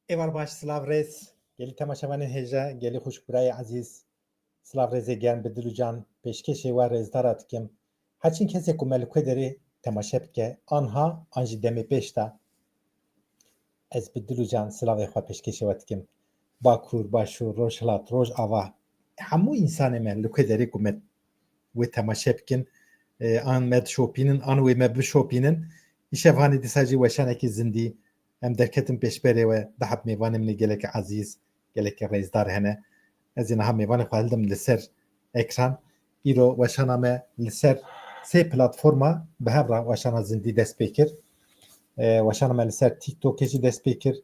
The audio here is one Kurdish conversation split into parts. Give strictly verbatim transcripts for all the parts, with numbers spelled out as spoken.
Êvar baş, silav rêz. Gelî temaşevanên hêja, gelî xwişk birayê ezîz. Silav rêzê germ bi dil û can pêşkêşê we rêzdara dikim. Her çend kesê ku me li ku derê temaşe bike, anha an jî demê pêş de, ez bi dil û can silavê xwe pêşkêşê we dikim. Bakur, Başûr, Rojhilat, Rojava, hemû însanê me li ku derê ku me wê temaşe bikin, e, an me dişopînin, an wê me bişopînin. Îşev hanê dîsa jî weşanekî zindî em derketin pêşberê we. Dihab mêvanê min ê gelekî ezîz, gelekî rêzdar hene. Ez ê niha mêvanê xwe hildim li ser ekran. Îro weşana me li ser sê platforma bi hev re weşana zindî dest pê kir. E, weşana me li ser TikTokê jî dest pê kir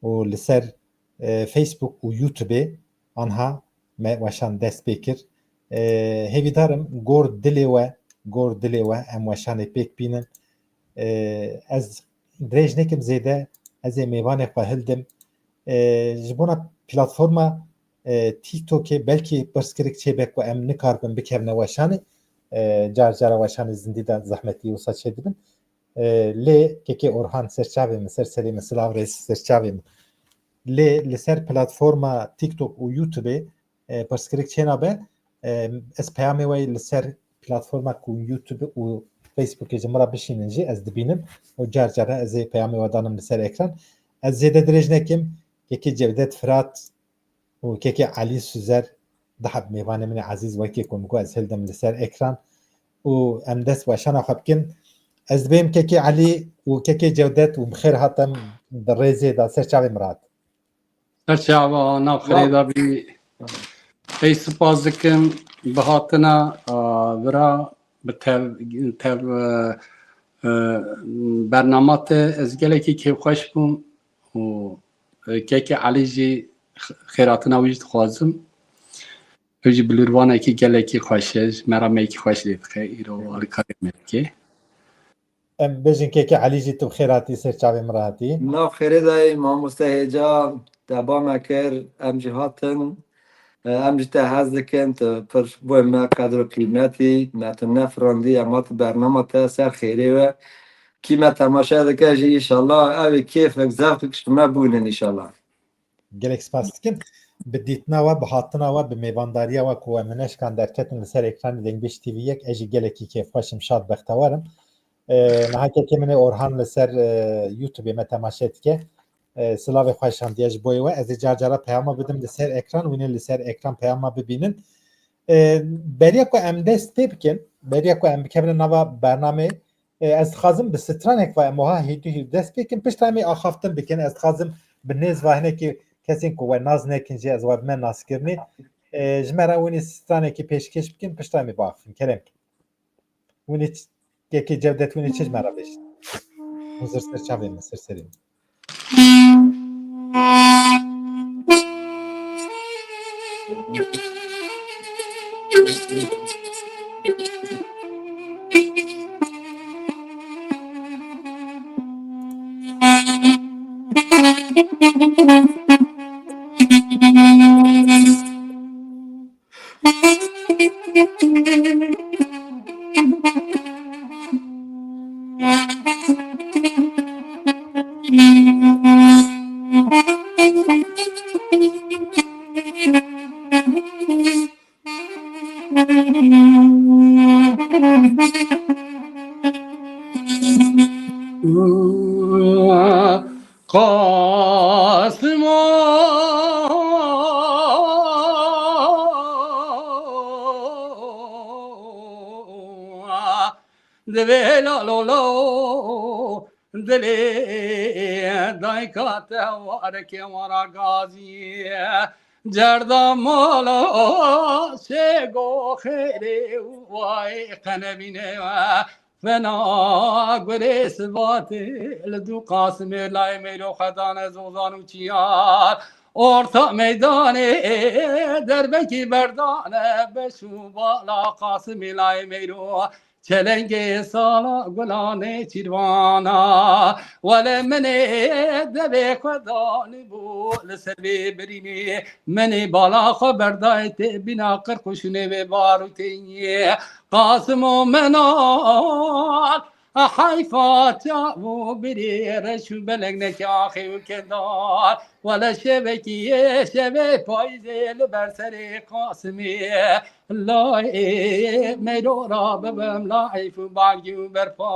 û li ser, e, Facebook û YouTubeê anha me weşan dest pê kir. E, hêvîdar im gor dilê we, gor dilê we em weşanê pêk bînin. E, ez dirêj nekim zêde, ez ê mêvanê xwe hildim. E, ji bona platforma, e, TikTokê belkî pirsgirêk çêbe ku em nikaribin bikevine weşanê. E, car cara weşanê zindî de zehmetî wisa çêdibin. E, lê kekê Orhan, ser çavê min, ser serê min, silav rêz ser çavê min. Lê li ser platforma TikTok û YouTubeê, e, pirsgirêk çênabe. E, ez peyamê we li ser platforma ku YouTube û Facebookê ji min re bişînin jî ez dibînim û car cara ez ê peyamê we danim li ser ekran. Ez zêde dirêj nekim, kekê Cevdet Firat û kekê Elî Suzer, dihab mêvanê min ê ezîz, wekî ku min got, ez hildim li ser ekran û em dest weşana xwe bikin. Ez dibêm kekê Elî û kekê Cevdet û bi xêr hatin di rêzê de ser çavê min re hat. Ser çava, nav xirê de bî. Ey spas dikim bi hatina, a, vira, bi tev, tev, e, e, bernama te ez gelekî kêfxweş bûm û, e, kekê Elî jî x-, xêratina wî jî dixwazim. Ew jî bilûrvanekî gelekî xweş e, ji me re meyekî xweş lê dixe, îro alîkariyê me dike. Em bêjin kekê Elî jî tu bi xêr hatî, ser çavê min re hatî. Nav xêrê de yî, mamoste hêja, te ba me kir, em jî hatin. E, em ji te hez dikin, tu pir boy me qedr û qîmetî, me tu nefirandî, em hatin bernama te ser xêrê we. Kî me temaşe dike jî, înşallah, ew ê kêfek, zevqek ji me bûnin, înşallah. Gelek spas dikim. Bi dîtina we, bi hatina we, bi mêvandariya we ku em neşkan derketin li ser ekranê Dengbêj T V yek, ez jî gelekî kêfxweş im, şad, bextewar im. E, niha kekê min ê Orhan li ser, e, YouTubeê me temaşe dike. E, silavê xwe şandiye ji bo we. Ez ê car cara peyama bidim li ser ekran, wînê li ser ekran peyama bibînin. E, beriya ku em dest pê bikin, beriya ku em bikevine nava bernamê, e, ez dixwazim bi stranek ve em wiha hêdî hêdî dest pê kin, piştre em ê axaftin bikin. Ez dixwazim bi nêz ve hinekî kesên ku we nas nekin jî ez we bime naskirinê. E, ji me re hûn ê stranekî pêşkêş bikin, piştre em ê biaxifin. Kerem kin. Hûn ê ç-, kekê Cevdet, hûn ê çi ji me re bêjin? Hûn zir ser çavê min, ser serê min. Qasimo, divê la lo lo, dilê dayka te wareke wara gazî. Cerda mala şêgo xêrê û wayê qenevîne. Fena gurê sivatê li dû Qasimê, layê mêro xwe dane zozan û çiyar. Orta meydanê derbekî berdane, beş û bala Qasimê layê mêro. Çelengê sala gulanê çîrvana, wele min ê devê xwe danîbû li ser vê birînê. Min ê bala xwe berdayê tê bîna qirq û şûnê vê barûtê. Qasim û Menal, A heyfa çav û birê reş û belek neke axê û kendar. Wele şevekî yê şevê payîzê li ber serê Qasimê. Layê meyro ra bibim laîf û balgî û berpa.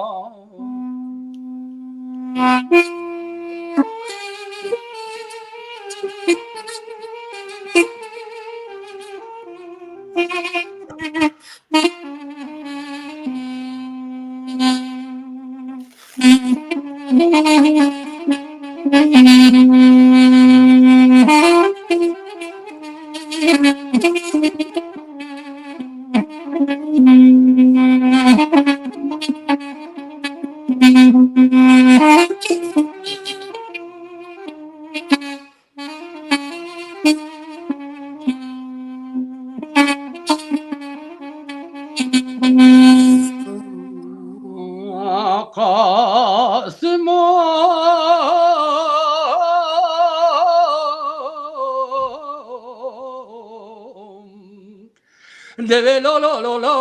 Qasimo. Divê lo lo lo lo,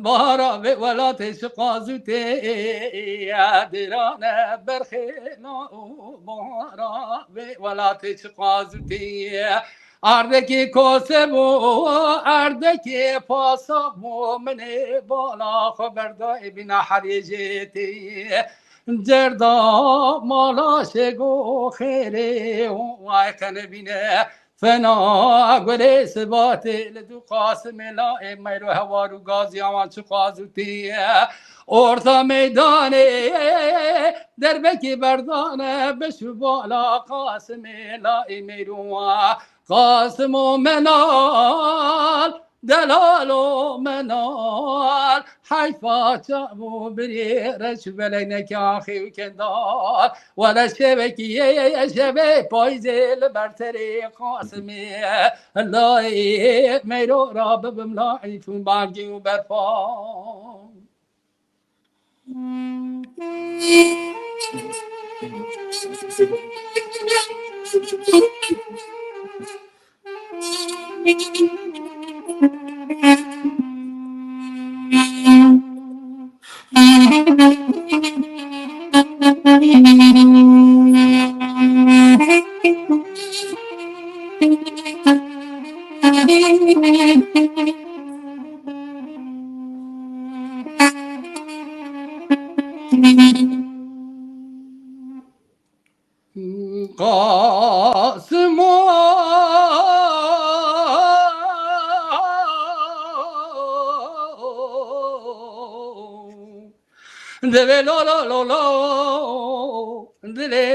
bahara vê welatê şiqaz û tê, dêrane berxê na û bahara vê welatê şiqaz û tê. Erdekê kose bû, erdekê pasak bû, min ê bala xwe berda ê bîna heriyê jê tê. Cerda mala şego xêrê, way qenebîne. Fena gurê sibatê li dû Qasimê la ê meyro hewar û gaziya wan çi qaz û tê ye. Orta meydanê derbekî berdane beş û bala Qasimê la ê meyro wa. Qasimo menal, delalo menal, heyfa çav û birê reş û belek neke axê û kendar. Wele şevekî yê şevê payîzê li ber serê Qasimê. Layê meyro ra bibim laîf û balgî û berpa. Qasimo. Divê lo lo lo lo, dilê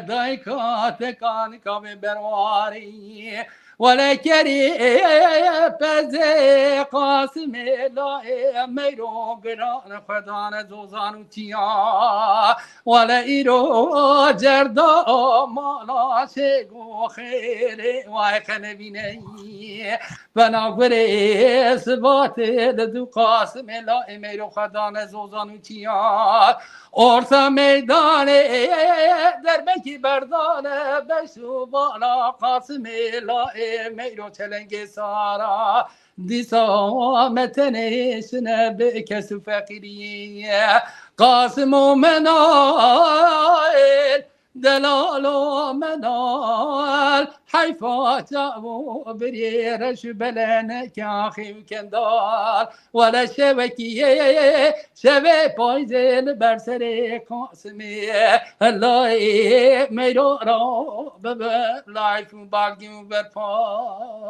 dayka te kanika vê berwarî. Wele kerî pezê Qasimê layê meyro giran xwe dane zozan û çiya. Wele îro cerda mala şêgo xêrê way qenevîneyî. Bena gurê sibatê li dû Qasimê layê meyro xwe dane zozan û çiya. Orta meydanê derbekî berdane beş û bala Qasimê layê meyro çelengê sara. Dîsa me tenê şine bi kes û feqîriyê. Qasimo menal, delalo menal, heyfa çav û birê reş û beleneke axê û kendal. Wele şevekî yê şevê payîzê li ber serê Qasimê. Layê meyro ra bibe layf û balgî û berpan.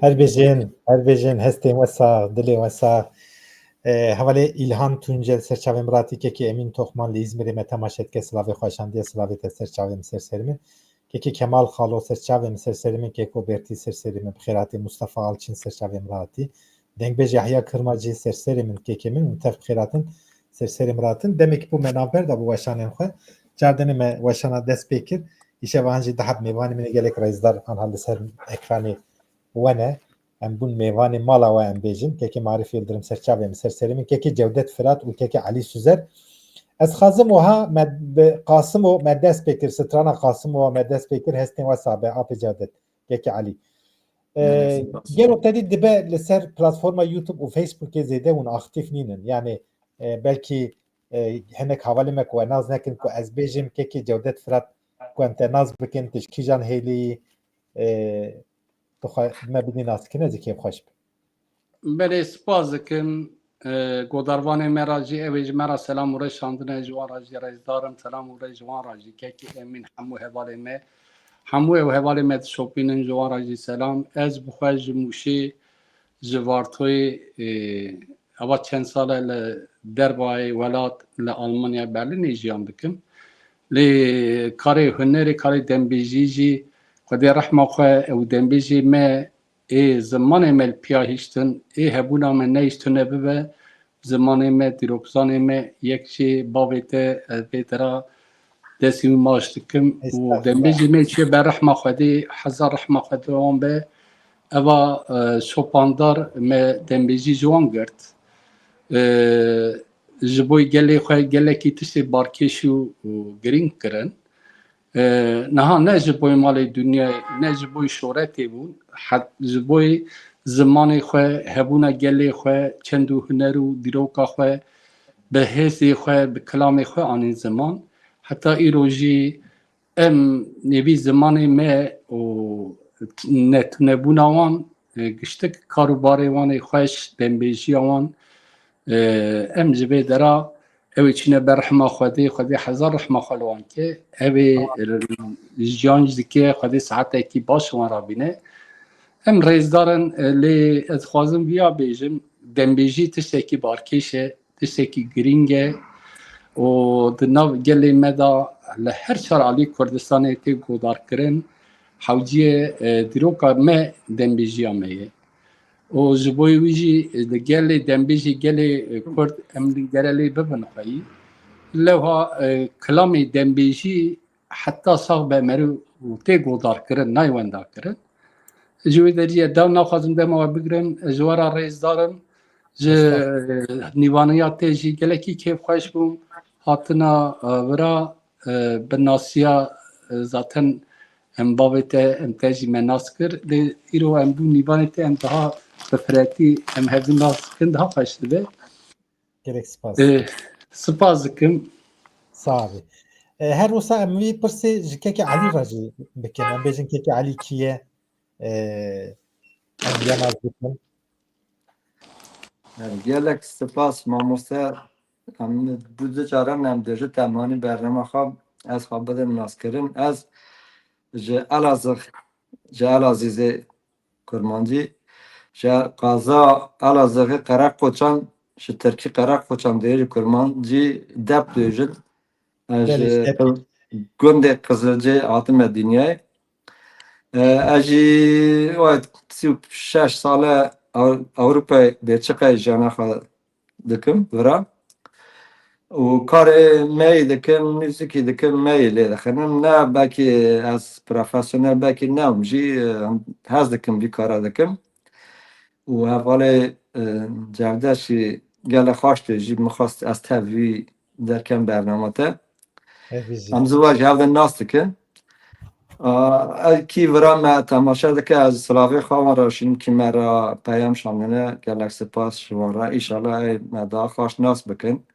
Her bijîn, her bijîn, hestên we sax, dilê we sax. E, hevalê Îlhan Tuncel ser çavê min re hatî, kekê Emîn Toxman li Îzmîrê me temaşe dike, silavê xwe şandiye, silavê te ser çavê min, ser serê min. Kekê Kemal Xalo ser çavê min, ser serê min, keko Bertî ser serê min, bi xêr hatî Mustafa Alçin ser çavê min re hatî. Dengbêj Yahya Kirmacî ser serê min, kekê min, û tev bi xêr hatin, ser serê min re hatin. Demekî bû me navber da bi weşanên xwe. Cardinê me weşana dest pê kir. Îşev an jî dihab mêvanê min ê gelek rêzdar anha li ser ekranê we ne. Em bûn mêvanê mala we, em bêjin. Kekê Marif Yildirim ser çavê min, ser serê min, kekê Cewdet Firat û kekê Elî Suzer. Ez xazim wiha me bi Qasimo me dest pê kir, strana Qasimo me dest pê kir, hestên we sabe, apê Cewdet, kekê Elî. Ee, Gelek spas. Gelo te dî dibe li ser platforma YouTube û Facebookê zêde hûn aktîf nînin? Yani, e, belkî, e, hinek hevalê me ku we nas nekin ku ez bêjim, kekê Cewdet Firat, ku em te nas bikin, tu ji kîjan hêlî yî, e, tu xwe me bidî nas kirin, ez ê kêfxweş bim. Belê, spas dikim. E, godarvanê me re jî, ew ê ji me re selam û rêz şandine, ji wan re jî rêzdar im, selam û rêz ji wan re jî. Kekê Emîn, hemû hevalê me, hemû ew hevalê me dişopînin, ji wan re jî selam. Ez bi xwe ji Mûşê, ji Vartoyê, e, eva çend sal e li dervayê welat, li Almanya Berlînê jiyan dikim. Lê karê hunerê, karê dembêjî jî, Xwedê rehma xwe, ew dembêjê me, ê zimanê me li piya hiştin, ê hebûna me nehiştine bibe, zimanê me, dîrokzanê me, yek jê bavê te, ez vê dera destê wî maç dikim û Estağfurullah. Dembêjê me çûye ber rehma Xwedê, hezar rehma Xwedê wan be. Eva, e, şopandar me dembêjî ji wan girt. E, ji bo gelê xwe gelekî tiştê balkêş û, û girîng kirin. E, niha ne ji bo malê dinyayê, ne ji bo şoretê bûn, het-, ji bo zimanê xwe, hebûna gelê xwe, çend û huner û dîroka xwe, bi hêzê xwe, bi kilamê xwe anîn ziman. Heta îro jî em nêvî zimanê me û netunebûna wan, e, giştik kar û barê wan ê xweş, dembêjiya wan, e, em ji vê dera ew ê çîne ber rehma Xwedê, Xwedê hezar rehma xwe li wan ke, ew ê, e, jiyan jî dike, Xwedê saetekî baş wan rabîne. Em rêzdar in, e, lê ez dixwazim viya bêjim, dembêjî tiştekî balkêş e, tiştekî girîng e û di nav gelê me de li her çar alî Kurdistanê tê godarkirin. Hewciyê, e, dîroka me dembêjiya me ye. Û ji bo wî jî, e, di gelê dembêjê gelê, e, Kurd em li gere lê bibin xweyî. Lewha, e, kilamê dembêjî heta sax be meriv û tê godarkirin, nayê wendakirin. Ji wê deriyê dew naxwazim dema we bigirim, ji we re rêzdar im. Ji, Estağfurullah. E, nîvaniya te jî gelekî kêfxweş bûm. Hatina, e, vira, e, bi nasiya, e, zaten em bavê te, em te jî me nas kir. Lê îro em bû nîvanê te, em daha bi firetî em hevdî nas dikin, daha xweş dibe. Gelek spas. E, spas dikim. Sağ ol. E, her wisa em wî pirsê ji kekê Elî re jî bikin. Em bêjin kekê Elî kî ye? E, em ya nas bikin. Yani gelek spas mamoste. Em du du caran em dê ji temanî bernama xwe ez xwe bidim naskirin. Ez ji Elazığ, ji Elazizê Kurmancî, ji qaza Elazığê Qereqoçan, ji Tirkî Qereqoçan dê ji Kurmancî dep dêjin. Ez Belê, ji dep. Qiz-, gundê Qizilcê hatime dinyayê. E, ez jî wayt sî û şeş sale Ew-, Ewropayê, Belçîkayê jiyana xwe dikim, vira. Û karê me yî dikim, muzîkî dikim, me yî lê dixinim. Ne belkî ez profesyonel belkî ne, em jî, e, hez dikim, vî kara dikim. Û hevalê, e, Cevdet jî gelek xweş tê jî, min xwest ez tev vî derkem bernama te. Hevî jî. Em zû ve ji hev de nas dikin. A, ev kî vira me temaşe dike, ez silavê xwe wan re şînim kî me re peyam şandine, gelek spas ji wan re. Înşallah ê me daha xweş nas bikin.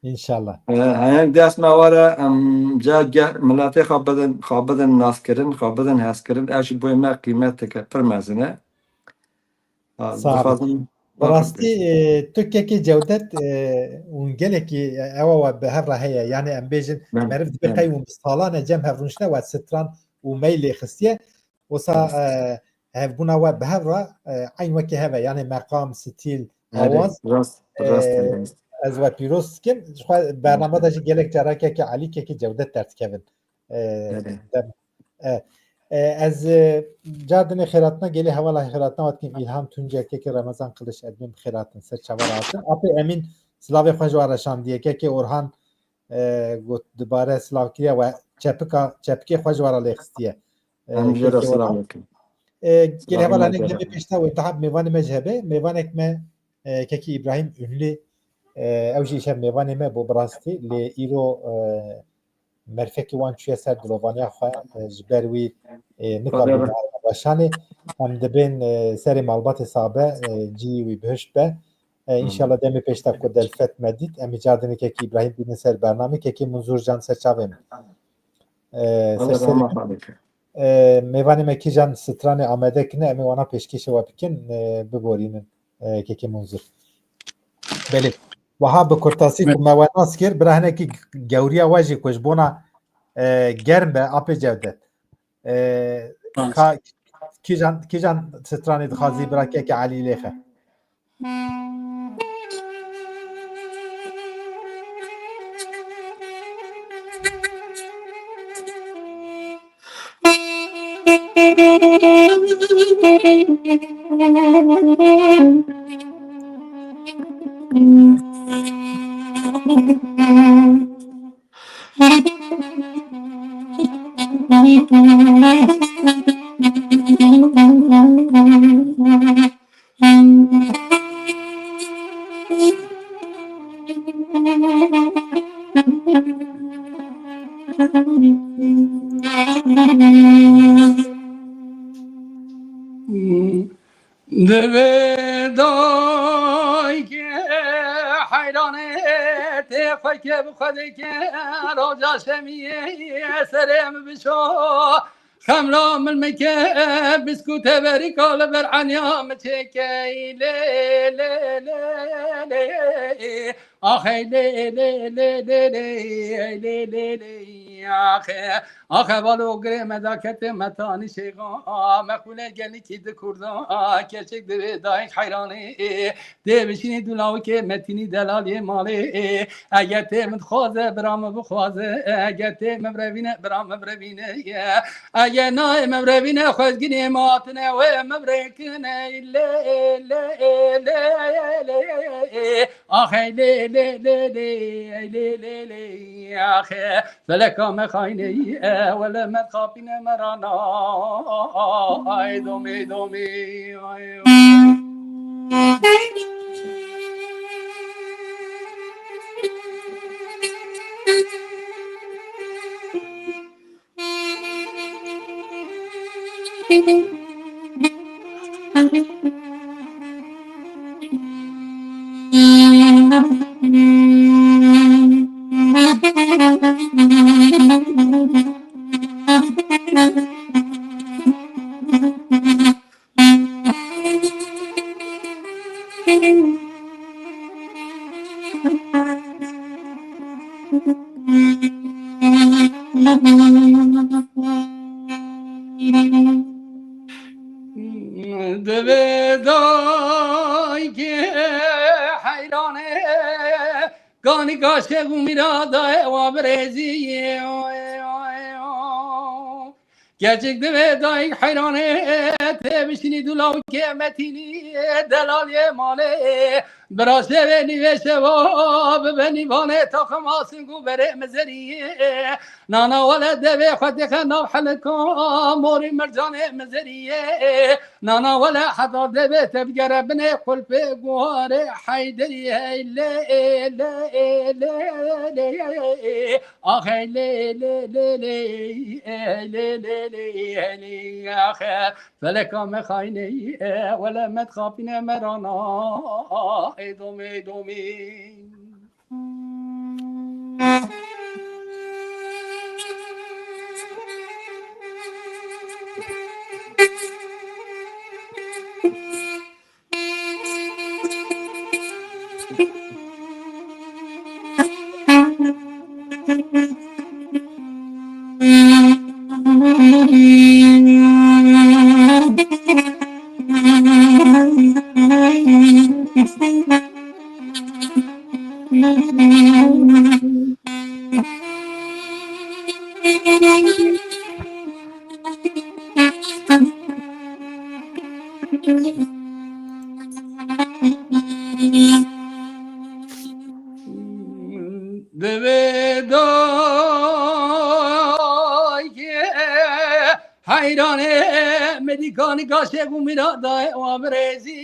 Înşallah. E, heyeng dest me were, em ca ge-, miletê xwe bidin, xwe bidin naskirin, xwe bidin hezkirin, ev ji bo me qîmet dike, pir mezin e. Ha, Sağ ol. Dixwazim Bi rastî, e, tu kekê Cewdet, e, hûn gelekî, e, ewa we bi hev re heye. Yani em bêjin, Ben, meriv dibe ben. qey hûn bi salan e cem hev rûniştine we stran û mey lê xistiye. Wisa, Rast. e, hevbûna we bi hev re, e, eyn wekî hev e. Yani meqam, stîl, Evet, awaz. rast. Rast e. Ez we pîroz dikim. Ji xwe bername de jî gelek cara kekê Elî, kekê Cewdet derdikevin. E, Belê. dem- e, e, ez, e, cardinê xêratina gelê hevala xêratina we dikim. Îlham Tuncer, kekê Remezan Kılıç, edmîn bi xêratin, ser çava rahatin. Apê Emîn, silavê xwe ji we re şandiye. Kekê Orhan, e, got dibare silav kiriye we çepika, çepikê xwe ji we re lê xistiye. E, Em jê re kekê silav Orhan. dikin. E, gelê hevala ne gelê pêşta we daha mêvanê me ji hebe, mêvanek me, e, kekî Îbrahîm Ünlü, e, ew jî îşev mêvanê me bû bi rastî, lê îro, e, merfekî wan çûye ser dilovaniya xwe, e, ji ber wî, e, nikabû weşanê. Em dibên, e, serê malbatê sabe, e, cî wî bihişt be. E, Hmm. Înşallah demê pêş de ku delfet me dît, em ê cardinê kekî Îbrahîm bînin ser bernamê, kekî Munzur can ser çavê min. E, Allah ser serê rahmet min. Aleyke. E, mêvanê me kîjan stranê amade kine, em ê wana pêşkêşê we bikin, e, biborînin, e, kekê Munzur. Belê. Wiha bi kurtasî ku me we nas kir, bira hinekî gewriya we jî ku ji bona, e, germ be, apê Cewdet. E, Baş. ka, kîjan, kîjan stranê dixwazî bira kekê Elî lêxe? Divê dayikê heyranê tê xwekê bi xwe dike, roja şemiyê serê min bişo. Xemla min mike, biskûtê berîka li ber eniya min çêke. Lê, lê, lê, lê, axey, lê, lê, lê, lê, lê, lê, lê, lê, axe, axe, balo girê me da kete me tanî şêxa, me xûne genikî di kurda, keçik divê dayik heyranê, tê bişînî dûlawikê metînî delalê malê, eger tê min dixwaze, bira min bixwaze, eger tê min birevîne, bira min birevîne, eger nayê min birevîne, xwezgînê min hatine wê min birêkine, lê, lê, lê, lê, lê, axey, lê, lê, lê, lê, ey, lê, lê, lê, axê, feleka me xaynê, e, wele me dixapîne me rana, ay, domê, domê, ay, ay. Divê dayikê heyranê, ganî gaşê û mîra dayê wa birêzî. Keçik divê dayik heyranê, tê bişînî dûlawikê metînî, delalê malê. Bira şevê nîvê şeva, bibe nîvanê taxima sing û berê mizeriyê. Nana wele devê xwe dixe nav helika, morî mercanê mizeriyê. Nana wele heta devê te bigere binê qulpê guharê Heyderî, hey lê, lê, lê, lê. Axey lê, lê, lê, lê, ey lê, lê, lê, ey lê, axe, feleka me xaynê, e, wele me dixapîne me rana, ey domê, domê. Dayê heyranê medîkanî gaşê bû mîra dayê wa birêzî.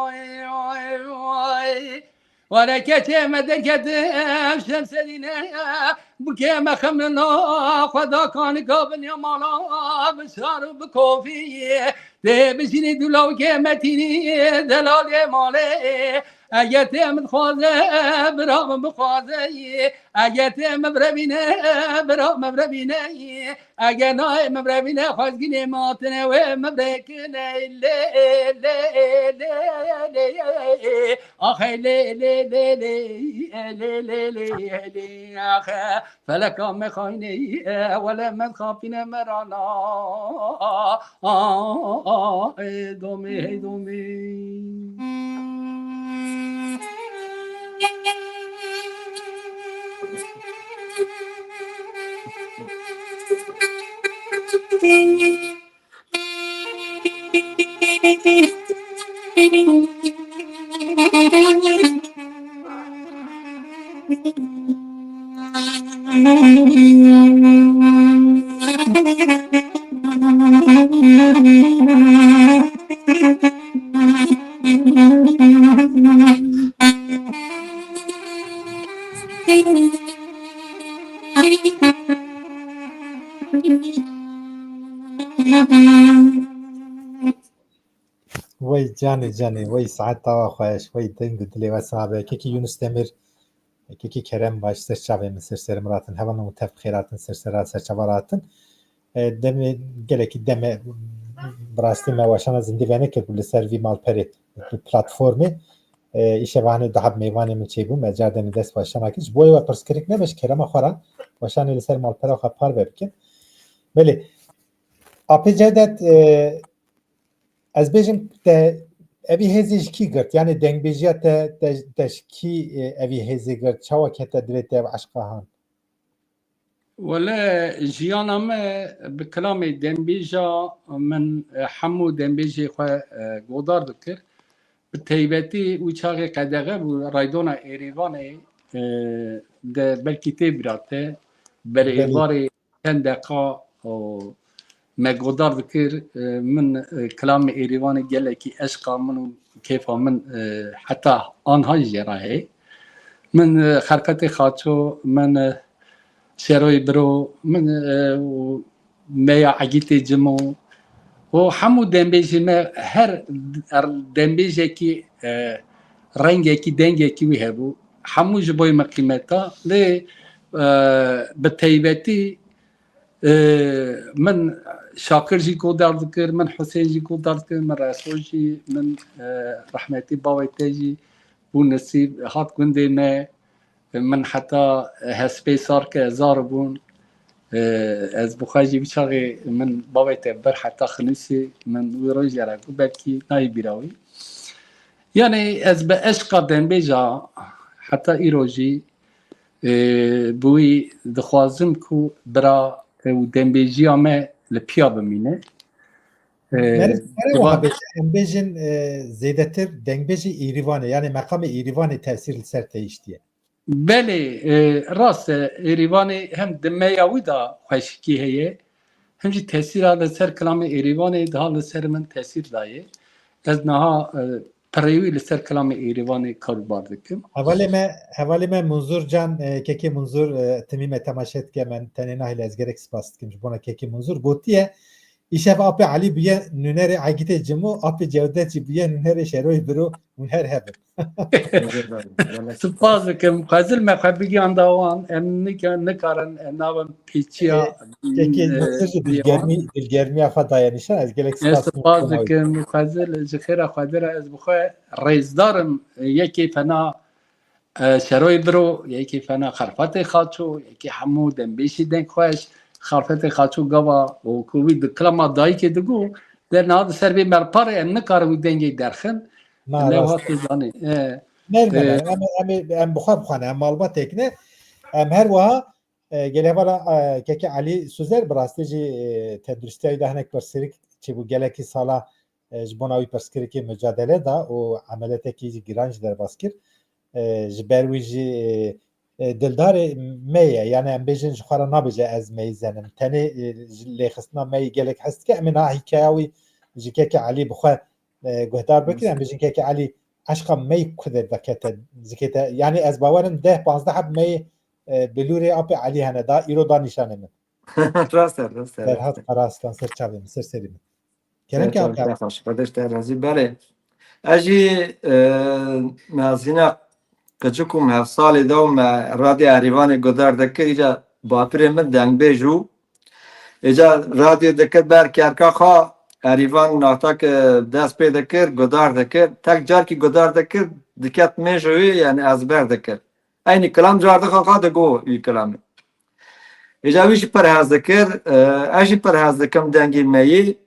Oy, oy, oy. Were keçê me derketim şemsedîne, bikê me xemlina xwe da kanika binya mala bişar û bikovî. Tê bijînî dûlawkê me tînî delalê malê. Eger tê min dixwaze, bira min bixwaze. Eger tê min birevîne, bira min birevîne. Eger nayê min birevîne, xwezgînê matine wê min birêkine. Lê, lê, lê, lê. Axê lê, lê, lê, lê, lê, lê, lê, lê, axe. Feleka me xaynê, e, wele me xapîne me rana. A, a, a, ê domê, hey domê. Wey canê canê, wey saeta we xweş, wey deng û dilê we sax be. Kekî Yunus Demir, kekî Kerem Baş, ser çavê min, ser serê min ratin, hevalno min tev bi xêr hatin, ser sera, ser çava ratin. E, demê, gelekî deme bi rastî me weşana zindî venekir ku li ser vî malperê, vî platformê. E, îşev hanê daha bi mêvanê min çêbûm, ez cardemê dest weşana kir. Ji bo wê pirsgirêk nebe, ji kerema xwe re weşanê li ser malpera xwe parve bikin. Belê, Apê Cewdet, e, ez bêjim te evî hêzê ji kî girt? Yanî dengbêjiya te, te, te ji kî, e, evî hêzê girt? Çawa kete dilê te ev eşqa han? Wele jiyana me bi kilamê dembêja min, e, hemû dembêjê xwe, e, godar dikir. Bi teybetî wî çaxê qedexe bû, raydona Êrîvanê, e, de belkî tê bîra te, berê Belê. êvarê çend deqa, o, me godar dikir, e, min, e, kilamê Êrîvanê gelekî eşqa min û kêfa min, e, heta anha jî jê re heye. Min, e, Xerfetê Xaço, min, e, Şeroyê Biro, min, e, û Meya Egîtê Cimo û hemû dembêjê me her, her dembêjekî, e, rengekî, dengekî wî hebû. Hemû ji bo me qîmeta. Lê, e, bi teybetî, e, min Şakir jî godar dikir, min Husên jî godar dikir, min Reso jî, min, e, rehmetî bavê te jî bû nesîb, hat gundê me. Min heta hespê sar ke zar bûn. E, ez bi xwe jî bi çaxê min bavê te bir heta Xinûsê, min wî rojê re got, belkî nayê bîra wî. Yanî ez bi eşqa dembêja heta îro jî, e, bi wî dixwazim ku bira, e, û dembêjiya me li piya bimîne. E, Meriv, meriv divan- wiha bêje, em bêjin, e, zêdetir dengbêjê Êrîvanê, yanî meqamê Êrîvanê tesîr li ser te hiştiye. Belê, e, rast e, Êrîvanê hem di meya wî de xweşikî heye, hem jî tesîra li ser kilamê Êrîvanê daha li ser min tesîr daye. Ez niha, e, pirê wî li ser kilamê Êrîvanê kar û bar dikim. Hevalê me, hevalê me Munzur Can, e, kekê Munzur, e, timî me temaşe dike, me tenê nahêle, ez gelek spas dikim ji bona kekê Munzur. Gotiye, Îşev apê Elî bûye nûnerê Egîtê Cimo, apê Cewdet jî bûye nûnerê Şeroyê Biro, hûn her hebin. Spas dikim. Xwezil me xwe bigihanda wan, em nika-, nikarin, em nabin pêçiya, Ê, kekê e, Nasir jî pêwan. dilgermî-, dilgermiya xwe daye nîşan, ez gelek Ez spas spas dikim. dikim. Xwezil ji xêra Xwedê re ez bi xwe rêzdar im. Yekê fena, e, Şeroyê Biro, yekê fena Xerfetê Xaço, yekê hemû dembêjî deng xweş, Xerfetê Xaço gava û ku wî di kilama dayikê digo, de niha di ser vê merparê em nikarin wî dengê derxin. Na, Lê rast. Hat dizanî. E, Nermin e, e, em, em, em bi xwe bixwane, em malbatêk ne. Em her wiha, e, gelê hevala, e, keke Elî Suzer bi rastî jî, e, tenduristiya wî de hinek pirsgirêk çêbû, gelekî sala, e, ji bona wî pirsgirêkê mucadele da û emeliyatekî jî giran jî derbas kir. E, ji ber wî jî, e, e, dildarê me ye. Yani em bêjin ji xwe re nabêje ez meyî zenim. Tenê, e, ji lêxistina meyî gelek hez dike. Em ê niha hîkaya wî ji kekê Elî bi xwe, e, guhdar bikin. Em bêjin kekê Elî eşqa meyî ku de dakete, zikete. Yani ez bawerim deh panzdeh heb meyî, e, bilûrê apê Elî hene da, îro da nîşanê min. Rast e, rast e, Ferhat rast e. Karaslan ser çavê min, ser serê min. Kerem ke Ferhat, Hakan. Xweş, Xwedeş te razî. Belê. Ez jî, e, mezina qicik û me heft salê de û me radyo Erîvanê gudar dikir, îca bapirê min dengbêj û îca radyo dikir ber kerka xwe, Erîvan nata ke dest pê dikir, gudar dikir. Tek carkî gudar dikir, diket mêj wî, yani ezber dikir. Eynî kilam cardixan xwe digo wî kilamê. Îca wî jî pir hez dikir, e, ez jî pir hez dikim dengê me yî.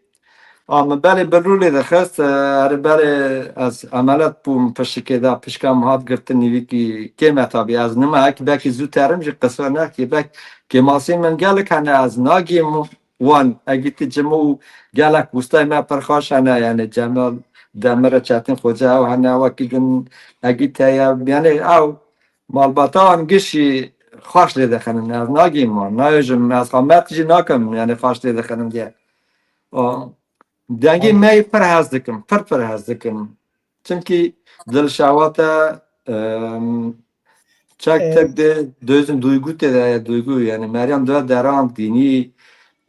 A min belê bilûrê dixist, e, erê belê ez emeliyat bûm pişikê de, pişka min hat girtin nîvîkî kêm e tabî. Ez nima eki belkî zû terim jî qisir nekî, belk kêmasî min gelek hene, ez nagêm wan, egîtî cimo û gelek wistay me pir xweş hene, yani Cemal Demir, Çetin Xoca, ew hene wekî din egît heye, yani ew malbata wan gişî xweş lê dixinin. Ez nagîm wan, nayojim, ez xamet jî nakim, yani xweş lê dixinin diye. O, dengê Ay. me yî pir hez dikim, pir pir hez dikim. Çimkî dilşewat e, em, çek E, tek de dozin duygu tê de ye, duygu, yani Meryem de deran dînî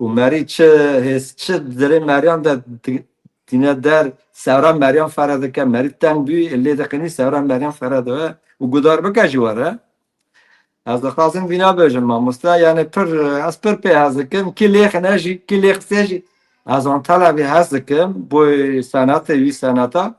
û merî çi hês, çi dilê Meryem de di-, tîne der, sewra Meryem fere dike, merî teng bû, lê diqinî sewra Meryem fere dibe û gudar bike ji we re. Ez dixwazim vîna bêjim, mamoste, yani pir, ez pir pê hez dikim, kî lêxine jî, kî lêxise jî, ez an televî hez dikim, boy senatê wî senata.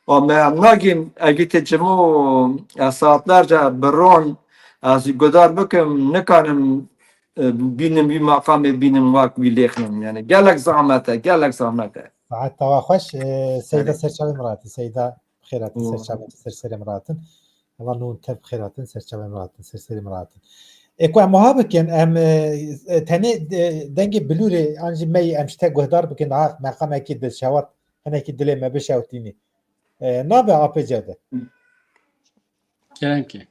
Ama em nagîm, egîtê cimo, ez saatlerce bi ron, ez gudar bikim, nikanim, e, bînim wî maqamê, bînim wek wî lêxinem. Yani gelek zahmet e, gelek zahmet e. Saet tawa xweş. E, Seyda Serê. Serçavê min ratin. Seyda xêratin, Û- serçavê, ser serê min ratin. Heval nûn tev xêratin, serçavê min ratin, ser serê min ratin. E, ku em wiha bikin, em, e, e, tenê, e, dengê bilûrê an jî meyî em ji te guhdar bikin, ha, meqamekî dilşewat, hinekî dilê me bişewtînî. E, nabe apê Cewde. Kerem ke.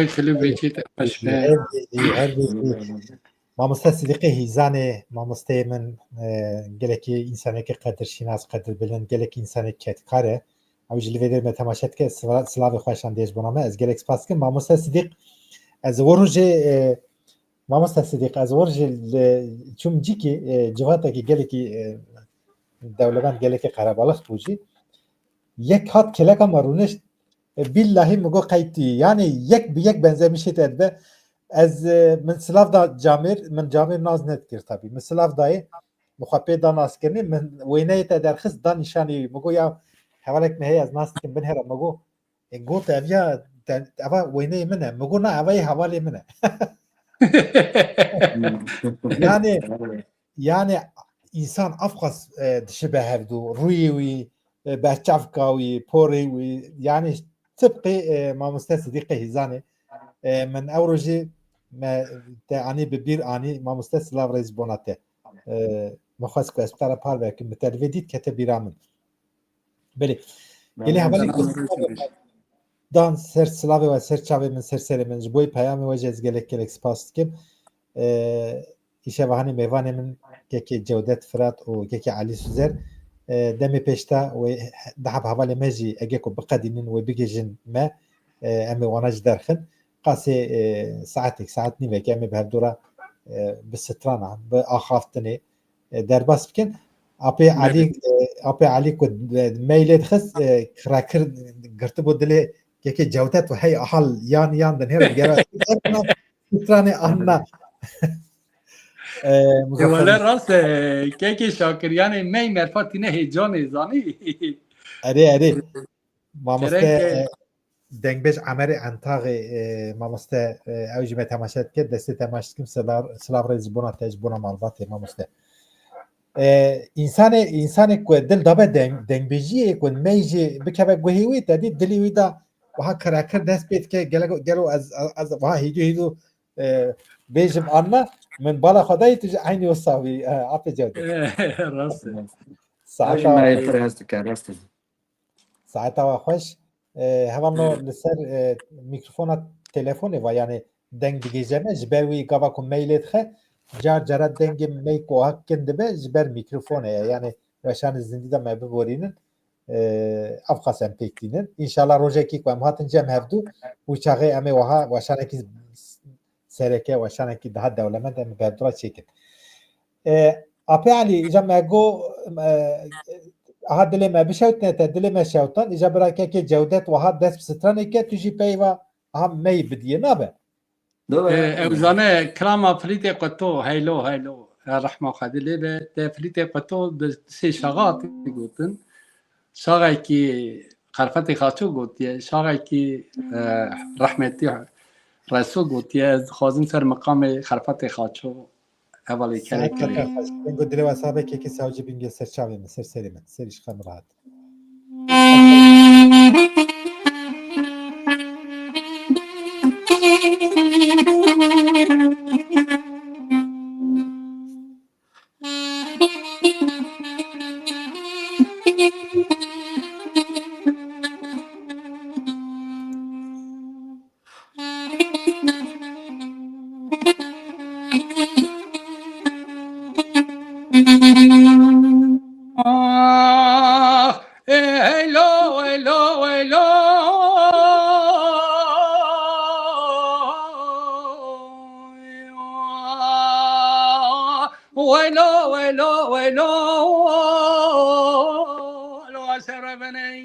Xilû Beçî te xweş be. Her jî, her jî. Mamoste Sidîqê Hîzanê, mamosteyê min, e, gelekî însanekî qedirşînas, qedirbilind, gelekî însanê kedkar e. Ew jî li vê derê me temaşe dike, siva-, silavê xwe şandiye ji bona me. Ez gelek spas dikim. Mamoste Sidîq, ez wor jê, e, Mamoste Sidîq, ez wor jî li, çûm cîkî, e, civatekî gelekî, e, dewlemend, gelekî qerebalix bû jî. Yek hat kêleka me rûnişt, e, bîllahî min got qey tu yî. Yanî yek bi yek benzemîşê te dibe. Ez, e, min silav da camêr, min camêr nas nedikir tabî. Min silav dayê, min xwe pê da naskirinê, min wêneyê te derxist, da nîşanî wî. Min got ya hevalek me heye ez nas dikim binêre. Min got, e, got ev ya, te, eva wêneyê min e. Min got na, eva yê hevalê min e. Yanî, yanî însan avqas, e, dişibe hevdû, rûyê wî, e, berçavka wî, porê wî, yanî tibqê, e, mamoste Sidîqê Hîzanê. E, min ew rojê me te anî bi bîr anî, mamoste silav rêz bona te. E, min xwest ku ez bi te re parve bikim, min te li vê dît kete bîra min. Belê. Gelê hevalên ku dan ser silavê we, ser çavê min, ser serê min, ji bo peyamê we jî ez gelek gelek spas dikim. Ee, îşevahanê mêvanê min kekê Cewdet Firat û kekê Elî Suzer, ee, demê pêş de wê daha bi hevalê me jî ege ku biqedînin wê bigihîjin me, ee, em ê wana jî derxin. Qasê, ee, saetek, saet nîvekê em ê bi hevdû re, ee, bi strana, bi axaftinê, e, derbas bikin. Apê Elî, e, Apê Elî ku, e, meylê dixist, e, kirekir girtibû dilê kekê Cewdet û hey ahal yan yan dinhêre digere. Stranê anna. E, Muzaffer. Wele rast e, kekê Şakir, yanî mey merfa tîne heyecanê zanî. Erê, erê. Mamoste, gerek, e, e, dengbêj Emerê Entaxê, e, mamoste, e, ew jî me temaşe dike, destê te maç dikim, silav, silav rêz ji bona te, ji bona malbatê, mamoste. E, însanê, însanê ku dil dabe deng-, dengbêjiyê ku mey jî bikeve guhê wî, te dî dilê wî da wiha kirekir dest pê dike, gelo, gelo ez, ez, ez wiha hîdû hîdû, e, bêjim anna, min bala xwe dayî, tu jî eynî wisa bî, e, Apê Cewdet. Rast e. Saeta Ew jî me pir hez dike, rast e. Saeta we xweş. E, hevalno li ser, e, mîkrofona telefonê ve, yanî deng digihîje me, ji ber wî gava ku mey lê dixe, car cara dengê mey ku wiha kin dibe, ji ber mîkrofonê ye. Yanî weşanê zindî de me biborînin. E, ev qas em pêk tînin. Înşallah rojekî ku em hatin cem hevdû, wî çaxê em ê wiha weşanekî sereke, weşanekî daha dewlemend em ê bi hevdû re çêkin. E, Apê Elî, îca me got, e, aha dilê me bişewtine te, dilê me şewtan, îca bira kekê Cewdet wiha dest bi stranê ke, tu jî peyva aha mey bidiyê, nabe? E, ew zane, kilama Filîtê Qeto, heylo, heylo, e, rehma Xwedê lê be, te Filîtê Qeto bi sê şaxa hatî gotin. Şaxekî Xerfetê Xaço gotiye, şaxekî, e, rehmetî Reso gotiye, ez dixwazim ser miqamê Xerfetê Xaço hevalê kerê kerê. Bingo dilê we sabe kekê sawcî bingê ser çavê min, ser serê min, ser îşqa min rahat. Ah, ê, heylo, heylo, heylo. Weylo, weylo, weylo, lo şerebeney.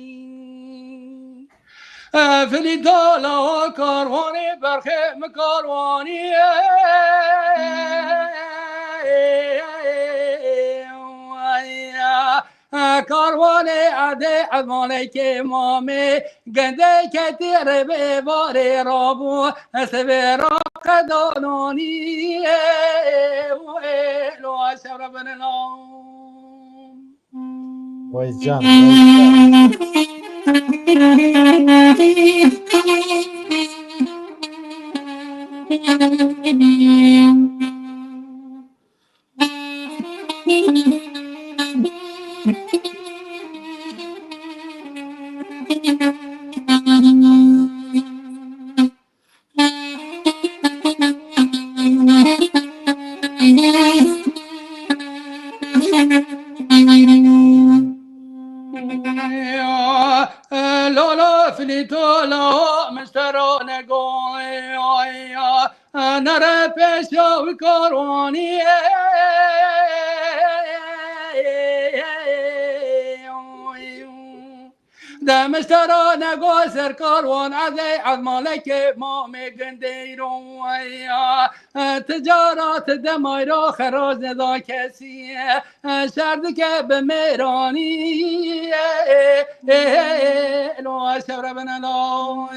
Filî dala karwanê berxê mi karwanî. Karwanê erdê emanekê mamê, gende ketî rêvê varê rabû, sivê ra qedananî, ê, lo şevre binila. Vay can, vay can. Lolo flîto la mistero nego, nere pêşa wî karwanî. Demistera nego serkar wan ezê ez malekê mamê gundê îro ya. Ticarat demayra xeraz neda kesî. Şer dike bi mêranî. Lo şevre bine lo.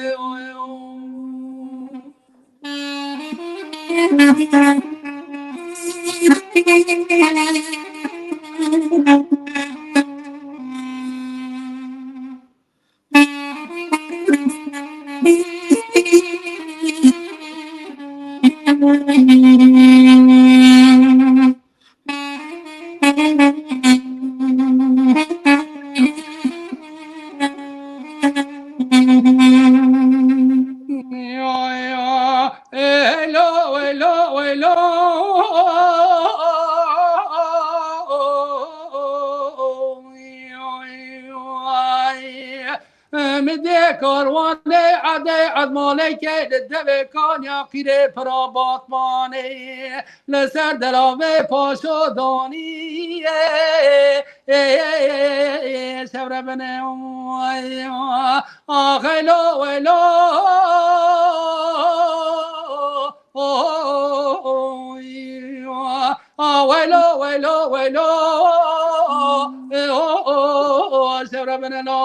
Em dê karwanê edê edmalekê li devê kanya qîrê pira Batmanê li ser delavê paşo danî. Şevre bine axelo welo. Welo, welo, welo. Şevre bine lo.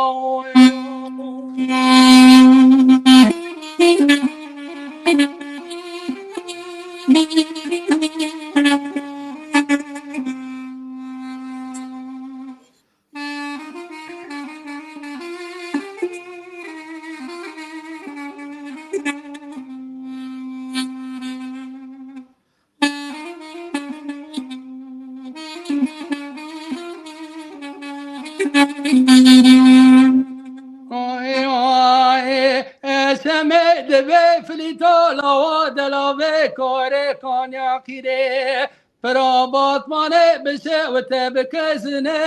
Şemê divê flîto lawa delavê korê kanya qîrê. Pira Batmanê bişewite bikizine.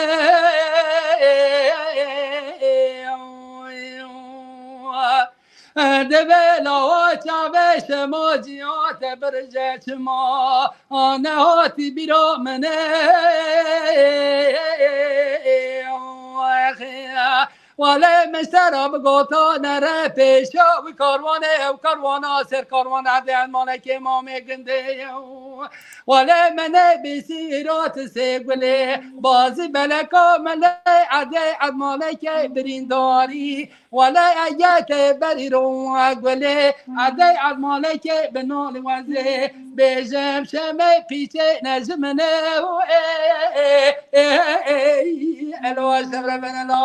Divê lawa çavê şema ciya te birje çima. Nehatî bîra min e. Welê min sera bigota nere pêşa wî karwanê ew karwana ser karwana dê malekê mamê gundê. Welê min ê bîsî îro ti sê gulê bazî beleka min lê edê ed malekê birîndarî. Welê ege te berî ro gulê edê ed malekê bi nolî wezê. Bêjim şemê pîçê ne ji min e û ê, ê, ê, ê, ê, elo şevre ben elo.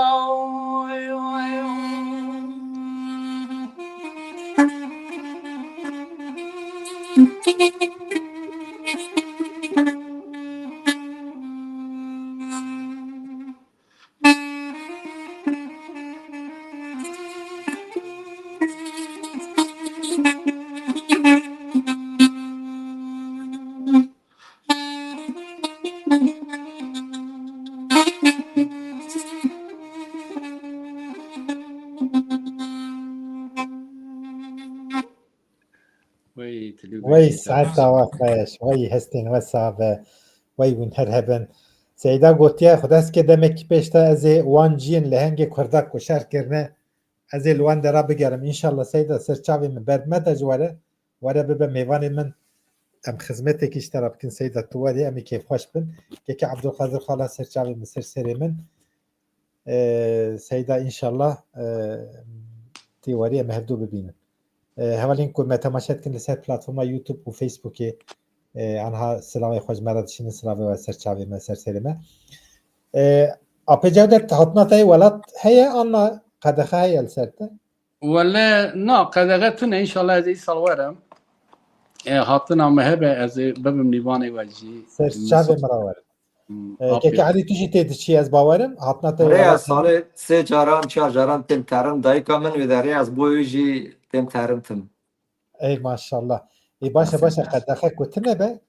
Wey, tilû Wey, bêjî saeta we xweş, wey, hestên we sax be, wey, hûn her hebin. Seyda gotiye, Xwedeskê demekî pêş de ez ê wan ciyên lehengê Kurda ku şer kirine, ez ê li wan dera bigerim. Înşallah Seyda ser çavê min berd mede ji were, were bibe mêvanê min. Em xizmetekî ji te re bikin Seyda, tu werî em ê kêfxweş bin. Keke Abdulkadir xala ser çavê min, ser serê min. E, Seyda înşallah, e, tê werî em hevdû bibînin. E, hevalên ku me temaşe dikin li ser platforma YouTube û Facebookê, e, anha silavê xwe ji me re dişînin, silavê we ser çavê me, ser serê me. E, Apê Cewdet, hatina te yê welat heye, anna qedexe heye li ser te? Wele na, qedexe tune, înşallah ez îsal werim. E, hatina me hebe, ez ê bibim nîvanê we jî. Ser çavê min re werim. Hmm, E, Keke Elî, tu jî tê diçî, ez bawerim. Hatina te Rêya welat salê sê caran, çar caran tên terim dayika min, wê de rêya ez bo wî jî tên terim tim. Ey maşallah. Ê, baş e, baş e, qedexe ku tune be.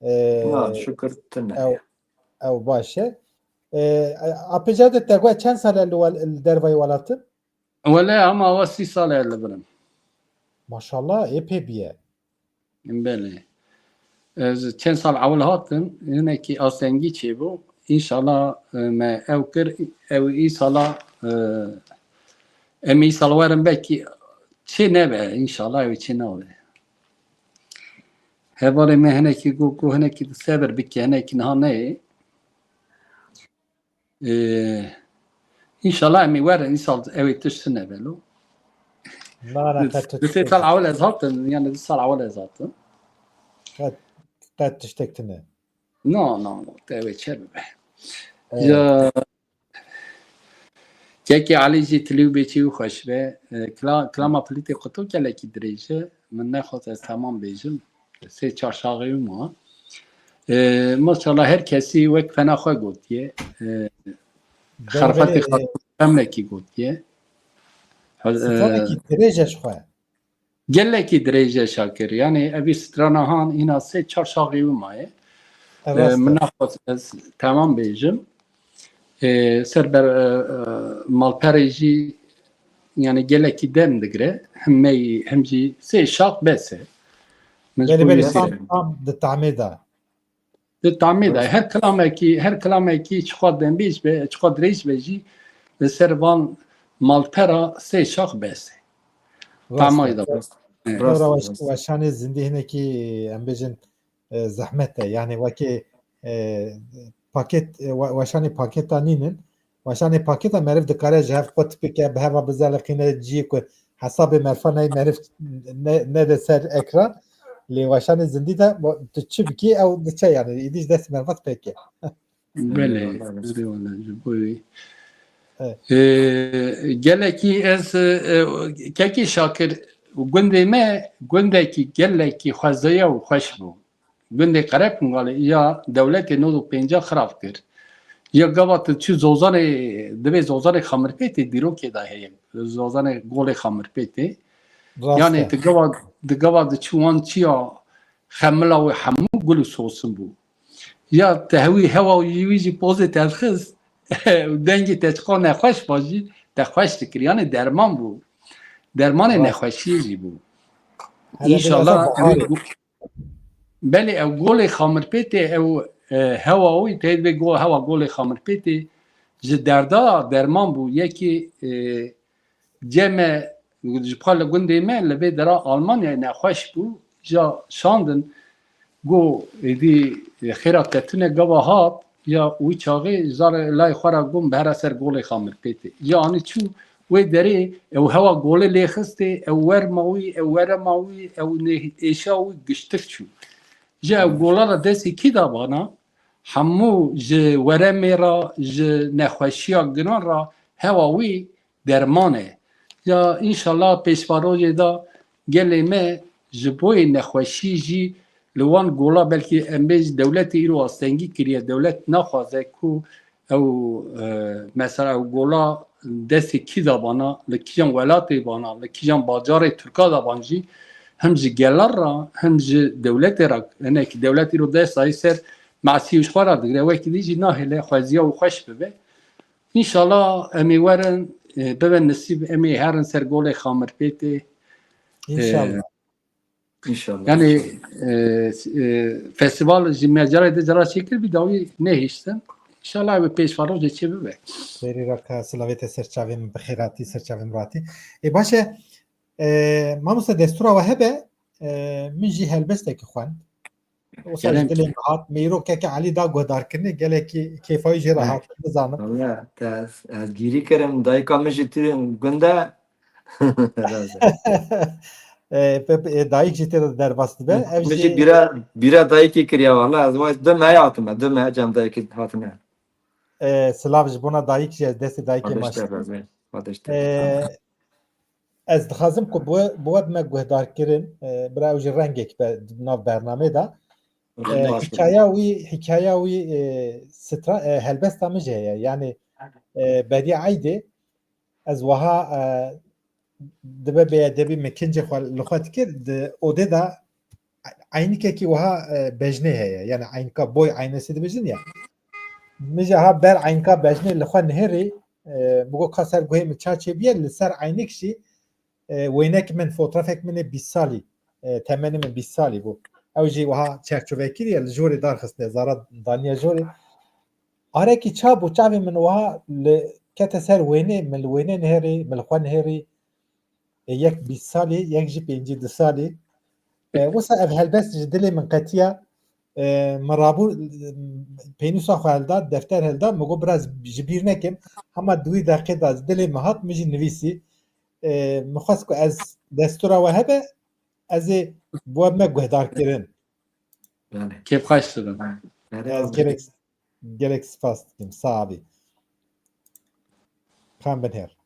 E, Na, şükür tune. Ew, Ew baş e. E, Apêca de te got çend sal e li wel-, li dervayî welatin? Wele ama awa sî sal e li vir im. Maşallah, ê pê bîye. Belê. Ez çend sal ewil hatim, hinekî astengî çêbû. Înşallah, e, me ew kir, ew îsala, e, em îsal werin belkî çê nebe, înşallah ew çê nabe. Hevalê me hinekî got, got hinekî sebir bike, hinekî niha neyê. Ee, înşallah em ê werin, îsal ew ê tişt tune be lo. Na, na, qet tu Di sê sal ewil ez hatim, yani di sal ewil ez hatim. Qet, qet tiştek tune. No, no, no, te ew ê çe bibe. Evet. Ya, Kekê Elî jî tilî û bêçî û xweş be. E, kla-, kilama Pilîtê Qutû gelekî dirêj e. Min nexwest ez temam bêjim. Sê çar şaxê wî ma. E, maşallah her kesî wek fena xwe gotiye. E, Xerfetê Xemlekî gotiye. Stranekî dirêj e ji xwe. Gelekî dirêj e Şakir. Yanî evî strana han hîna sê çar şaxê wî maye. E, min naxwest ez temam bêjim. E, ser ber, e, e, malperê jî yani gelekî dem digire. Him meyî, him jî sê şax bes e. Min ji Belê, bo belê, wî tam, sê tam di tamê de. Di tamê de her kilamekî, her kilamekî çiqas dembêj be, çiqas dirêj be jî li ser van malpera sê şax bes e. Rast e. Tamay da. Rast e. Rast e, Sonra rast e. Weşanê zindî hinekî, em bêjin, e, zehmet e. Yani wekî, e, paket, e, we-, weşanê paketa nînin. Weşanê paketa meriv dikare ji hev qut bike, bi heva bizeliqîne ciyê ku hesabê merfa neyê meriv ne-, nede ser ekran. Lê weşanê zindî de bo-, tu çi bikî ew diçe yani. Îdî ji destê merva pêke. Belê, belê wele ji bo wî. Evet. Ee, gelekî ez, e, kekî Şakir, gundê me gundekî gelekî xwezaya û xweş bû. Gundê Qerepungalê ya dewletê nod û pênca xirab kir. Ya gava tu çû Zozanê, divê Zozanê Xamirpêtê dîrokê de heye. Zozanê Golê Xamirpêtê. Rast e. Yani tu gava, tu gava diçû wan çiya Xemila wê hemû gul û sosin bû. Ya te hewî hewa wî jî pozê te dixist û dengê te çiqa nexweş ba jî te xweş dikir. Yani derman bû. Dermanê Rast. nexweşiyê jî bû. Hele Înşallah biraz em ê baharê. Belê ew golê Xamirpêtê, ew, e, hewa wî, tê divê go-, hewa golê Xamirpêtê ji derda derman bû. Yekê, e, cem e, ji xwe li gundê me, li vê dera Almanyayê nexweş bû, ja şandin, go, êdî, e, xêra te tune gava hat, ya wî çaxê zarê layê xwe ra got min bihera ser golê Xamirpêtê. Ya anî çû wê derê, ew hewa golê lê xistê, ew werma wî, ew werema wî, ew nê-, êşa wî giştir çû. Ji ew gola re destê kî da bana? Hemû ji weremê re, ji nexweşiya ginan re hewa wî derman e. Ya înşallah pêşvarojê de gelê me ji bo yê nexweşî jî li wan gola belkî em bêjin dewletê îro astengî kiriye, dewlet naxwaze ku ew, e, mesela ew gola destê kî da bana, li kîjan welatê bana, li kîjan bajarê Tirka da ban jî, him ji gelan re, him ji dewletê re, hinek dewlet îro dest dayî ser mesî û ji xwe re digire, wekî dî jî nahêle xweziya û xweş bibe. Înşallah em ê werin, e, bibe nisîb, em ê herin ser golê Xamirpêtê. Înşallah. E, Înşallah, Yani, înşallah. e, e, festival ji me cara de cara çêkir, bi dawî nehiştin. Înşallah ew pêşvaroje çê bibe. Xêrî raka silavê te ser çavê min bi xêratî, ser çavê min ratî. E, baş e, e, mamoste destûra we hebe, e, min jî helbestekî xwend. Wisa ji Kerem. dilê min hat, mêrokeke Elî da guhdarkirinê, gelekî kêfa wî jê re Heh. hat, nizanim. Wala, te ez, ez gîrî kirim, dayika min jî tu gunde. E, pe-, pe-, e, dayik jî tê de derbas dibe. Min, Ev min jî jî bîra, bîra dayikê kiriya wala. Ez wayî du meh hatime, du meh cem dayikê hatime. E, silav ji bona dayik jî, ez destê dayikê Xwedê maşe. ji te razî, Xwedê ji te E, razî. Ez dixwazim ku bi we, bi we bime guhdarkirin, e, bira ew jî rengek be di nav bernamê de. E, Rengek. hikaya wî, hikaya wî, e, stra-, e, helbesta min jî heye. Yani, e, Beriya Eydê, ez wiha, e, dibe bêedebî min kincê xwe li xwe dikir, di odê de eynikekî wiha, e, bejnê heye. Yani eynika boy aynesi dibêjin ya. Min jî ha ber eynka bejnê li xwe nihêrî, e, min got ka ser guhê min ça çêbiye, li ser eynik jî, e, wênek min, fotoğrafek min ê bîst salî, e, temenê min bîst salî bû. Ew jî wiha çerçove kiriye, li jorê darxistine, zara daniye jorê. Arekî ça bû, çavê min wiha li kete ser wênê, min li wênê nihêrî, min li xwe nihêrî. E, yek bîst salî, yek jî pêncî du salî. E, wisa ev helbest ji dilê min qetiya. E, min rabû, e, pênûsa xwe hilda, defter hilda, min got, "Biraz ji bîr nekim." Hema di wî deqê de dilê min hat, min jî nivîsî. E, min xwest ku ez destûra we hebe, ez ê bi we bime guhdarkirin. Belê. Kêfxweş dibim. Belê, ez gelek, gelek spas dikim. Sax bî. Kan bin her.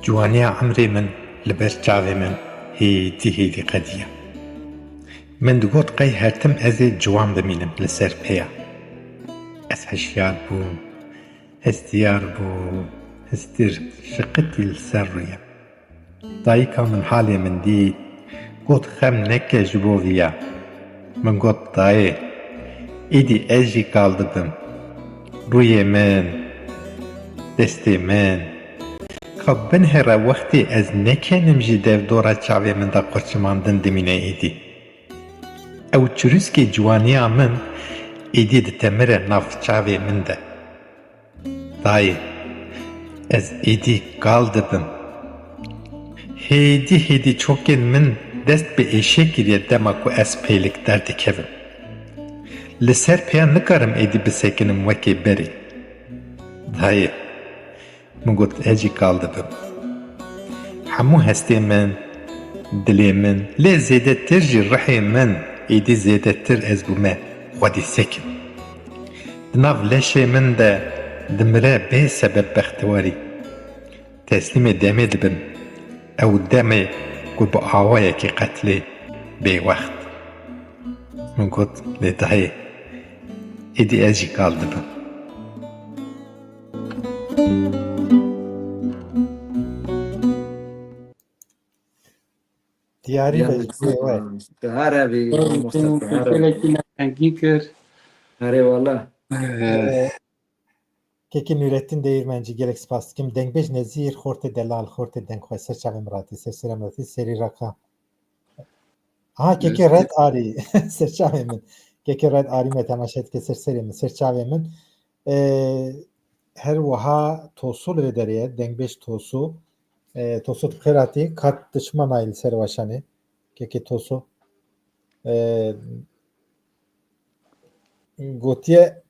Ciwaniya emrê min li ber çavê min hêdî hêdî qediya. Min digot qey her tim ez ê ciwan bimînim li ser pêya. Ez hişyar bûm, hestiyar bûm, histir şiqitî li ser rûyê. Dayika min halê min dît, got, "Xem neke ji bo viya." Min got, "Dayê, êdî ez jî kal dibim. Rûyê min, destê min. Ka binhere wextê ez nekenim jî derdora çavê min de qurçimandin dimîne êdî. Ew çirûskê ciwaniya min êdî ditemire nav çavê min de." Dayê, ez êdî kal dibim. Hêdî hêdî çokên min dest bi êşê kiriye dema ku ez pêlik derdikevim. Li ser pêya nikarim êdî bisekinim wekê berê. Dayê, min got, ez jî kal dibim. Hemû hestê min, dilê min, lê zêdetir jî rihê min êdî zêdetir ez bûme xwedî sekin. Di nav leşê min de dimire bê sebeb bextewarî. Teslîmê demê dibim. Ew demê ku bi awayekî qetilê bêwext. Min got, lê dayê, êdî ez jî kal dibim. Diyarî be ji we. Her evî mamoste, her evî. Gelekî me hengî kir. Erê wala. Ee, Kekê Nûrettin Değirmenci, gelek spas dikim. Dengbêj Nezîr, xortê delal, xortê dengxwe, ser çavê min ratî, ser serê min ratî, serî raka. Ha, kekê Red Arî, ser çavê min. Kekê Red Arî me temaşe dike, ser serê min, ser çavê min. Ee, her wiha Tosu li vê derê ye, dengbêj Tosu. Ee, Tosu, tu bi xêr hatî, kat tu çima nayê li ser weşanê? Kekê Tosu. Ee, gotiye,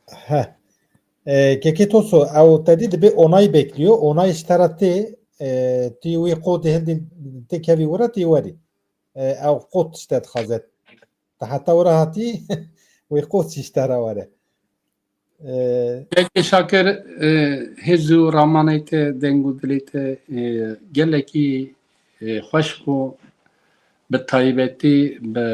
he. Ee, Kekê Tosu, ew te dî dibê onay bekliyor. Onay ji te re tê, ee, tu wî qotê hildî tê kevî were, tu werî. Ee, ew qot ji te dixwaze. Te heta were hatî, wî qot jî ji te re were. Ee, Kekê Şakir, e, hêz û ramanê te, deng û dilê te, e, gelekî, e, xweş bû. Bi taybetî bi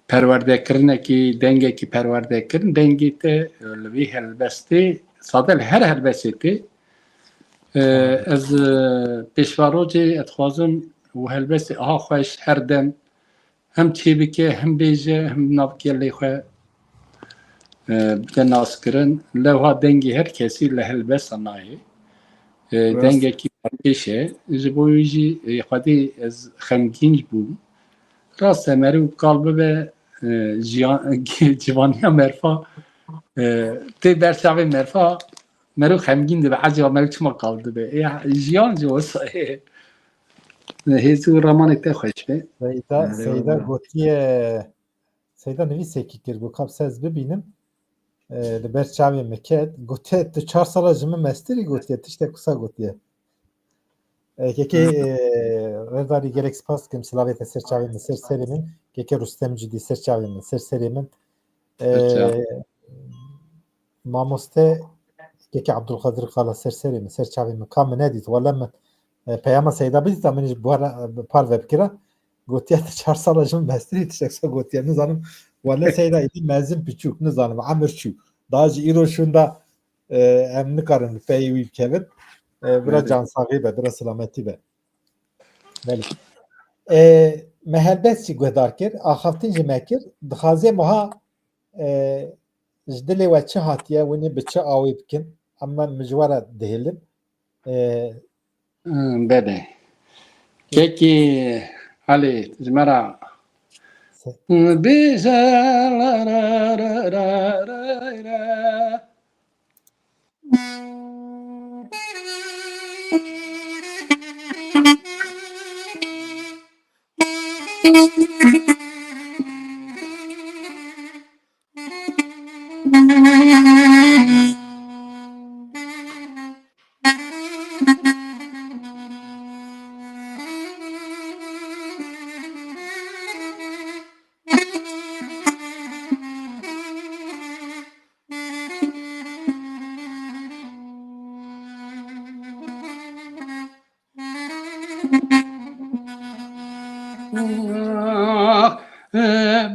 perwerdekirinekî, dengekî perwerdekirin, dengê te, e, li vî helbestê, sade li her helbestê tê. E, ez, e, pêşvarocê ez dixwazim û helbestê aha xweş her dem hem çêbike, hem bêje, hem nav gelê xwe, e, bide naskirin. Lewha dengê her kesî li helbesta nayê. E, dengekî pêş e. Ji bo wî jî, e, xwedî ez xemgîn bûm. Rast e, meriv kal bibe, e, jiyan, civaniya merfa, e, tê ber çavê merfa, meriv xemgîn dibe. Ecaba meriv çima kal dibe? E, jiyan jî wisa ye. Hêz û ramanê te xweş be. Seyda, Seyda gotiye, Seyda nivîsekî kir, got, "Kap se ez bibînim." E, li ber çavê min ket. Gotiye, "Tu çar sala ji min mestirî?" Gotiye, tiştek wisa gotiye. E, kekê, e, Redarî, gelek spas dikim, silavê te ser çavê min, ser serê min. Kekê Rustem Cudî, ser çavê min, ser serê min. E, mamoste, kekê Abdulkadir Kala, ser serê min, ser çavê min. Ka min nedît, wele min, e, peyama Seyda bidîta, min jî buhara, e, parve bikira. Gotiye, "Tu çar sala ji min mestirî?" Tiştek se gotiye, nizanim. Wele Seyda êdî mezin piçûk, nizanim, emir çû. Daha ji îro şûnda, e, em nikarin li peyê wî bikevin. E, bira Belê. Cansaxî be, bira selametî be. Belê. E, me helbest jî guhdar kir, axaftin jî me kir. Dixwaze muha, e, ji dilê we çi hatiye, winî bi çi awê bikin? Em me ji we re dihêlin. E, Hmm, belê. Kekî Elî, ji me re Se- bêje la, la, la, la, la, la.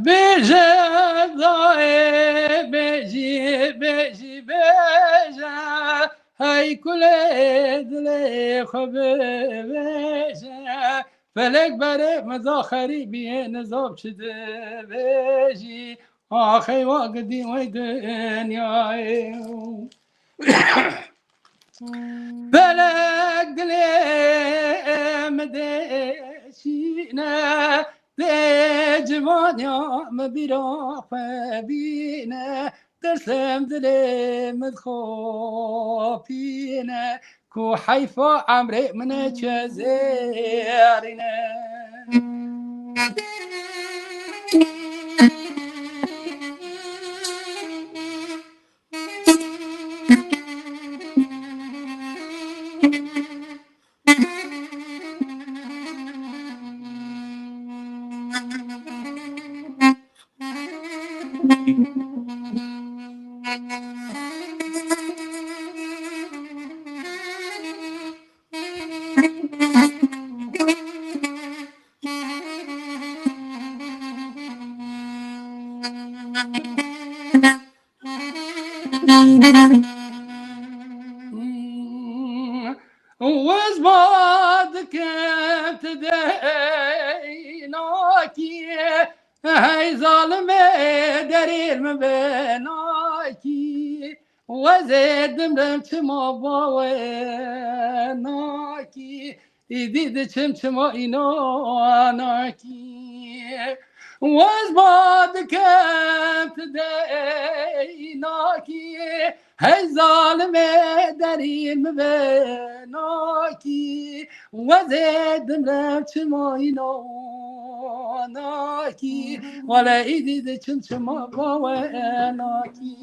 Bêje dayê, bêjî, bêjî, bêje, hey kulê dilê xwe bibêje. Felek berê min da xerîbiyê, nizam çi dibêjî, axey wa gidî wey dinyayê. Felek dilê min deşîne, dê civaniya min bîra xwe bîne, tirsim dilê min dixapîne, ku heyfa emrê min e çi zêrîne. Wez ba dikim tu deynakî, hey zalimê derîr min benakî. Wezê dimrim çima bawe nakî, îdî diçim çima înanakî. Wez ba dikem tu deynakî, hey zalimê derî min benakî. Wezê dimrim çima înanakî, wele îdî diçim çima bawe nakî.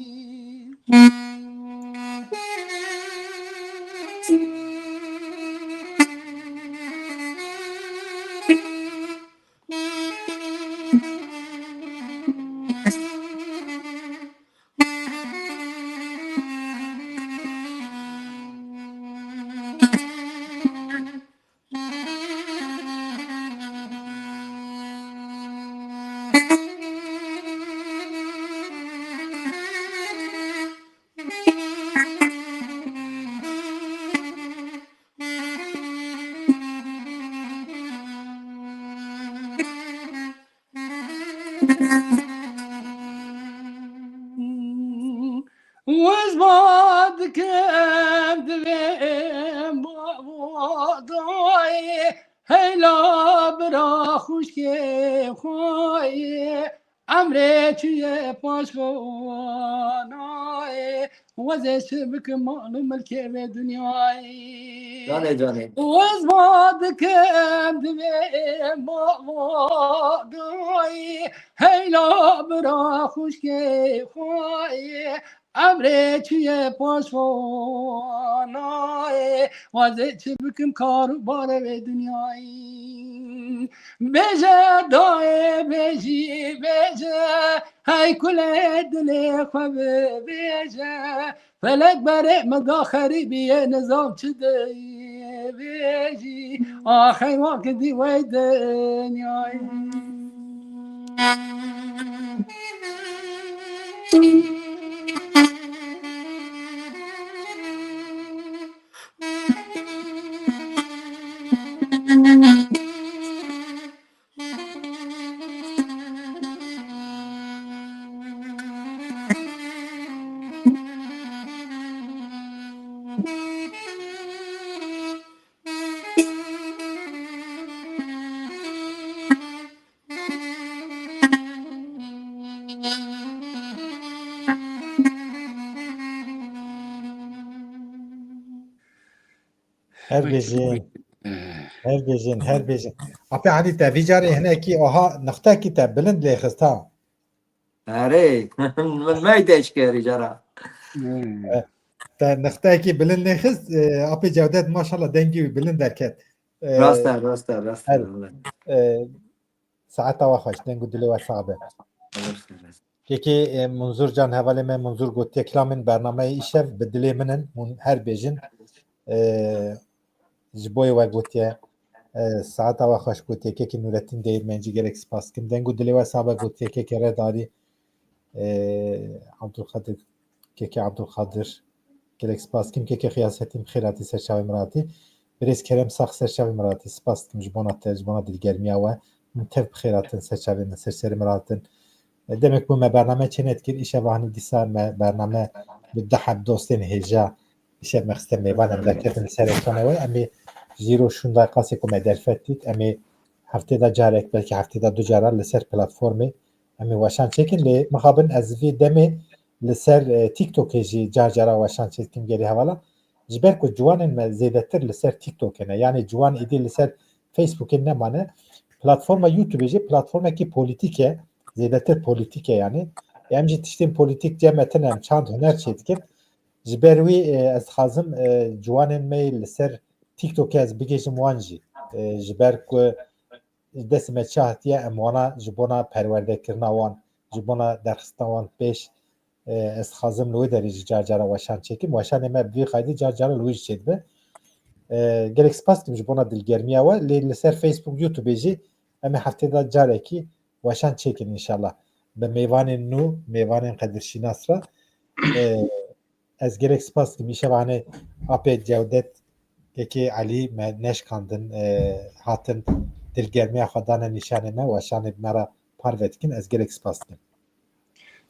Wez ba dikem divêm bavadayê, heyla bira xuşkê xwayê, emrê çûye paş vanayê, wezê çi bikim mal û milkê vê dinyayê. Canê, canê. Wez ba dikem divêm bavadayê, heyla bira xuşkê xwayê, emrê çûye paş vanayê, wezê çi bikim kar û barê vê dinyayê. Bêje dayê, bêjî, bêje, hey kulê dilê xwe bibêje. Felek berê min da xerîbiyê, nizam çi dibêjî, axey wa gidî wey dinyayê. Her bijî, her bijî, her bijî. Apê Elî, te vî carê hinekî aha nixtekî te bilind lê xist ha. Erê, min meyde eşkerî cara. Te nixtekî bilind lê xist, e, apê Cewdet maşallah dengî wî bilind derket. E, Rast e, rast e, rast e. Her, e, saeta we xweş, deng û dilê we sax be. Kekê, e, Munzur Can, hevalê me Munzur gotiye, kilamên bernameyê îşev bi dilê min in, hûn her bêjin. E, ji bo yê we gotiye, e, saeta we xweş gotiye, kekê Nurettin Değirmenci gelek spas dikim. Deng û dilê we sax be gotiye, kekê Redarî, e, Abdulkadir, kekê Abdulkadir. Gelek spas dikim, kekê Xiyasettin bi xêr hatî ser çavê min re hatî. Birêz Kerem Sax ser çavê min re hatî. Spas dikim ji bona te, ji bona dilgermiya we. Min tev bi xêr hatin ser çavê min, ser serê min re hatin. E, demek bû me bername çênedikir, îşev hanî dîsa me bername bi du heb dostên hêja îşev me xiste mêvan em derketin li ser ekrana we. Em ê ji îro şûnda qasê ku me derfet dît, em ê heftê de carek, belkî heftê de du cara li ser platformê em ê weşan çêkin. Lê mixabin ez vê demê li ser, e, TikTokê jî car cara weşan çêdikim gelî hevala. Ji ber ku ciwanên me zêdetir li ser TikTokê ne, yanî ciwan êdî li ser Facebookê nemane. Platforma YouTubeê jî platformekî polîtîk e, zêdetir polîtîk e yanî. Em jî tiştên polîtîk cem me tine, em çand huner çêdikin. Ji ber wî, e, ez dixwazim, e, ciwanên me yê li ser TikTokê ez bigihîjim wan jî. E, ji ber ku destê me çi hatiye, em wana ji bona perwerdekirina wan, ji bona derxistina wan pêş, e, ez dixwazim li wê derê jî car cara weşan çêkim. Weşanê me bi vî qaydê car cara li wê jî çêdibe. E, gelek spas dikim ji bona dilgermiya we. Lê li ser Facebook, YouTubeê jî em ê heftê de carekî weşan çêkin înşallah. Bi mêvanên nû, mêvanên qedirşînas re. E, ez gelek spas dikim. Îşev hanê apê Cewdet, kekê Elî me neşkandin, e, hatin dilgermiya xwe dane nîşanê me, weşanê me re parve dikin. Ez gelek spas dikim.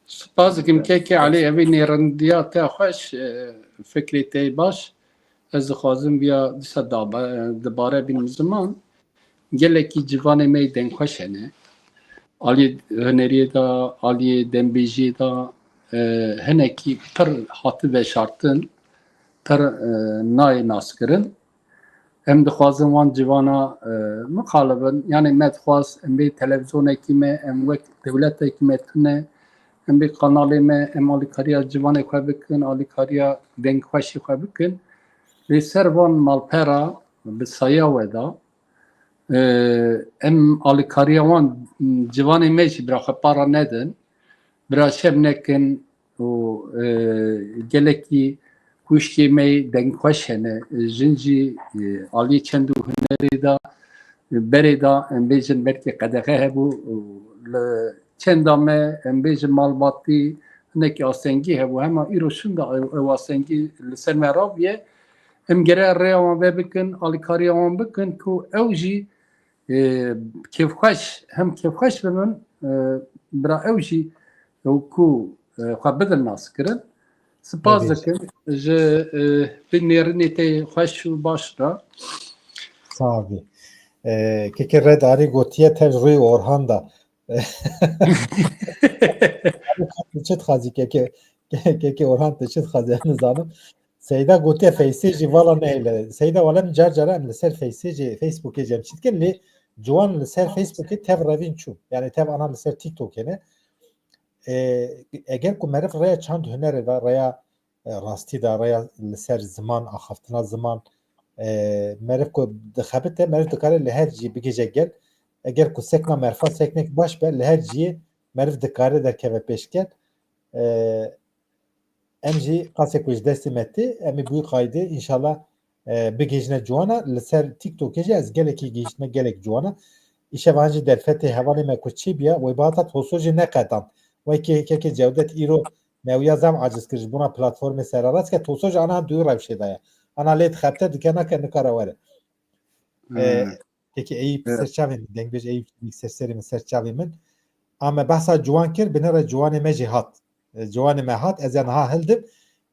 Spas dikim kekê Elî, evî nêrindiya te xweş, e, fikrê te yê baş. Ez dixwazim viya dîsa dabe-, dibare bînim ziman. Gelekî ciwanê me yê dengxweş hene. Aliyê huneriyê de, aliyê dembêjiyê de, e, hinekî pir hati veşartin, pir, e, nayê naskirin. Em dixwazin wan civana, e, mixalibin. Yanî me dixwaz em bê televîzyonekî me, em wek dewletekî me tune, em bê kanalê me, em alîkariya ciwanê xwe bikin, alîkariya dengxweşê xwe bikin. Lê ser van malpera bi saya we de, e, em alîkariya wan ciwanê me jî bira xwe para nedin, bira şev nekin û, e, gelekî kuşkê me yê dengxweş hene. Jin jî, e, aliyê çend û hunerê de, berê de, em bêjin belkî qedexe hebû û li çenda me, em bêjin malbatî, hinekî astengî hebû. Hema îro şûnda ew, ew astengî li ser me raviye. Em gere rêya wan vebikin, alîkariya wan bikin ku ew jî, e, kêfxweş, hem kêfxweş bibin, e, bira ew jî ew ku, e, xwe bidin naskirin. Spas dikim ji, e, vî nêrînê te xweş û baş re. Sağ ol. E, kekê Redarî gotiye tev rûyê Orhan da. Tu çi dixwazî kekê, kekê Orhan, tu çi dixwazî, ez nizanim. Seyda gotiye Faceê jî vala nehêle. Seyda wala min car cara em li ser Faceê jî, Facebookê jî em çi dikin, lê ciwan li ser Facebookê tev revîn çû. Yani tev ana li ser TikTokê ne. E, eger ku meriv rêya çand hunerê de, rêya, e, rastî de, rêya li ser ziman, axaftina ziman, e, meriv ku dixebite, meriv dikare li her cî bigihîje gel. Eger ku sekna merifa seknek baş be, li her ciyê meriv dikare derkeve pêşgel. E, em jî qasê ku ji destê me tê, em ê bi wî qaydê înşallah, e, bigihîjine ciwana. Li ser TikTokê jî ez gelekî gihîştime gelek ciwana. Îşevan jî derfetê hevalê me ku çêbûya, wê bihata Toso jî neqetand. Wekî kekê Cewdet îro me wiya zaf aciz kir ji bona platformê sererast ke, Toso jî ana di wî rewşê de ye. Ana lê dixebite, dike nake, nikare were. E, Hmm. Kekê Eyüp ser çavê min, dengbêj Eyüp ser serê min, ser çavê min. A me behsa ciwan kir, binêre ciwanê me jî hat. E, ciwanê me hat, ez ê niha hildim.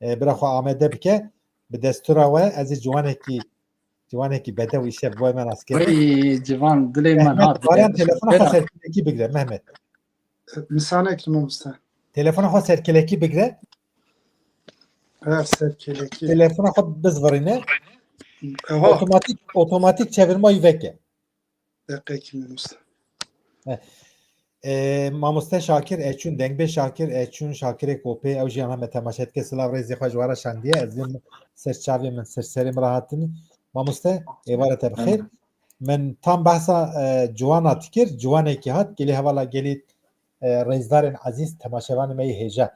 E, bira xwe amade bike. Bi destûra we, ez ê ciwanekî, ciwanekî bedew îşev boy me nas kir. Ey, ciwan, dilê min Mehmet hat. Baran, telefona xwe serkilekî bigire, Mehmet. Misanek mamoste. Telefona xwe serkilekî bigire. Ha, serkilekî. Telefona xwe bizvirîne. Aha. Otomatik, otomatik çevirmayî veke. Deqekî mamoste. E, mamoste Şakir Eçûn, dengbê Şakir Eçûn, Şakirê Kopê, ew jî ana me temaşe dike, silav rêzê xwe ji we re şandiye, ez ê ser çavê min, ser serê min re hatin. Mamoste, êvara te bi xêr. Min tam behsa, e, ciwana dikir, ciwanekî hat, gelî hevala gelî, e, rêzdarên ezîz, temaşevanê me yê hêja.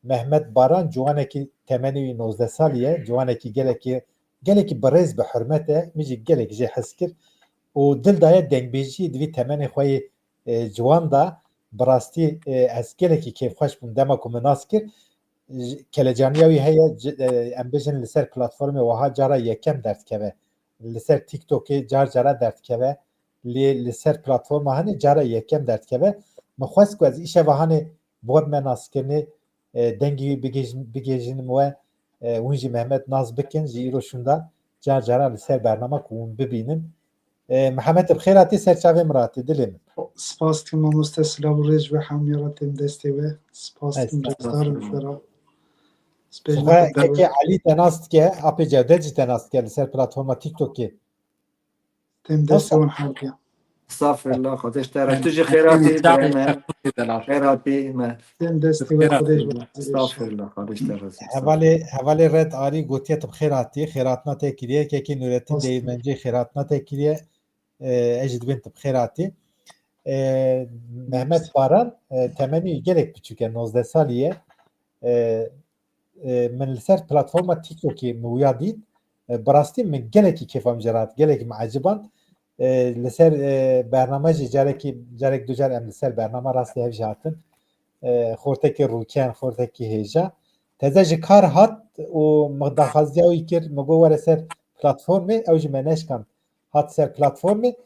Mehmet Baran ciwanekî temenê wî nozdeh salî ye, ciwanekî gelekî, gelekî bi rêz, bi hurmet e, min jî gelek jê hez kir. Û dil daye dengbêjiyê di vî temenê xwe yê, e, ciwan de, bi rastî, e, ez gelekî kêfxweş bûm dema ku min nas kir. Ji-, kelecaniya wî heye, ci-, e, em bêjin li ser platformê wiha cara yekem derdikeve. Li ser TikTokê car cara derdikeve. Lê li ser platforma hanê cara yekem derdikeve. Min xwest ku ez îşeva hanê bi we bime naskirinê, e, dengê wî bigêjin-, bigêjînim we, e, hûn jî Mehmet nas bikin, ji îro şûnda car cara li ser bernama ku hûn bibînin. E, Mihemed, bi xêr hatî, ser çavê min re hatî, dilê min. Spas dikim mamoste, silav û rêz ji we hemûya re, têm destê we. Spas dikim, rêzdar im ji we re. Xwe kekê Elî te nas dike, apê Cevdet jî te nas dike li ser platforma TikTokê. Têm destê wan hemûya. Estağfirullah, Xwedê ji te re. Tu jî xêr hatî, Xêr hatî, Xêr hatî, Xêr hatî me. Têm destê we, Xwedê ji we re. Estağfirullah, Xwedê ji te re. Hevalê, hevalê Red Arî gotiye tu bi xêr hatî, xêrhatina te kiriye, kekê Nurettin Değirmenci xêrhatina te kiriye. E, ez jî dibên tu bi xêr hatî. E, Mehmet Baran, e, temenî gelek biçûk e, nozdeh salî ye. E, e, min li ser platforma TikTokê min wiya dît. E, bi rastî min gelekî kêfa min jê re hat, gelekî min eciband. E, li ser, e, bername jî carekî, carek du car em li ser bernama rastî hev jî hatin. E, xortekî rûken, xortekî hêja. Teze ji kar hat û min daxwaziya wî kir, min got were ser platformê, ew jî me neşkand. Hat ser platformê.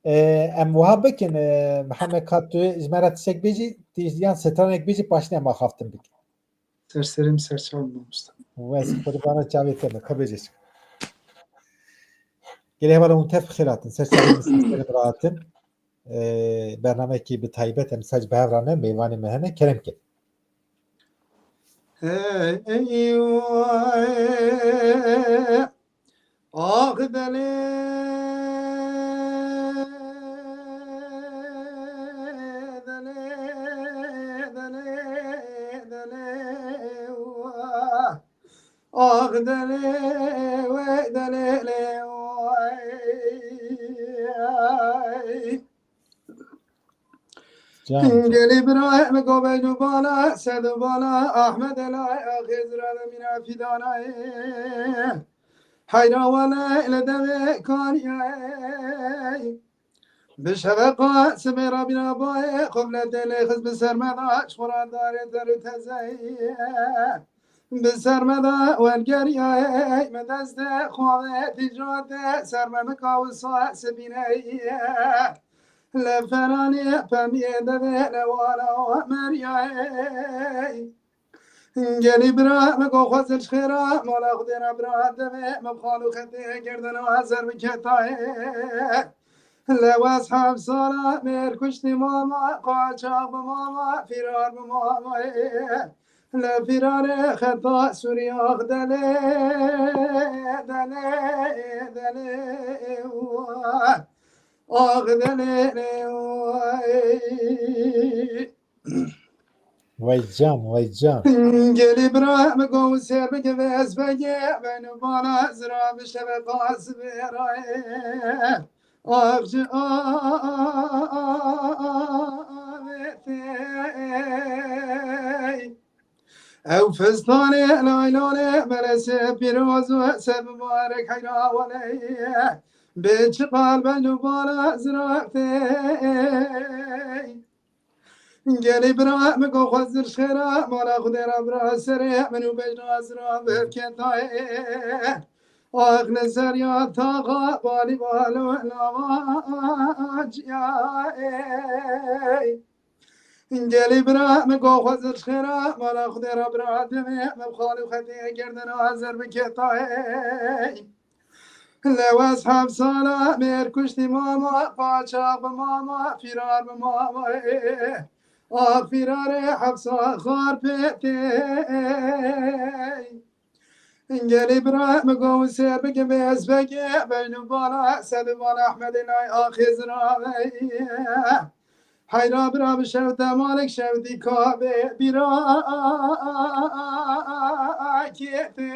E, em wiha bikin, e, Mihemed, ka tu ji me re tiştek bêjî, tu yan stranek bêjî, paştî em axaftin bikin. Ser serê min, ser çavê min mamoste. Wes, qurbana çavê te me, ka bêje çi. Gelê hevala hûn tev xêr hatin, ser çavê min, ser serê min re hatin. E, bernamekî bi taybet em sac bi hev re ne, mêvanê me hene, kerem ke. Hey, ey, vay. Ax delê, delê, delê, delê, delê, wa. Ax delê, wey delê, lê, way. Can. Gelî bira min go bejnû bala, sedû bala, Ahmed Elay, axê zira de mîna fîdanayê. Heyra wele li devê kaniyayê. Bi şeveqa sibê rabîna bayê, xufletê lê xist bi ser me da, ji xwe re darê der û tezeyê. Bi ser me da welgeriyayê, me destê xwe tîcate, ser me bika wisa sibîneyê. Li feranê pemiyê devê newala meriyayê. Gelî bira min go xwezil ji xêra, mala Xwedê re bira devê, min xal û xetê gerdena zer biketayê. Lewaz heft sala mêr kuştî mama, qaçax bi mama, fîrar bi mamayê. Li fîrarê xeta Sûriya delê, delê, delê, wa. Ax delê, lê, wa. Wey can, wey can. Gelî bira min go ser bike vez bege, ben bana zira bi şeveqa sibê rayê. Avcı avêtey. Ew fistanê laylanê melesê pîroz û ser mubarek heyra weley. Bê çi qal ben û bala ziraftey. Gelî bira min go xwezir şêra, mala Xwedê re bira serê min û bejna zira bevketayê. Ax li ser ya taxa balî balo nava ciya ey. Gelî bira min go xwezir xêra mala Xwedê re bira demê min xalî xetê gerdin hazir bike tayê. Lewez heft sala mêr kuştî mama paçax bi mama fîrar bi mama ê. Ax fîrarê heft sal xar pê tê. Gelî bira min go ser bike bê ez beke beynu bala sed bala Ahmedê nay axê zira. Heyra bira bi şev te malik şev dî kabe bira kete.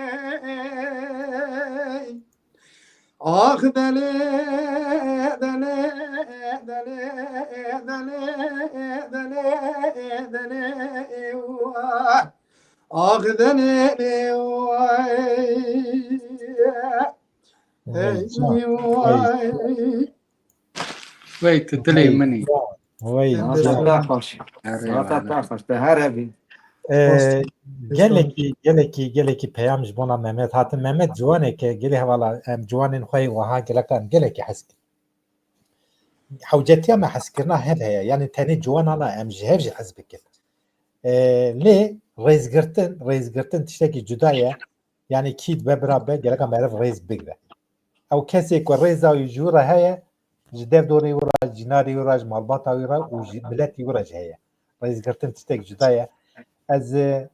Ax delê delê delê delê delê delê delê wa. Ax delê delê wa. Hey, hey, hey. Wey tu dilê min î. Wey. Saeta te xweş. Saeta te xweş. Te her hebî. Ee, gelekî, gelekî, gelekî peyam ji bona Mehmet hatin. Mehmet ciwanek e, gelê hevala em ciwanên xwe yê wiha gelek em gelekî hez kin. Hewcetiya me hezkirina hev heye. Yani tenê ciwanana em ji hev jî hez bikin. Ee, lê rêzgirtin, rêzgirtin tiştekî cuda ye. Yani kî dibe bira be, gereka meriv rêz bigre. Ew kesê ku rêza wî ji wî re heye, ji derdorê wî re, ji cînarê wî re, ji malbata wî re û ji miletî wî re jî heye. Rêzgirtin tiştek cuda ye. Ez, e,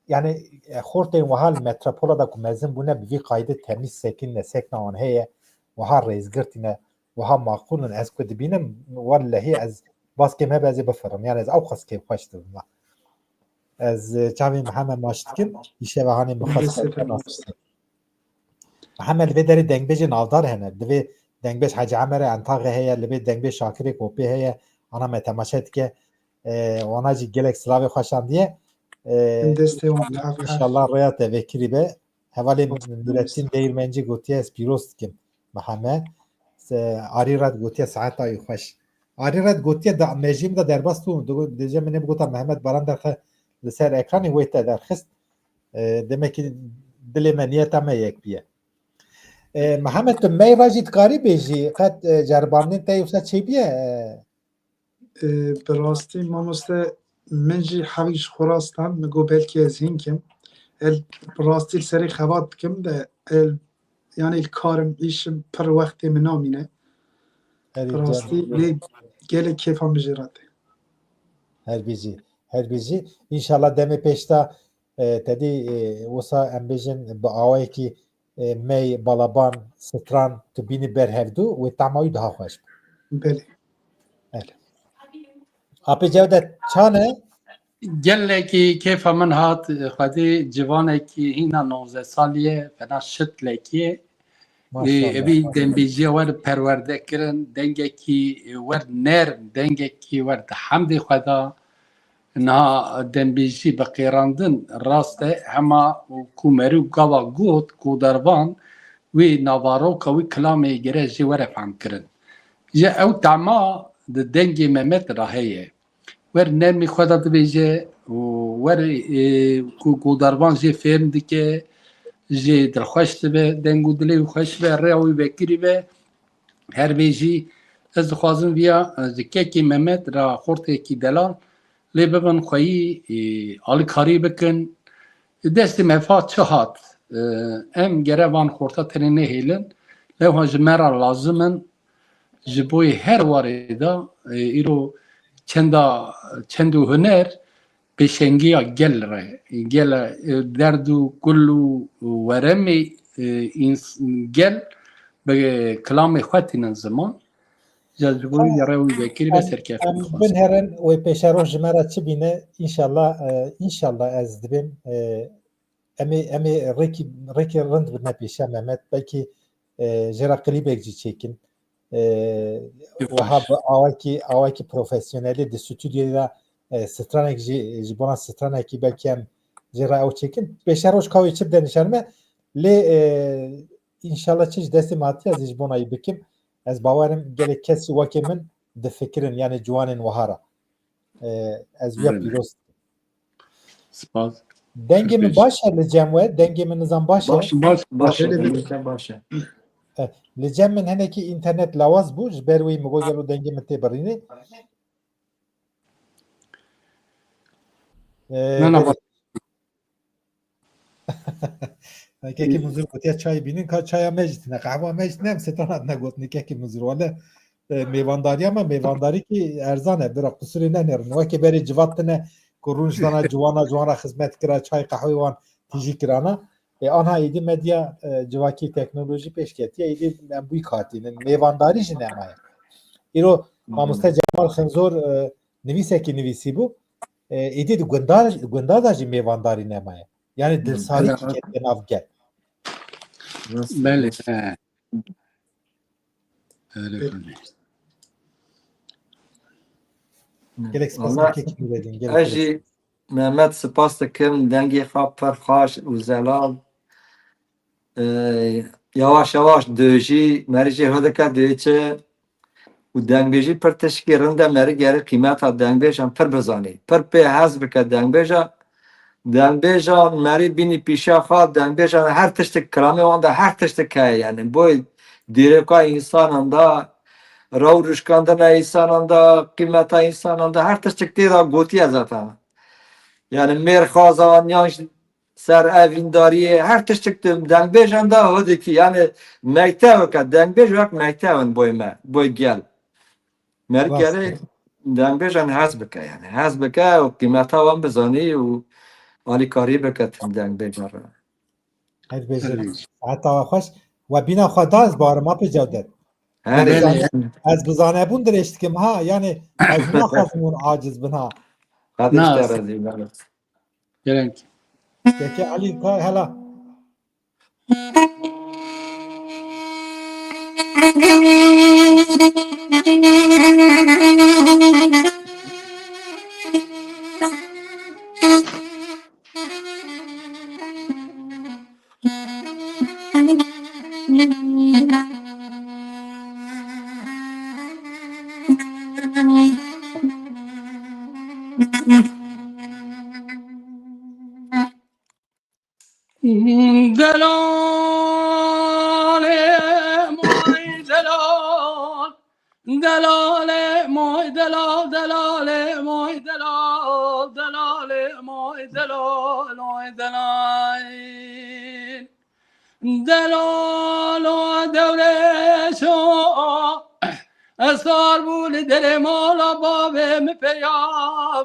yani, e, xortên wiha li metropola de ku mezin bûne, bi vî qaydê temîz sekînine, sekna wan heye, wiha rêzgirtîne, wiha maqûl in. Ez ku dibînim, wellehî ez baskêm hebe ez ê bifirim. Yani ez ew qas kêfxweş dibim. Ez, e, çavên Mihemed maç dikim, îşev hanê min xwest xwe nas dikim. Mihemed, li vê derê dengbêjê navdar hene. Li vê dengbêj Hecî Emerê Entaxê heye, li vê dengbêj Şakirê Kopê heye. Ana me temaşe dike. E, wana jî gelek silavê xwe şandiye. E, Destê wan tev her. Înşallah rêya te vekirî be. Hevalê Nurettin Değirmenci gotiye ez pîroz dikim. Mihemed. Se-, Arî Red gotiye saeta wî xweş. Arî Red gotiye da mejiyê min de derbas bû. Digo-, dêje min ê bigota Mehmet Baran derxe li ser ekranê wê te derxist. E, demek ki dilê me niyeta me yek bûye. E, Mihemed, tu mey re jî dikarî bêjî, qet, e, ceribandin te wisa çêbûye? E, E, bi rastî mamoste min jî hevî ji xwe rastan, min got belkî ez hîn kim. El bi rastî li serê xebat dikim de el, yani li karim îşim pir wextê min namîne. Herî Bi rastî can. Lê gelek kêfa min jê re tê. Her bijî, her bijî. Înşallah demê pêş de, e, te dî, e, wisa em bêjin bi awayekî e, mey, balaban, stran, tu bînî ber hevdû, wê tama wî daha xweş be. Belê. Belê. Apê Cewdet, çan e? Gelekî kêfa min hat, xwedî civanekî hîna nozdeh salî ye, fena şit lekî ye. Maşallah. Ê, evî dembêjiya wer perwerde kirin, dengekî wer nerm, dengekî wer di hemdê xwe da. Niha dembêjî bi qêrandin rast e, hema ku merû gava got, godarvan wê navaroka wî kilamê gere jê were fehmkirin. Ji ew tema di dengê Mehmet re heye. Wer nermî xwe de dibêje û wer, e, ku godarvan jê fêm dike, jê dilxweş dibe, deng û dilê wî xweş be, rêya wî vekirî be. Her vê jî ez dixwazim viya, e, ji kekê Mehmet re xortekî delal lê bibin xweyî, e, alîkarî bikin. Destê me fa çi hat? E, em gere van xorta tenê nehêlin. Lewha ji me re lazim in. Ji bo yê her warê de, e, îro çenda, çend û huner pêşengiya gel re. Gel, e, derd û kul û weremê, e, ins-, gel bi kilamê xwe tînin ziman. Ji bo Tamam. Yê re wî vekirî ve Em, serkeftin em dixwazim. Binherin wê pêşeroj ji me re çi bîne? Înşallah, e, înşallah ez dibêm, e, em ê, em ê rêkî, rêkê rind bidine pêşiya Mehmet. Belkî, e, jê re klîbek jî çêkin. E, Yavaş. Wiha bi awakî, awakî profesyonelî di stûdyoyê de, e, stranek jî, ji bona stranekî belkî em jê re ew çêkin. Pêşeroj ka wê çi bide nişan me. Lê, e, înşallah çi ji destê me hatiye ez ê ji bona wî bikim. Ez bawer im gelek kes jî wekî min difikirin, yani ciwanên wiha re. E, ez viya Belê. Pîroz. Spas. Dengê min baş e li cem we, dengê min nizam baş e. Baş, baş, baş e, dengê te baş e. Li cem min hinekî înternet lawaz bû, ji ber wî min got gelo dengê min tê birînê. Ee, Na, na, bak. Kekê Munzur gotiye çay bînin, ka çaya me jî tine, qehwa me jî tine, em setan hatine gotinê kekê Munzur. Wele e, mêvandariya me, mêvandarî kî erzan e, bira qusurê nenêrin. Wekê berê civat tine ku rûn ji dana ciwana, ciwana xizmet kira, çay qehwê wan tijî kirana. E, anha êdî medya e, civakî teknolojî pêş ketiye, êdî em bûyî katînin. Mêvandarî jî nemaye. Îro mamoste Cemal Xinzor e, nivîsekî nivîsî bû. E, êdî di gunda, gunda de jî mêvandarî nemaye. Yani dilsazî ketiye nav gel. Belê. He. Öyle. Gelek spas. Gelek spas. Mehmet, spas dikim, dengê xwe pir xweş û zelal. Ee, yavaş yavaş dojî, merî jê hudike dê çi. Û dengbêjî pir tişkî rind e, merî gerê qîmeta dengbêjan pir bizanî. Pir pê hez bike dengbêja. Dengbêjan merî bînî pîşa xwe, dengbêjan her tiştik, kilamê wan de her tiştik heye yani. Boy dîreka însanan de, raw rûşkandina însanan de, qîmeta însanan de her tiştik tê de gotiye zaten. Yani mêrxazan yan jî ser evîndariyê her tiştik tu dengbêjan de hudikî. Yani mekteveke dengbêj wek mektev in boy me, boy gel. Merî gerê dengbêjan hez bike yani. Hez bike û qîmeta wan bizanî û alîkarî bike tim dengbêjan re. Her bêjin. Saeta we xweş. We bîna xwe da ez barim apê Cewdet. Herê. Ez bizanebûn dirêj dikim ha. Yani ez naxwazim hûn aciz bin ha. Qadîş te rezî. Gerek. Peki Ali ka hela. Delalê moy delal. Delalê moy delal, delalê moy delal, delalê moy delal, oy delal. Delalo dewrêşo, ez sar bû li derê mala bavê min peya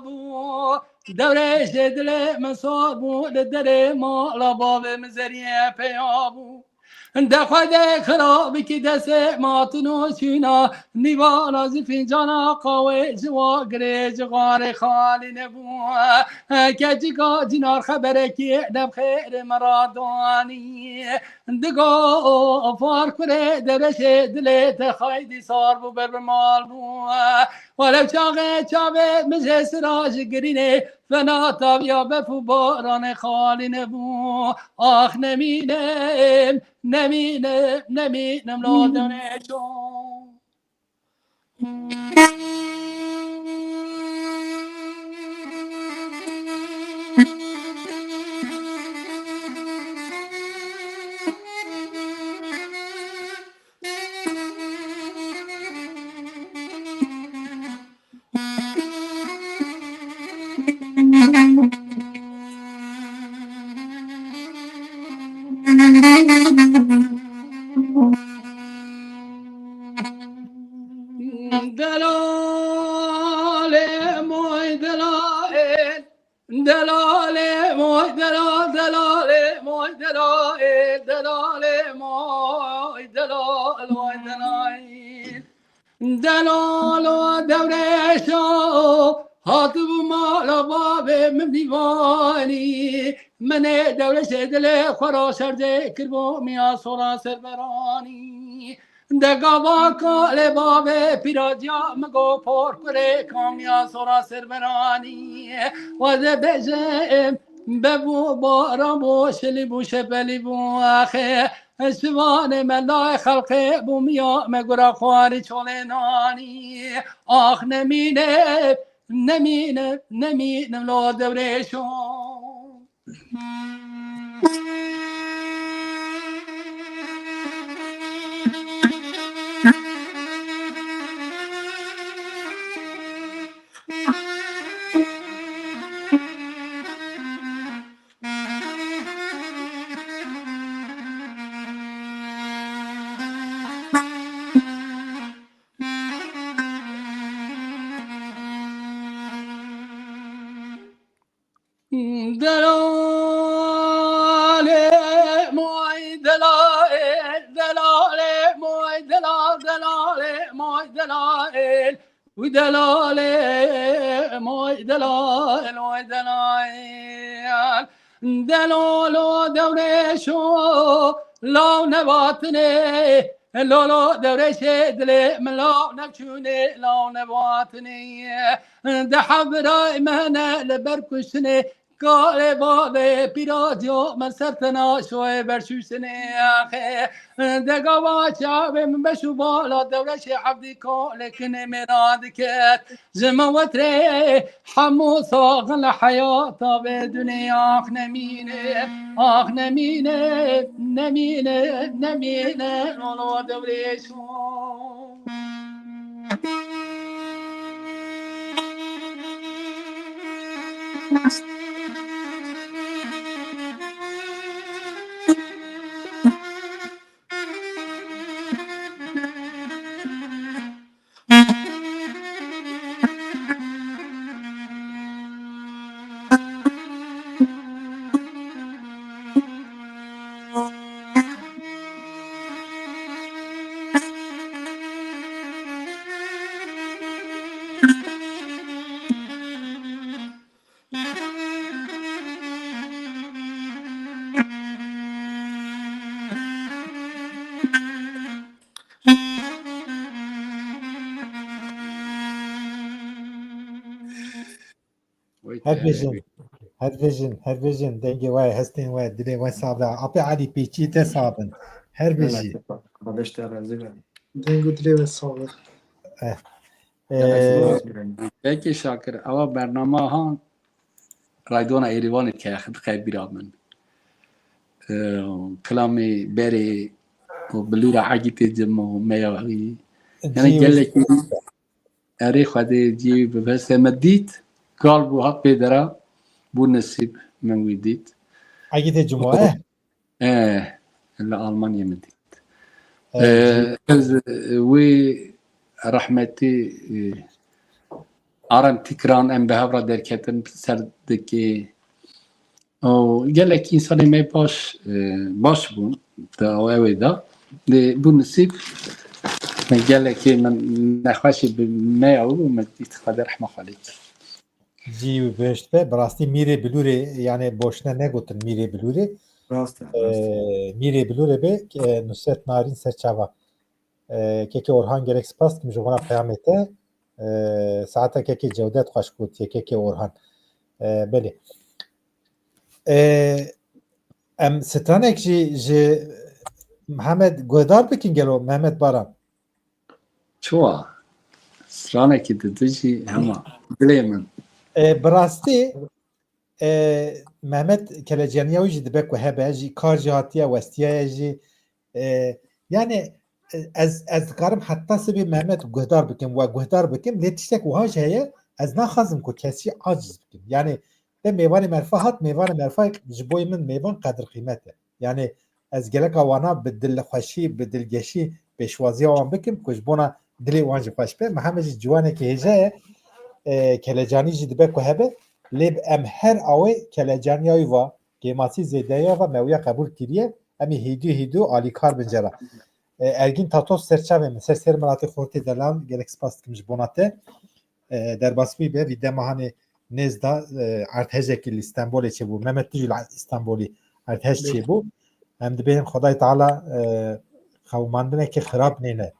bû. Dewrêşê dilê min sar bû, li derê mala bavê min zeriyê peya bû. De xwedê xirabikî destê matin û çûna, nîvana ji fincana qawê ji wa girê ji xarê xalî nebû. Keçika cinar xeberekî ne bi xêrê min ra danî. Digo far kurê dereşê dilê te xaydî sar bû ber bi mal bû. Welev çaxê çavê min jê sira ji girînê fena taviya bef û baranê xalî nebû. Ax nemînim, nemînim, nemînim lo dewrêşo. Delalê moy delalê, delalê moy delal, delalê moy delalê, delalê moy delal, moy delalê. Delalo dewrêşo, hatibû mala bavê min dîvanî. Min ê dewrêşê dilê xwe ra şercê kiribû miya sora serberanî. De gava kalê bavê pîraciya min go por kurê kamiya sora serberanî. Weze bêjim, bevû baran bû, şilî bû, şepelî bû, axê. Şivanê me layê xelqê bû miya me gura xwarî çolê nanî. Ax nemîne, nemîne, nemîne lo dewrêşo. Delalê moy delalê, delalê moy delal, delalê moy delalê, wî delalê moy delal, moy delal. Delalo dewrêşo law nebatinê, lolo dewrêşê dilê min law nevçûnê, law nebatinê. De hebirayê me ne li ber kuştinê, kalê bavê pîra ciyo min ser tena şoyê berşûştinê axê. De gava çavê min beş û bala dewrêşê evdî kalê kinê mêra diket. Ji min wetrê hemû saxin li heyata vê dunê ax nemîne, ax nemîne, nemîne, nemîne, lolo dewrêşo. Her bijin, her bijin, her bijin. Dengê we, hestên we, dilê we sax be. Apê Elî, pêçiyê te sax bin. Her bijî. Xweş te razî be. Deng û dilê we sax be. Eh. Ee, Belkî Şakir, ewa bernama han raydona Êrîvanê dike, dixe bîra min. Ee, Kilamê berê û bilûra Egîtê Cimo, meyawî. Yani Cî gelekî Erê Xwedê cî bi veste me dît. Kal bû haq pê dera. Bû nesîb min wî dît. Egîtê Cimo, eh? Eh, li Almanyê min dît. Eh, Eh, cî- ez, eh, wî rehmetî, eh, Arem Tikran em bi hev re derketin ser dikê. Û gelek însanê me baş, e, baş bûn di awewê de. Lê bû nisîb, gelekê min nexweşî bi me ya û min dît Xwedê rehma xwe lê kir. Cî û bihişt be, bi rastî Mîrê Bilûrê, yani boşne negotin Mîrê Bilûrê. Rast e, Ee, rast e. Mîrê Bilûrê be, e, Nusret Narîn Serçava. E, kekê Orhan, gelek spas dikim ji bona peyamê te. E, saeta kekê Cewdet xweş gotiye, kekê Orhan. E, belê. E, em stranek jî ji Mihemed guhdar bikin gelo, Mehmet Baran. Çawa? Stranekî di du jî hema dilê min. E, bi rastî, e, Mehmet Keleceniya wî jî dibe ku hebe, jî kar jî hatiye, westiyaye jî. E, yani, e, ez, ez dikarim heta sibê Mehmet guhdar bikim, we guhdar bikim, lê tiştek wiha jî heye, ez naxwazim ku kesî aciz bikim. Yani, te mêvanê merfa hat, mêvanê merfa ji bo min mêvan qedir qîmet e. Yani, ez geleka wana bi dilxweşî, bi dilgeşî pêşwaziya wan bikim ku ji bona dilê wan jî xweş be. Mihemed jî ciwanekî hêja ye. E, Kelecanî jî dibe ku hebe. Lê em her awê Kelecaniya wî va, kêmasî zêdeya va me wiya qebûl kiriye. Em ê hêdû hêdû alîkar bin jê re. E, Ergîn Tatos, serçavê min, ser ser milatê xortê delal, gelek spas dikim ji bona te. E, derbas bûyî be, vî dema hanê nêz da, e, erdhejekî li Stenbolê çêbû. Mehmet tu jî li Stenbolî erdhej çêbû. Em dibêjin Xwedayê Teala, e, qewimandineke xirab nêne,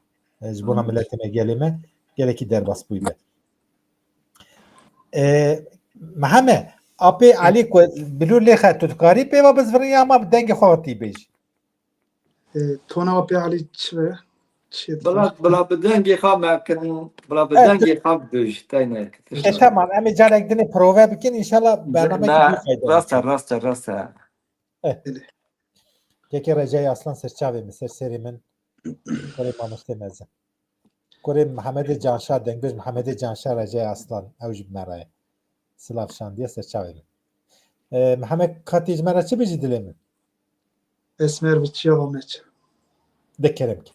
e, ji bona miletê me, gelê me, gelekî derbas bûyî be. E, Meheme, apê Elî ku bilûr lê xe, tu dikarî pê ve bizvirî ya ma bi dengê xwe hatî bêjî? E, tona apê Elî çi be? Çi ye? Bila, bila bi dengê xwe me kin, bila bi Evet. dengê xwe bibêj, teyne. E, tamam, em ê carek dinê prove bikin, înşallah bernameyekî Ne, dî fayda rast e, bike. rast e, rast e. Eh. Belê. Kekê Recai Aslan serçavê min, ser serê min, kurê mamoste mezin. Kurê Mehemedê Canşa, dengbêj Mehemedê Canşa Recai Aslan, ew jî bi me re ye. Silav şandiye ser çavê min. E, Mihemed Katî ji me re çi bijî dilê min? Esmer bi çiya va meç. De kerem ke.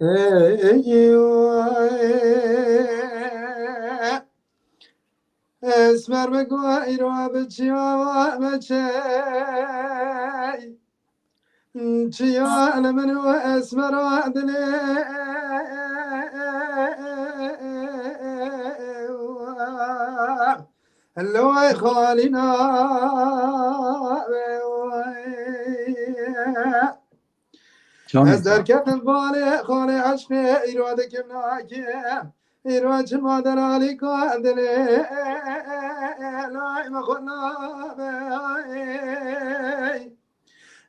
Ey, ey, ey, ey. Esmer bi ku îro bi çiya ve meçey. Çiya li min û esmera dilê. Leway xalî nabe. Ez derketim balê xalê eşqê, îro dikim nakim. Îro çima delalî ka dilê, lay me xwe nabe.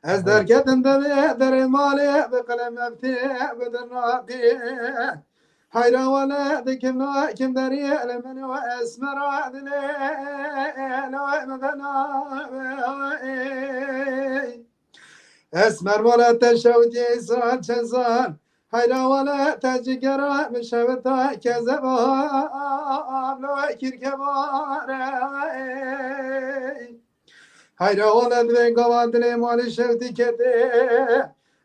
Ez derketim devê derê malê, bi qelem meftê, bi dirnaqê. Heyra wele dikim nakim derê, li min û esmera dilê, lay me xwe nabe. Esmer wele te şewitî sal çezan. Heyra wele te cigera min şewita kezeba ablo kîrkevare. Heyra wele divê gava dilê malî şewitî kete.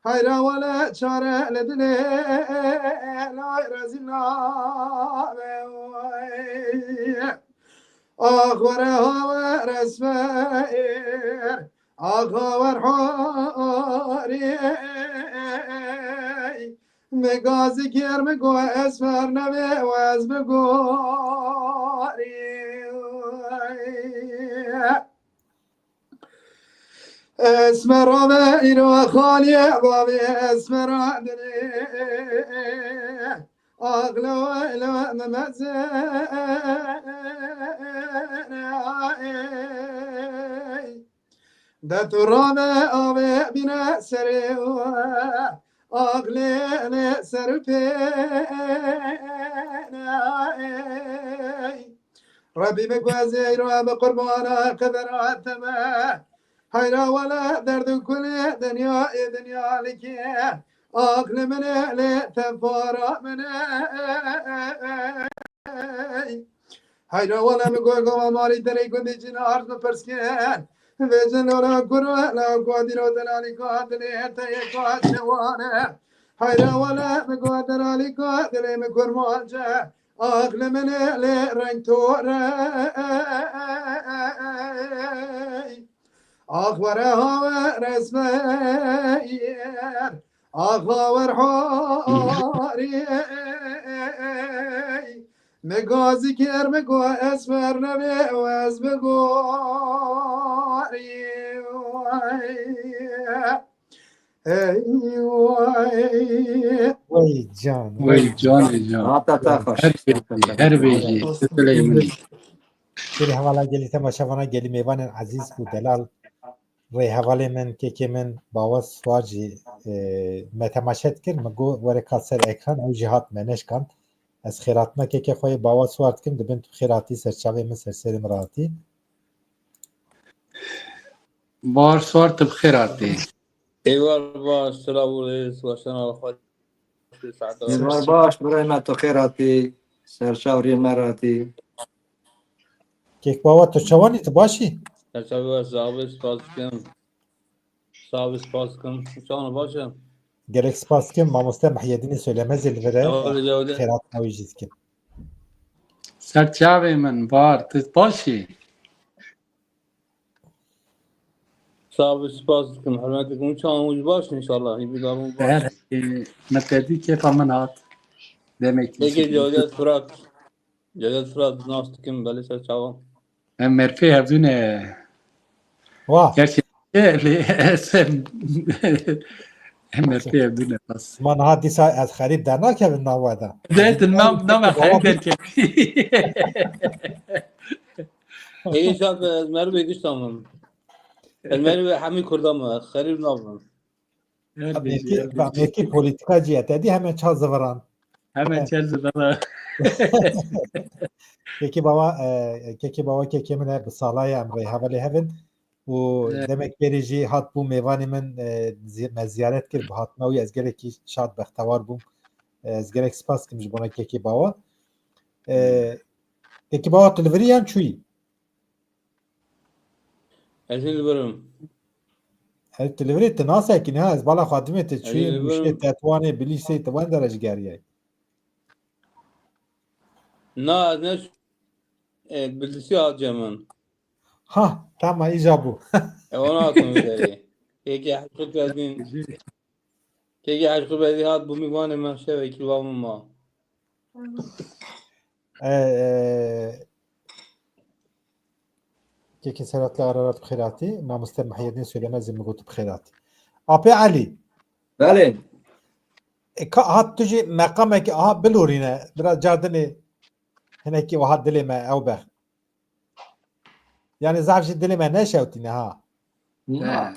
Heyra wele çare li dilê lay rezîl nabe. Ax were hawe resmer. Axa wer horî, me gazî kêr me go esmer nevê û ez bi gorî. Esmer ave îro xalî bavê esmer dilê. Axle we le me mezin. De tu rame avê bîne serê we, axlê lê ser pê. Rebî min ku ez ê îro bi qurbana qedera te me. Heyra wele derd û kulê dinya ê dinya likê. Axlê min ê lê te para min ê. Heyra wele min ku gava malî derê gundê cîna arz min pirs kir. Vêcin lola kuro la ku dîro delalî ka dilê te yê ka çewane. Heyra wele min ku delalî ka dilê min kurmance. Ax li min ê lê reng tore. Ax were hawe resmeyir. Axa wer horî. Me gazî kir me go esmer nevê û ez bi gorî. Ey way. Wey can. Wey canê can. Hata te xweş. Her bêjî, her bêjî. Dilê min. Şêrê hevala gelî temaşevana gelî mêvanên ezîz û delal. Rêhevalê min, kekê min, Bawa Swar jî, e, me temaşe dikir. Min got, were ka ser ekran, ew jî hat me neşkand. Ez xêratina kekê xwe yê Bawa Swar dikim, dibin tu xêr hatî ser çavê min, ser serê min rahatî. Bawa Swar, tu bi xêr hatî. Êvar baş, silav û rêz, weşana xwe. Êvar baş, birayê me, tu xêr hatî. Ser çav rê me ratî. Kek Bawa, tu çawanî, tu başî? Ser çavê we, sağ ol, spas dikim. Sağ ol, spas dikim. Çawan baş e? Gerek spas dikim, mamoste Mehyedînê Söylemezê li vir e. Sağ ol, Cevdet. Xêratina wî jî dikim. Ser çavê min, Bawa, tu başî? Sağ ol, spas dikim, hürmet dikim. Çawan wî baş inşallah. Hî bi darûn baş. Her, e, me tedî kêfa min hat. Demek ki Peki, Cevdet Fırat. Cevdet Fırat, nas dikim, belê ser çawa. Em merfê hevdû ne. Wah. Gerçi, e, lê, ez em, em merfê hevdû ne, bas. Man ha dîsa ez xerîb dernakevin nav we de. De, tu nam, nam xerîb derkevî. Ê, şad, ez merivê gişta min. Ez merivê hemî Kurda me, xerîb nabim. Her bêjî, her bêjî. Belkî polîtîka cî ye, te dî hemen çav ziviran. Hemen çav ziviran. Kekê Bawa, e, Kekê Bawa kekê min e, bi sala ye em rêhevalê hev in. Û demek berê jî hat bû mêvanê min, e, zi-, me ziyaret kir, bi hatina wî ez gelekî şad, bextewar bûm. E, ez gelek spas dikim ji bona Kekê Bawa. E, Kekê Bawa, tu li vir î yan çûyî? Ez ê li vir im. Ez, tu li vir î, tu nasekî ne, ez bala xwe dimê tu çûyî, Mûşê, Tetwanê, Bilîsê, tu wen dere ji geriyayî. Na, ez ne e, bildisiya hat cem min. Ha, tamam, îca bû. E, ona hatim vê derê. Kekê Hecî Bedîn. Kekê Hecî Bedî hat bû mîvanê min şevekî li ba min ma. E, e, Kekê Serhatlı Ararat bi xêr hatî. Mamoste Muhyiddin Söylemez min got bi xêr hatî. Apê Elî. Belê. E, ka hat tu jî meqamekî aha bilorîne. Biraz cardinê hinekî wiha dilê me ew be. Yani zaf jî dilê me neşewtîne ha. Na.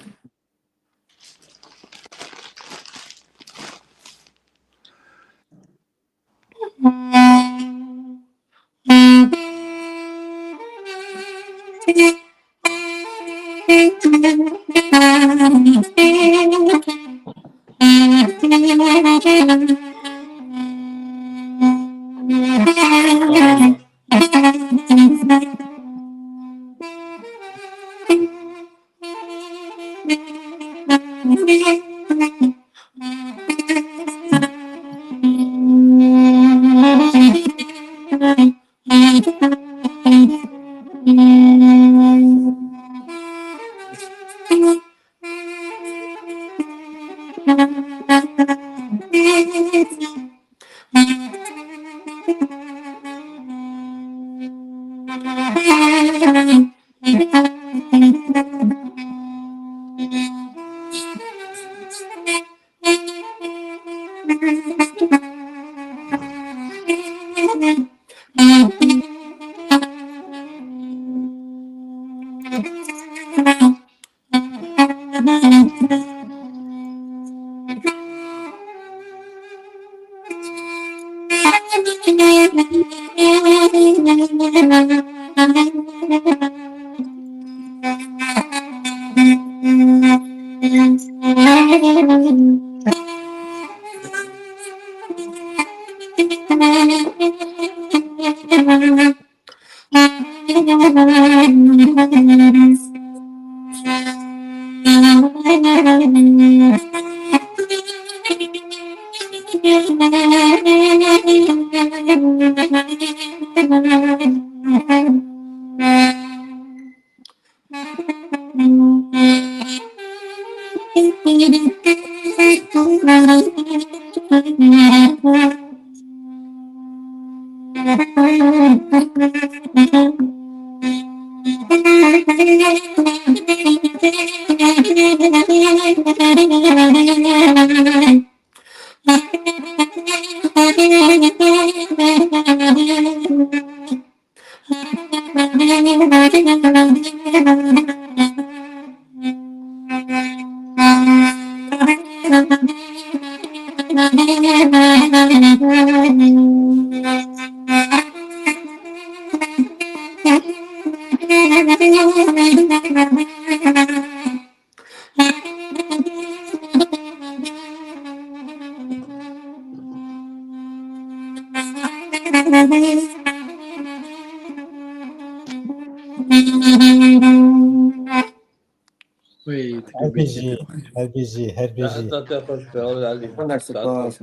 Her bijî, her bijî, her bijî. Heta te xweş be, Oğuz Ali. Spas.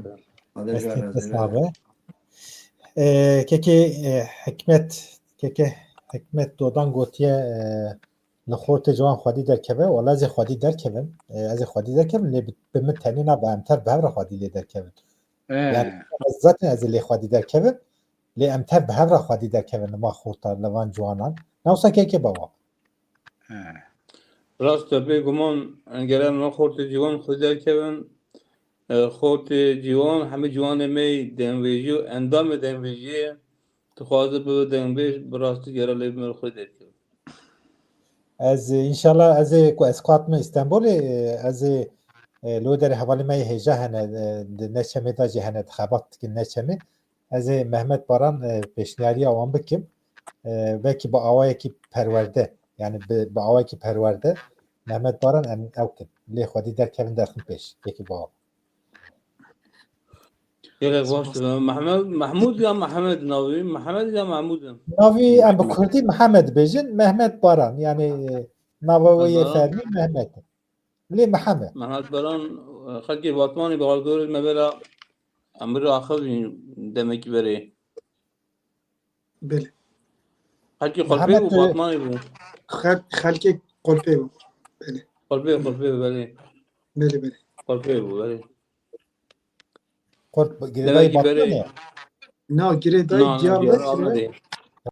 Destê te sax be. Ee, kekê, e, Hikmet, kekê Hikmet Dodan gotiye, e, li xortê ciwan xwedî derkeve, wala ez ê xwedî derkevim. E, ez ê xwedî derkevim, lê bi, bi min tenê nabe, em tev bi hev re xwedî lê derkevin. Yani, ez zaten ez ê lê xwedî derkevim, lê em tev bi hev re xwedî derkevin li ma xorta, li van ciwanan. Ne wisa kekê baba. Rast e, bêguman, gere em li xortê ciwan xwedî derkevin. E, xortê ciwan, hemî ciwanê me yê dengbêjî û endamê dengbêjiyê ye. Dixwaze bibe dengbêj, bi rastî gere lê bi me xwedî derkevin. Ez, e, înşallah ez ê ku ez hatime Îstenbolê, e, ez ê, e, li wê derê hevalê me yê hêja hene, e, di Neçemê de jî hene, di xebat dikin Neçemê. Ez ê Mehmet Baran, e, pêşniyariya wan bikim. E, belkî bi awayekî perwerde, yani bi, bi awayekî perwerde Mehmet Baran em ew kin. Lê xwedî derkevin derxin pêş. Pekî baba. Gelek baş dibe. Mehmed, Mehmûd ya Mehmed navî? Mehmed ya Mehmûd in? Navî em bi kurdî Mihemed bêjin, Mehmet Baran. Yani, e, nava wê yê fermî Mehmet. Lê Mihemed. Mehmet Baran, e, xelkê Batmanê bi haldorê me bera em bir axivîn demekî berê. Belê. Xelkê Qulpê bû, Batmanê bû. Xel-, xelkê Qulpê bû. Belê. Qulpê, Qulpê, belê. Belê, belê. Qulpê bû, belê. Qulp girêdayî Batmanê ye? Na, girêdayî Diyarbekirê. Amedê.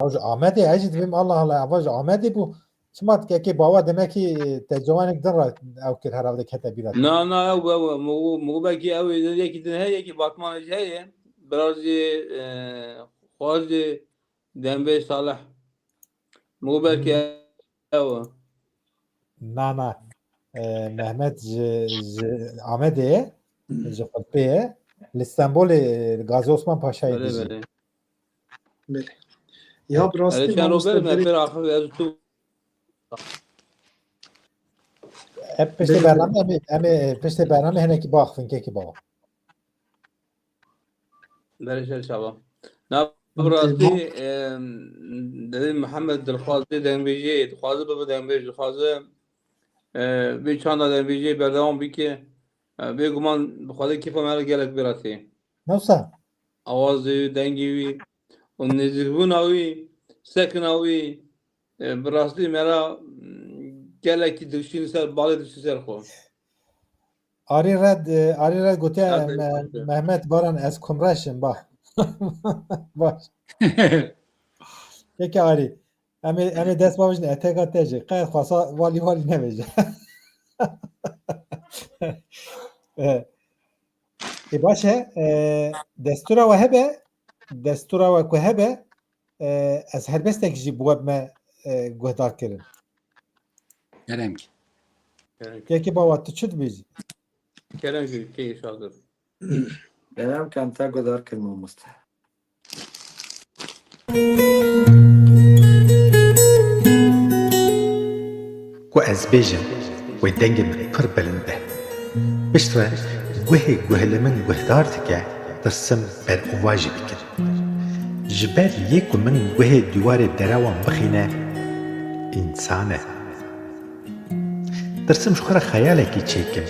Ya ji Amedê, ez jî dibêm Allah Allah, eva ji Amedê bû. Çima dikekê bawa demekî te ciwanek din re ew kir herhalde kete bîra te. Na, na, ew, ew, ew, mu, mu belkî ew ê yekî din heye, yekî Batmanê jî heye. Biraz jî, e, xwaz jî Dembê Salih. Mu belkî ew e. Na, na. E, Mehmet ji, ji Amedê ye, ji Xulpê ye. Li Stenbolê, e, Gazi Osman Paşayê dijî. Belê, belê. Ya, bi rastî, Erê, çend roj ber me pêr axif ez tu. Hep piştê bername, em ê, em ê piştê bername hinekî baxivin, kekî baba. Berê ser çava. Na, bi rastî, em, dibê Mihemed dilxwazê dengbêjiyê, dixwaze bibe dengbêj, dixwaze, e, vê çanda dengbêjiyê berdewam bike. E, bêguman bi Xwedê kêfa me re gelek bê re tê. Newsa. Awazê wî, dengê wî û nêzîkbûna wî, sekina wî, e, bi rastî me re, m, gelekî dişîn ser, balê dişî ser xwe. Arî Red, e, Arî Red gotiye, Red, Me-, Red. Mehmet Baran, ez kumreş im, ba. Baş. Peki Arî, em ê, em ê dest bavêjin eteka te jî. Qe xwasa walî walî nevêje. E, ê baş e, e, destûra we hebe, destûra we ku hebe, e, ez helbestek jî bi we bime, e, guhdar kirin. Kerem ki. Yekî bawa tu çi dibêjî? Kerem ki, key şazir. Kerem ki, em te guhdar kirin mamoste. Ku ez bêjim, wê dengê min pir bilind be. Piştre guhê guh li min guhdar dike, tirsim ber û va jî bikim. Ji ber yê ku min guhê dîwarê derewan bixîne, însan e. Tirsim ji xwe re xeyalekî çêkim,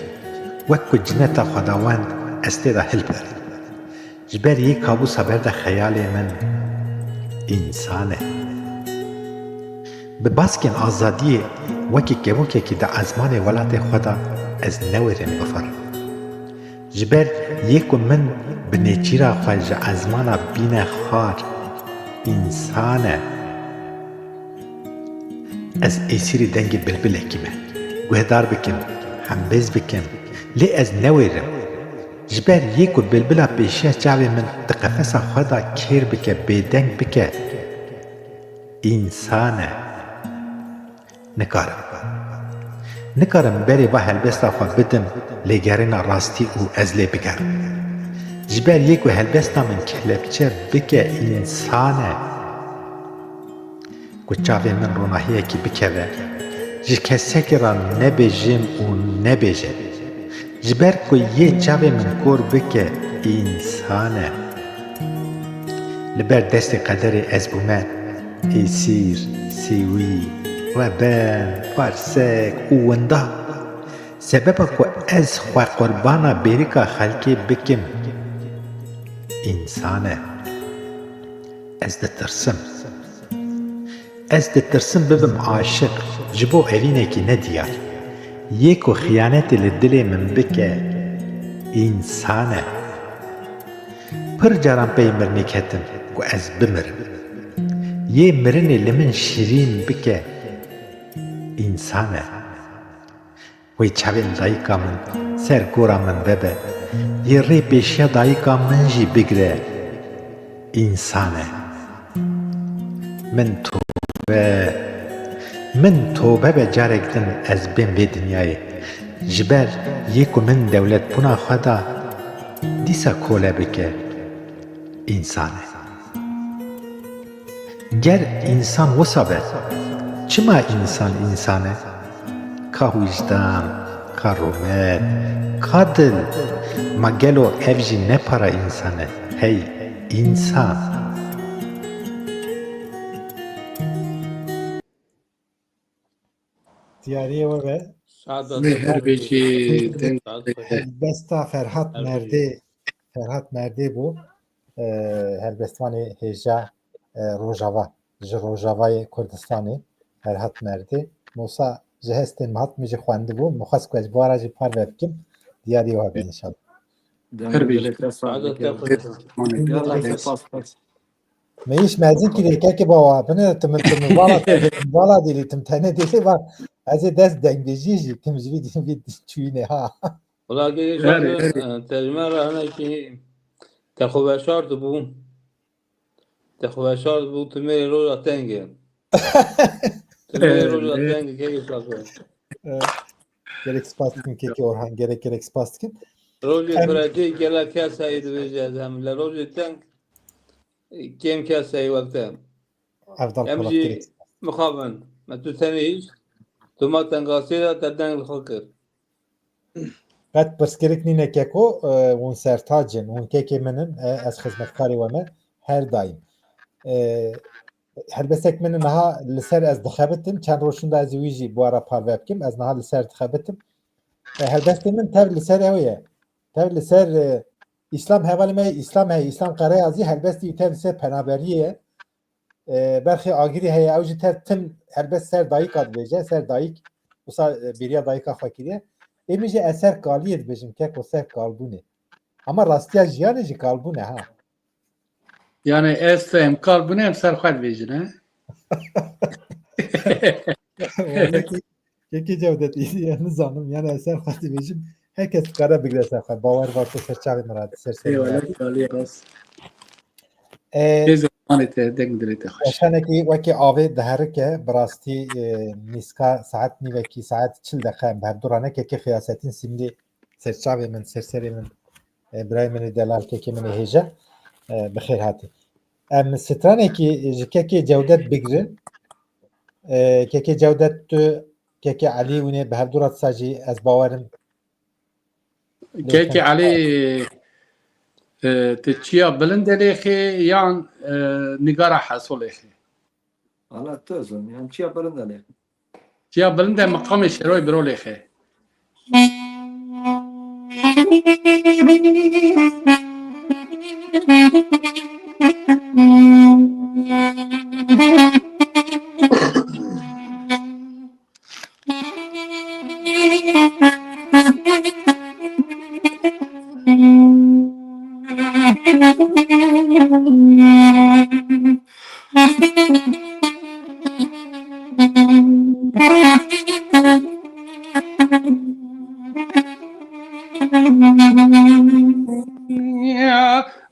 wek ku cineta xwedawend ez tê de hilbirim. Ji ber yê kabûsa berde xeyalê min, însan e. Bi baskên azadiyê wekî kevokekî di ezmanê welatê xwe de ez newêrim bifirim. Ji ber yê ku min bi nêçîra xwe ji ezmana bîne xwar, însan e. Ez êsîrî dengê bilbilekî me. Guhdar bikim, hembêz bikim, lê ez newêrim. Ji ber yê ku bilbila pêşiya çavê min di qefesa xwe de kêr bike, bêdeng bike, însan e. Nikarim. Nikarim berê va helbesta xwe bidim lêgerîna rastî û ez lê bigerim. Ji ber yê ku helbesta min kelepçe bike, însan e. Ku çavê min ronahiyekî bikeve, ji kesekî re nebêjim û nebêje. Ji ber ku yê çavê min kor bike, însan e. Li ber destê qederê ez bûme êsîr, sêwî, reben, parsek û winda. Sebeba ku ez xwe qurbana bêrîka xelkê bikim, însan e. Ez ditirsim. Ez ditirsim bibim aşiq ji bo evînekî nediyar. Yê ku xiyanetê li dilê min bike, însan e. Pir caran pey mirinê ketim ku ez bimirim. Yê mirinê li min şirîn bike, însan e. Wê çavên dayika min ser gora min vebe. Yê rê pêşiya dayika min jî bigire. Însan e. Min tobe. Min tobe be carek din ez bêm vê dinyayê. Ji ber yê ku min dewletbûna xwe da, dîsa kole bike. Însan e. Ger însan wisa be, çima însan însan e? Ka wijdan, ka rûmet, ka dil, ma gelo ev jî ne para însan e? Hey, însan! Diyariyê we be. Şad be. Wê her bêjî deng. Şad be. Helbesta Ferhat Merdê, Ferhat Merdê bû. E, helbestvanê hêja, e, Rojava. ji Rojavayê Kurdistanê, her hat merdê. Mosa ji hestên min hat, min jî xwendibû, min xwest ku ez ji bo ara jî parve bikim, diyarî we be înşallah. Dengê dilê te sax bike. Yallah, spas, spas. Me îş mezin kirê kekê bawa, bine tim, tim vala, tim vala dîlî, tim tenê dîlî va. Ez ê dest dengbêjiyê jî, tim ji vî, vî çûyînê ha. Wala kekê Şaxê, e, te ji me re hinekî te xwe veşart bû. Te xwe veşart bû, tu mêrê roja teng e. Tu mêrê roja teng e, kekê Şaxê. E, gerek spas dikim kekê Orhan, gerek, gerek spas dikim. Rojê Em- firetê gelek kes heye dibêje ez hem. Le rojê teng kêm kes heye wek te. Evdal Em Polat jî gerek. Mixabin. Me tu tenê hîç. Tu ma tengasê de te deng li xwe kir. Qet pirsgirêk nîne keko, e, hûn sertac in, hûn kekê min in, e, ez xizmetkarê we me her daîm. E, helbestek min niha li ser ez dixebitim, çend roj şûnda ez ê wî jî bi we re parve bikim, ez niha li ser dixebitim. E, helbestê min tev li ser ew ye. Tev li ser, e, Îslam hevalê me, Îslam heye, Îslam Qereyazî, helbestî wî tev li ser penaberiyê ye. E, berxê agirî heye, ew jî tev tim helbest ser dayika dibêje, ser dayik, wisa, e, bêriya dayika xwe kiriye. Ê min jî ez ser kaliyê dibêjim, keko ser kalbûnê. Ama rastiya jiyanê jî kalbûn e ha. Yani ez em kalbûnê em ser xwe dibêjin, he? Wekî, kekê Cewdet, îdî ez nizanim, yani ez ser xwe dibêjim, her kes dikare bigire ser xwe. Bawer varsa ser çavê min re, ser serê min re. Eyvallah, kalî rast. E, Tê zimanê te, deng dilê te xweş. Weşanekî wekî avê diherike, bi rastî, e, nîska saet nîvekî, saet çil deqe em bi hevdu re ne, kekê Xiyasettin Simlî ser çavê min, ser serê min, e, birayê min ê delal, kekê min ê hêja, e, bi xêr hatî. Em stranekî ji kekê Cewdet bigirin. E, kekê Cewdet, tu, kekê Elî, hûn ê bi hevdu re disa jî, ez bawerim. Kekê Elî, e, tu çiya bilind e lêxê yan, e, nigara heso lêxê? Ala tu zon, yan çiya bilind e lêxê. Çiya bilind e, miqamê şeroyê biro lêxê.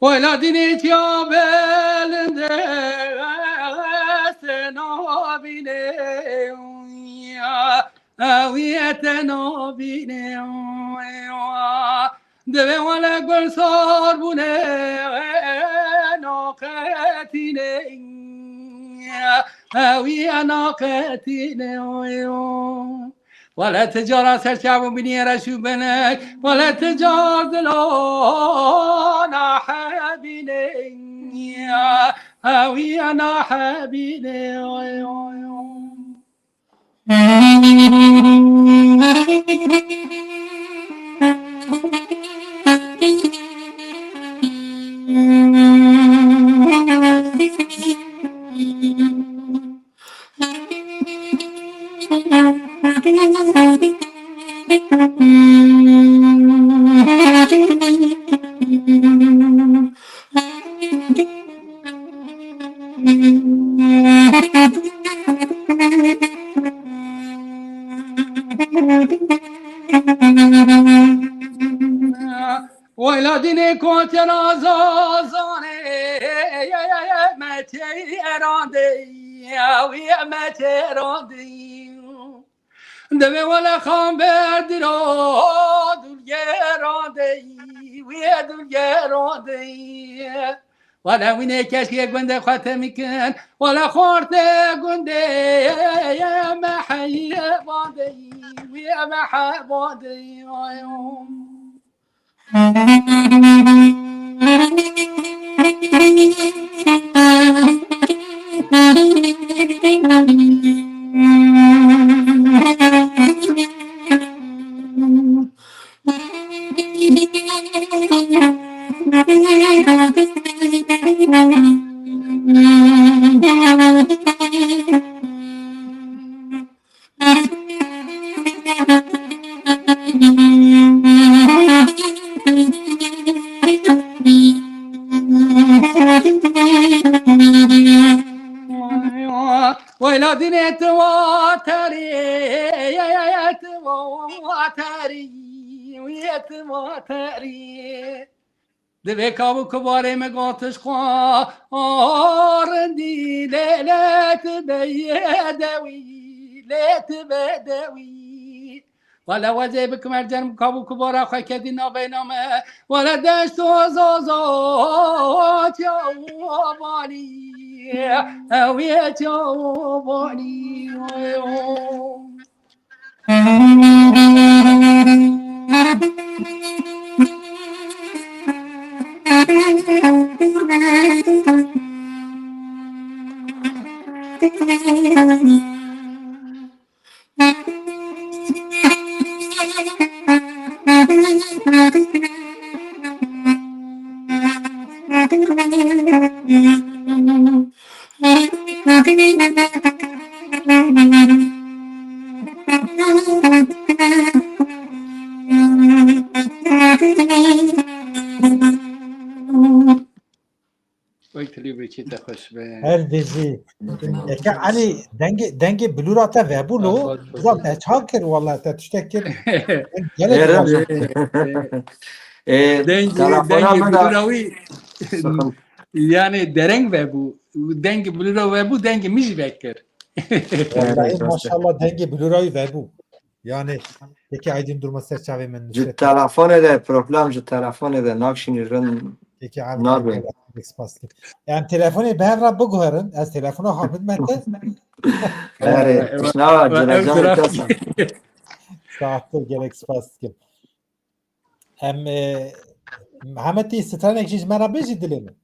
Wela dînê çiya belinde te nabîne, ew ê te nabîne. Divê wele gul sor bûne, naqetîne, ew ê naqetîne. Wele ti cara ser çav û binî reş û binek, wele ti car dilana hebîne, ew ê nahebîne. Weyla dînê kotena zazanê, me têrandê, wî me têrandê. Divê wele xan ber diro, dulgerandê, wî dulgerandê. Wele wînê keşkê gundê xwe temikin, wele xortê gundê, me heyê bandê, wî me he bandê. Wela dinê tu wa terî, tu wa terî, tu wa terî. Divê kav û kubarê me gotiş xwe rindî, lê, lê tu bedewî, lê tu bedewî. Wele wezê bikim ercenim kav û kubara xwe kedî navê name. Wele deşt û zozo çawanî, ew yê çawanî. Oy, tilî birîkî te xweş be. Her dijî. Eke Elî, dengê, dengê bilûra te vebû lo. Bas, bas, bas. Bizan te çawa kir, wala te tiştek kir. Gelek Êrim. Baş. Ê, Dengê, telefona dengê min de bilûra wî, sıkıntı. Yani dereng vebû. Dengê bilûra webû, dengê min jî vekir. Vallahi Evet, maşallah dengê bilûra wî vebû. Yani, peki Aydın durma ser çavê min Ji nusret. Telefonê de problem, ji telefonê de nakşînî rin Peki abi, nabe. Gelek spas dikim. Em telefonê bi hev re biguherin. Ez telefona xwe bidim te. Erê, Ew, tişnawa ew, ew gireceğim ziraf. Saat gelek spas dikim. Em, e, Mihemed, tî stranek jî ji me re bêjî dilê min.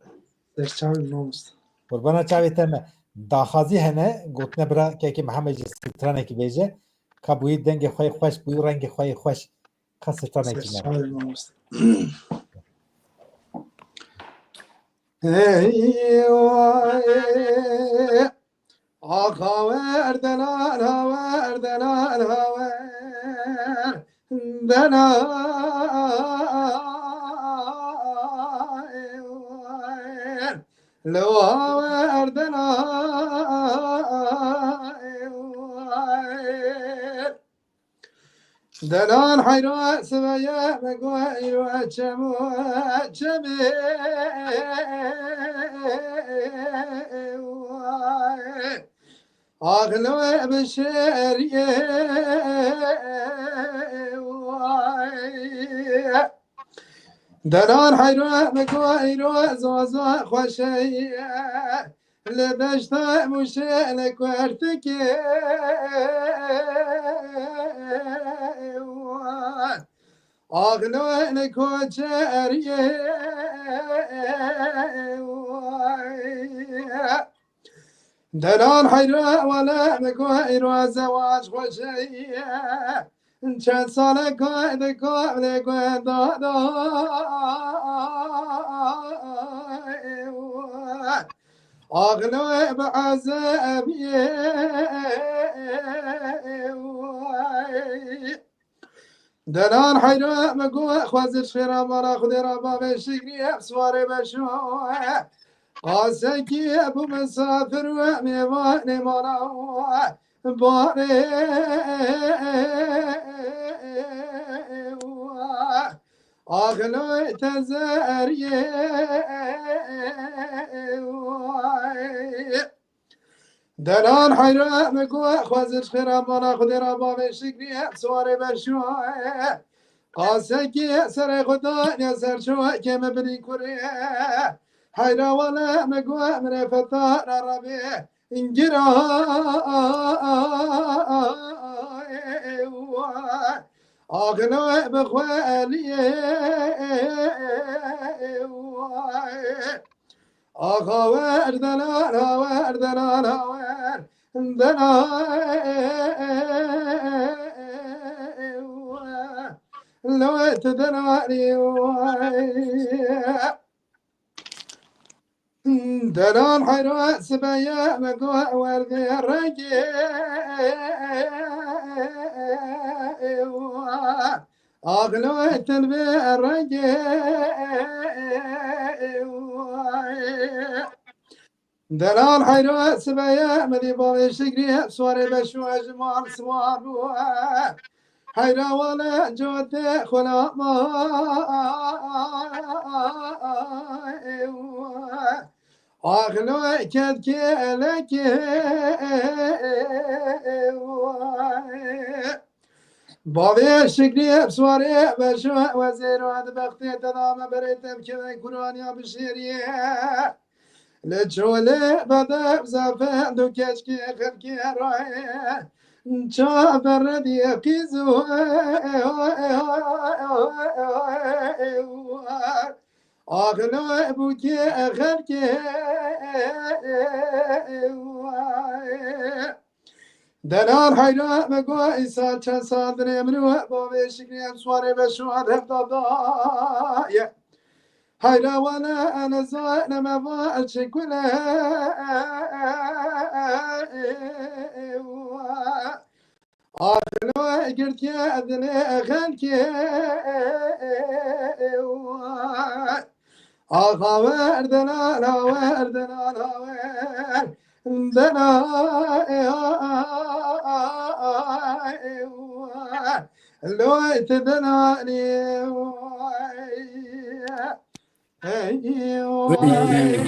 Ser çavê min mamoste. Qurbana çavê te me. Daxazî hene, gotine bira kekê Mihemed jî stranek bêje. Ka bûyî dengê xwe yê xweş, bûyî rengê xwe yê xweş. Ka stranek Ser jî me re. Çavê min mamoste. Hey, vay. Axa wer denan hawer denan hawer denan lewa wer denan Denan heyra siveye me guheyro çemo çemê. Axlo bi şeriye. Denan heyra me guheyro zozo xweşeye. Li deşta Mûşê li Kurtikê axlo li Koçeriyê. Denan heyra wele li ku heyra zewac xweşeye. Çend sale ku di ku li ku da da. Axlo bi ezebiyê. Denan heyra me ku xwezir xêra mala Xwedê ra bavê şikrî ev siwarê beşo. Qasekî bû misafir we mêvanê mala we. Barê axlo tezeriyê. Denan heyra me ku xwezir xêra mala Xwedê ra bavê şikrî ev siwarê beşo. Qasekî serê xwe daniye ser ço kê me birî kurê. Heyra wele me ku min ê fetara rabê. Gira axlo bi xweliyê. Axa wer denan hawer denan hawer denan lewet denanî. Delal heyra sibeye me go werdê rengê. Axlo telbe rengê. Delal heyra sibeye me dî bavê şigrî suwarê beşû ji mal siwar bû. Heyra wale cotê xulama. Axlo kedkê elekê. Bavê şigrî suwarê beşû wezêro di bextê te da me berê te bikeve kuraniya bişêriye. Li çolê bedeb zafend û keçkê xelkê raye. Çaver diye qîz û axlo bûkê xelkê. Delal heyra me go îsa çend sal dinê min û bavê şigrî em suwarê beşû hevda daye. Heyra wane ene zane me va çi kule. Axlo girtiye dilê xelkê. Axa wer delal, wer delal, wer delal. Loy te delali. Hey, Vay, vay,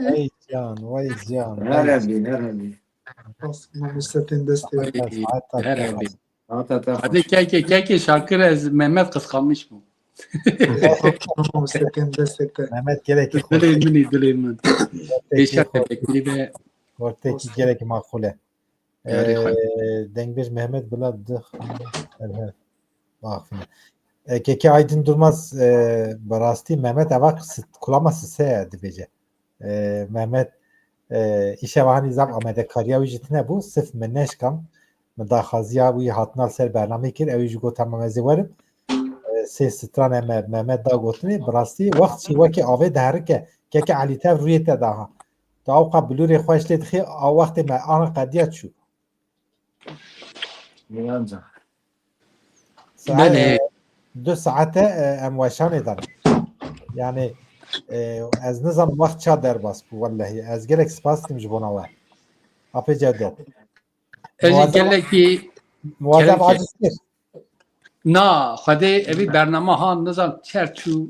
vay can, vay can, vay. Nerebi, nerebi. Bas, mamostetin destê. Vay, Saet Herebi. Hadi keke, keke Şakir ez Mehmet kıskanmış mı? Mamostetin destê te. Mehmet gelek Dilê minî, dilê min. Pêşa tefekkürî de Orteki gelek makule. Yarî xwe. Ee, Dengbêj Mehmet bila dix. Erhe. Bak. E, Keke Aydın Durmaz, e, bi rastî Mehmet eva sit-, kulama sise dibêje. E, Mehmet, e, îşeva hanî zaf amadekariya wî jî tine bû, sif min neşkam, min daxwaziya wî hatina li ser bernameyê kir, ew jî got, "Tamam, ez ê werim." E, sê stran e me-, Mehmet da gotinê, bi rastî wext jî wekî avê diherike, Keke Elî tev rûyê te daha. Tu ewqa bilûrê xwe ji lê dixî, a wextê me ana qediya çû. Miran can. Saet, Belê. E, du saete, e, em weşanê dan. Yani, e, ez nizam wext ça derbas bû, wellehî. Ez gelek spas dikim ji bona we. Apê Cevdet. Ez ê Muazzam, gelekî muazzam gelekî. Aciz kir. Na, Xwedê evî bernama ha nizam çer çû,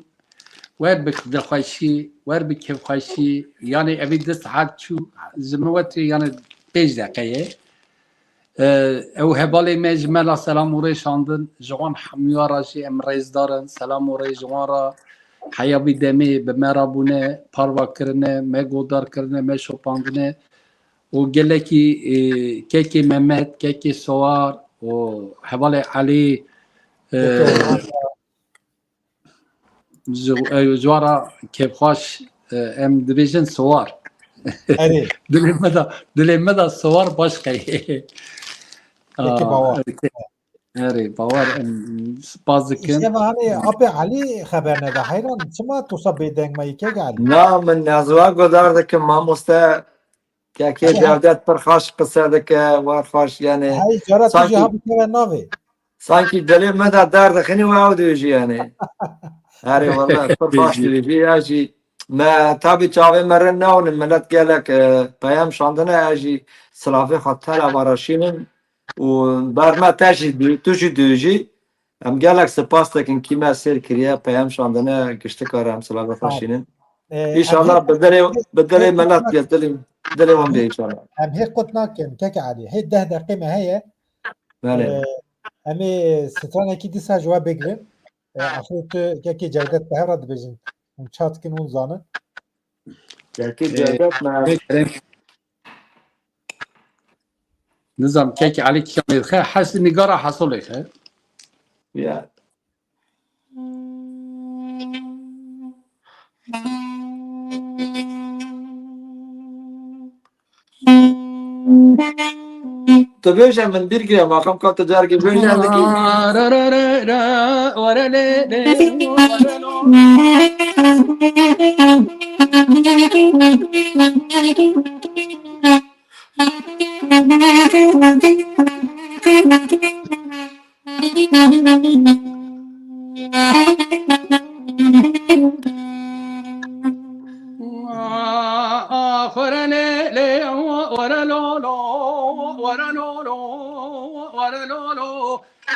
wer bi dilxweşî, wer bi kêfxweşî, yanî evî du saet çû, ji min wetî, yanî pênc deqe ye. E, ew hevalê me ji me la selam û rê şandin, ji wan hemûya re jî em rêzdar in, selam û rê ji wan re, heya vî demê bi me re bûne, parva kirine, me godar kirine, me şopandine. û gelekî, e, kekê Mehmet, kekê Sowar û hevalê Elî, e, Kekê Sowar. Ji, e, ji wan re kêfxweş, e, em dibêjin Sowar. Erê. Dilê me de, dilê me de Sowar baş qey. Kekê Bawer. Erê, Bawer, em spas dikin. Îşte hani apê Elî xeber neda. Heyran, çima tu sa bêdeng me yekek Elî? Na, min ez wa godar dikim, mamoste. Kekê Cevdet pir xweş qise dike, wer xweş, yani, Hey, cara tu jî sankî, ha bikeve navê. Sankî dilê me de derdixinî û ew dibêjî, yani. Herê, wele, pir xweş dibêjî, ya jî. Me, tabî çavê me rind newnin, milet gelek, e, peyam şandine, ez jî silavê xwe tela varaşînin û ber me te jî dû-, tu jî dûjî. Em gelek spas dikin kî me sêr kiriye, peyam şandine, giştika re em silavê xwe şînin. Ee, em Înşallah hê bi dilê, bi dilê hê milet qut ya, dilê, dilê wan bê înşallah. Em hê qut nakin, kek Elî. Hê deh deqê me heye. Belê. Ee, em ê stranekî dîsa ji we bigirin. Ee, axir tu kekê Cevdet bi hev re dibêjin. Hûn çat kin, hûn zanin. Kekê Ee, Cevdet me. Nizam kek Elî kî lê xe, hes nîgara heso lê xe. Ya. Tu bêje min bîr kiriye, maqam ka tu carekê bêje min kî.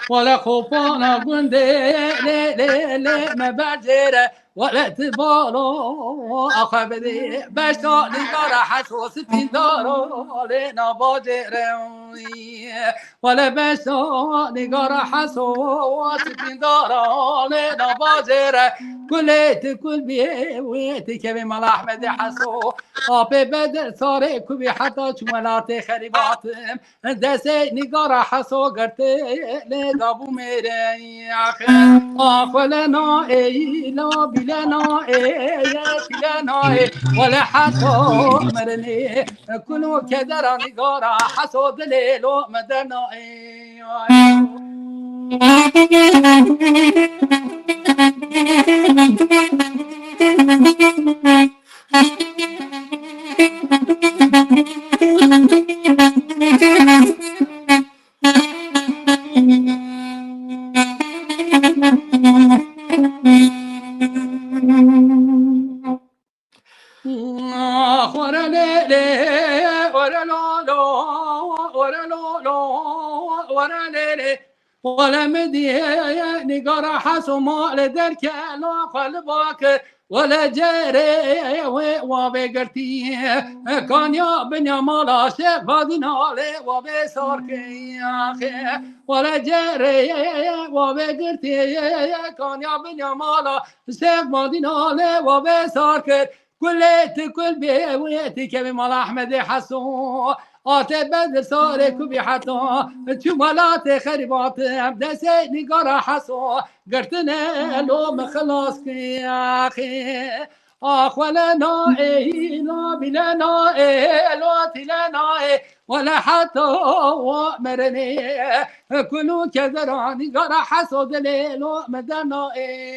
Wele xopana gundê lê lê lê me bercêre. Wele ti balo axwe bidê beşa nîgara heso spîndara lê nabacêre. Wele beşa nîgara heso spîndara lê nabacêre. Kulê ti kul bî wê ti kevê mala Ehmedê Heso. Apê Bedir sarê kubî heta çû welatê xerîbatim. Destê nîgara heso girtê lê dabû mêrê. Ax, ax, wele na ê, la bîle na ê, ye pîle na ê, wele heta mirinê. Kuno kedera nîgara heso dilê lo me der na ê. Ore lê lê, ore lo lo, ore lo lo, ore lê lê. Wele min dî nîgara heso malê derkela xwe li ba kir. Wele cerê wê wa vê girtî. Kaniya binya mala Şêx Vadîna lê wa vê sar kir. Wele cerê wa vê girtî. Kaniya binya mala Şêx Vadîna lê wa vê sar kir. Kulê ti kul bê wê ti kevê mala Ehmedê Heso. Atê Bedir sarê kubî heta çû welatê xerîbatim. Destê nîgara heso girtine lo min xilas kir. Ax, wele na ê, na bîle na ê, lo tîle na ê. Wele heta wa mirinê. Kulû kezeranî gara heso dilê lo me derna ê.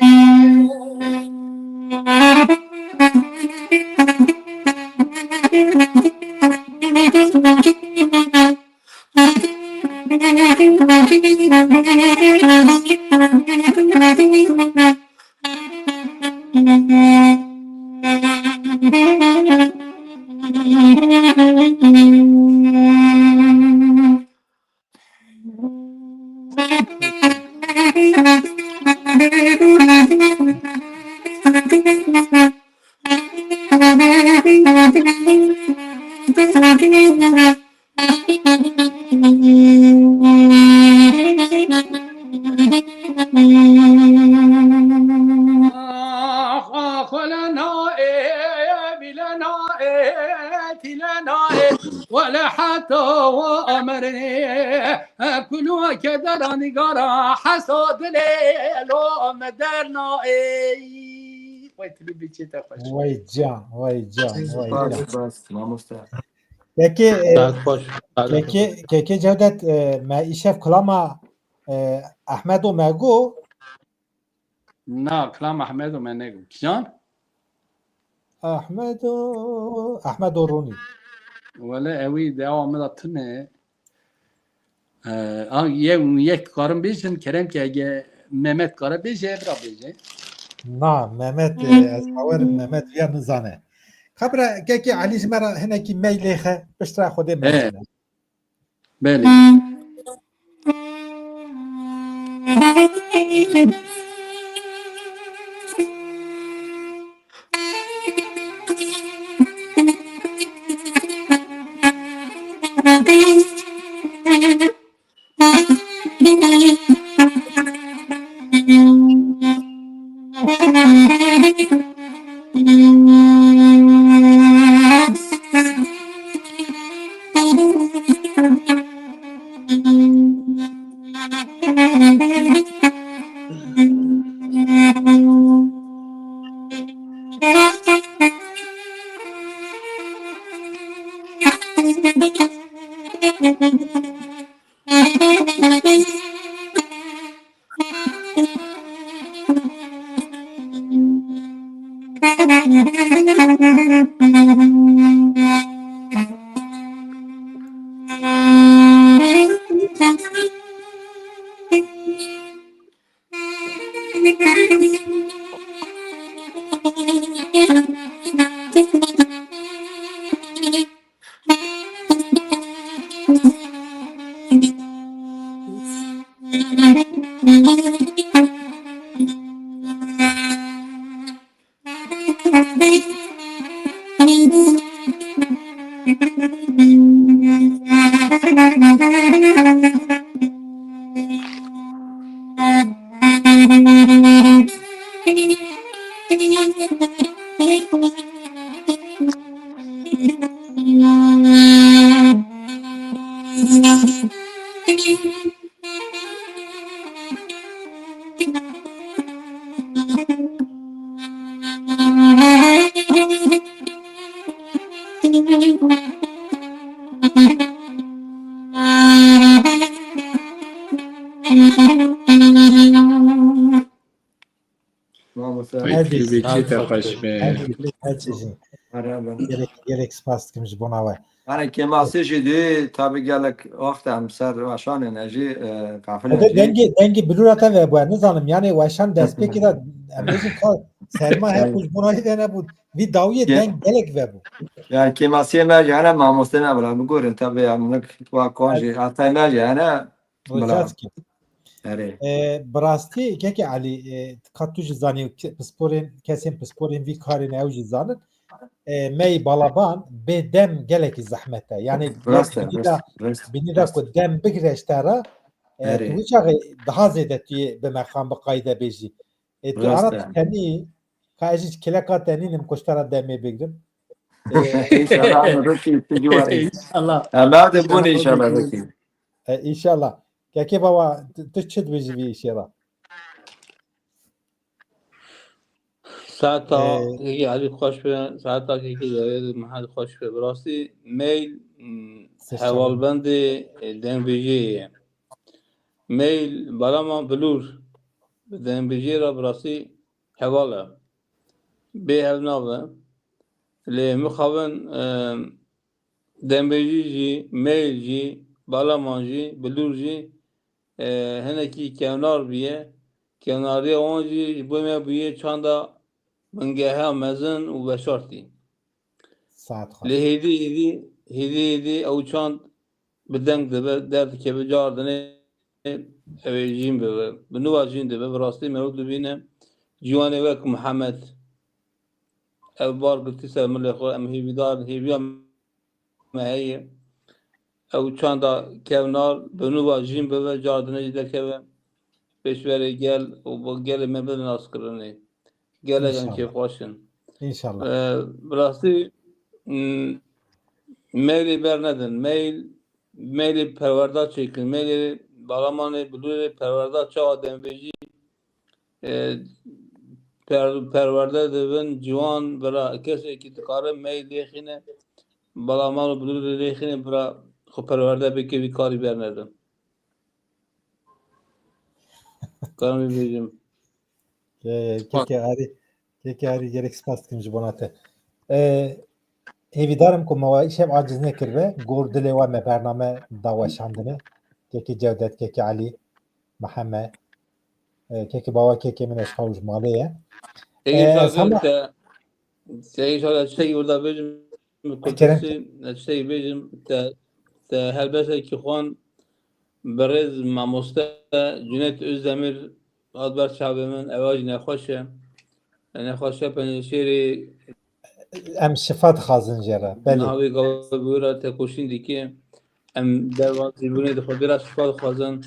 Xwelena ê, bîlena ê, tîlena ê, wele heta wa emerê, kulû kedera nîgara hesa dilê lo me derna ê. Wey tilî biçê te xweş. Wey can, wey can, wey can. Spas, spas, mamoste. Kekê, e, Saet xweş. Kekê, kekê Cewdet, e, me îşev kilama, e, Ehmedo me got. Na, kilam Ehmedo me negot. Kîjan? Ehmedo, Ehmedo Ronî. Wele ewî dewa min de tune. E, a, ye, yek karin bêjin, kerem ke ege Mehmet kare bêje, bira bêje. Na, Mehmet, e, ez bawer Mehmet viya nizane. Kabra kekê Elî ji me re hinekî meylê xe, piştre Xwedê me. Belê. Mamoste. Peki, peki, te xweş be. Her çeşit. Gerek, gerek spas dikim ji bona we. Hani kemasê jî dê tabi gelek wext em ser weşanê ne jî e, qafilê Ede jî. Dengê, dengê bilûra te vebû, nizanim. Yani weşan destpêkê de em bêjin ka serma her ku ji bona de nebû. Vî dawiyê Ye- deng gelek vebû. Yani kemasiyê me jî hene mamoste ne bila bigorin tabi ya minik wa kon jî hatay me jî hene. Rojaz ki. Erê. E, bi rastî kekê Elî, e, ka tu jî zanî, ke- pisporên, kesên pisporên vî karê ne ew jî zanin. E, mey balaban bê dem gelekî zehmet e. Yani Rast e, bînî de, rast, rast. bînî de ku dem bigire ji te re, e, Erê. tu wî çaxê daha zêde tu yê bi meqam bi qayde bêjî. E, tu Rast ara e. tu tenî, ka ez jî kileka tenînim ku ji te re demê bigrim. İnşallah rikî tu ciwarî. İnşallah. Em de bûn inşallah rikî. E, înşallah. Kekê baba, tu, tu çi dibêjî vî îşê re? Saeta Ee, kekê Elî xweş be, saeta kekê Zerê Mehmed xweş be. Bi rastî meyl, mm, Sesam. Hevalbendê, e, dengbêjiyê ye. Meyl balama bilûr bi dengbêjiyê re bi rastî heval e. Bê hev nabe. Lê mixabin, e, dengbêjî jî, meyl jî, balaman jî, bilûr jî, e, hinekî kevnar bûye. Kevnariya wan jî ji bo me bûye çanda bingeha mezin û veşartî. Saet xweş. Lê hêdî hêdî, hêdî hêdî ew çand bi deng dibe, derdikeve, cardinê ew ê jîn bibe. Bi nû ve jîn dibe, bi rastî merov dibîne ciwanê wek Mihemed. Ev bar girtî ser milê xwe, em hêvîdar, hêviya me heye. Ew çanda kevnar, bi nû ve jîn bibe, cardinê jî derkeve. Pêşberê gel û bi gelê me bide naskirinê. Gelek em İnşallah. Kêfxweş in. İnşallah. Ee, bi rastî, m, meylê bernedin. Meyl, meylê perwerda çêkin. Meylê balamanê bilûrê perwerda çawa dengbêjî, e, per, perwerde dibin ciwan bira. Kesekî dikare meyl lêxîne, balaman û bilûrê lêxîne bira xwe perwerde bike, vî karî bernedin. Karim bêjim. Ee, kekê Arî, kekê Arî gerek spas dikim ji bona te. Ee, hêvîdar im ku me we îşev aciz nekiribe. Gor dilê we me bername da weşandine. Kekê Cewdet, kekê Elî, Mihemed. Ee, kekê bawa kekê min eşqa û ji malê ye. Te Ee, inşallah sama- te, te inşallah tiştekî wurda bêjim, Kerem. Kurdî tiştekî bêjim, te, te helbesekî xwan birêz mamoste Cüneyt Özdemir hat ber çavê min, ewa jî nexweş e. Nexweş e, penceşêrê Em şifa dixwazin jê re. Belê. Navê gavê wira tekoşîn dike. Em derbasîbûnê di Xwedê re şifa dixwazin.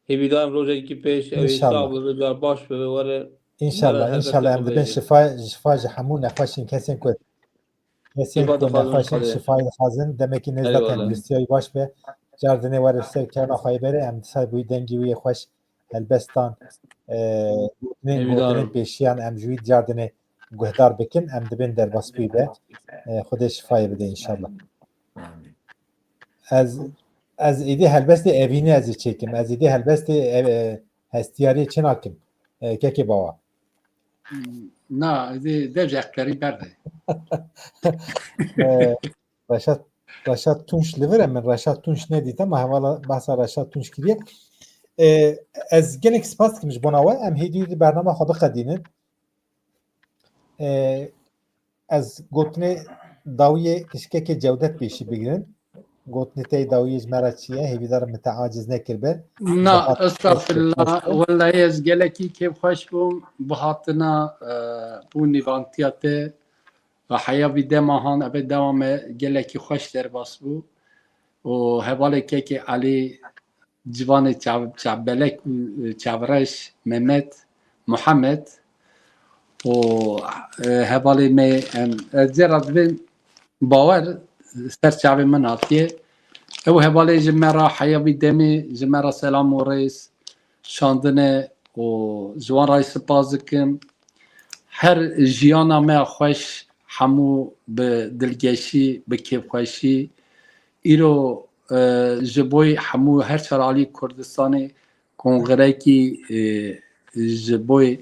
Hêvîdar im rojekî pêş ew ê İnşallah. sax bibe, carbaş bibe, were. İnşallah, Were inşallah helbestê em xwe dibin bêje. şifa, şifa ji hemû nexweşên kesên ku kesên Şifa ku dixwazin nexweşin Xwedê. Şifayê dixwazin, demekî nêzda Eyvallah. tenduristiya wî baş be. Cardinê were ser kerna xwe bere, em disa bûyî dengî wî yê xweş helbestan, e, gotinên, Hêvîdar gotinên im. Pêşiyan em ji wî cardinê guhdar bikin, em dibin derbas bûyî be. E, Xwedê şifayê bide inşallah. Amin. Ez, ez êdî helbestê evînê ez ê çêkim. Ez êdî helbestê ev, e, hestiyariyê çi nakim. E, kekê bawa. Na, de, dev ji eklerî berde. Reşat, Reşat Tunç li vir e, min Reşat Tunç nedît ama hevala behsa Reşat Tunç kiriye. E, ez gelek spas dikim ji bona we. Em hêdî di bernama xwe biqedînin. E, ez gotinê dawiyê kişkekê Cewdet pêşî bigirin. Gotinê te yê dawiyê ji me re çi ye? Hêvîdar im min te aciz nekiribe. Na, estağfirullah. Wellahî ez gelekî kêfxweş bûm. Bi hatina e, bû nîvantiya te. Ve heya vî dema han eve dema me gelekî xweş derbas bû. Û hevalê kekê Elî, ciwanê çav-, çavbelek û çavreş Mehmet, Muhammed û e, hevalê me em ez cê re dibên Bawer ser çavê min hatiye. Ew hevalê ji me re heya vî demê ji me re selam û rêz şandine û ji wan re spas dikim. Her jiyana me xweş, hemû bi dilgeşî, bi kêfxweşî. Îro e, ji bo hemû her çar alî Kurdistanê kongrekî e, ji bo e,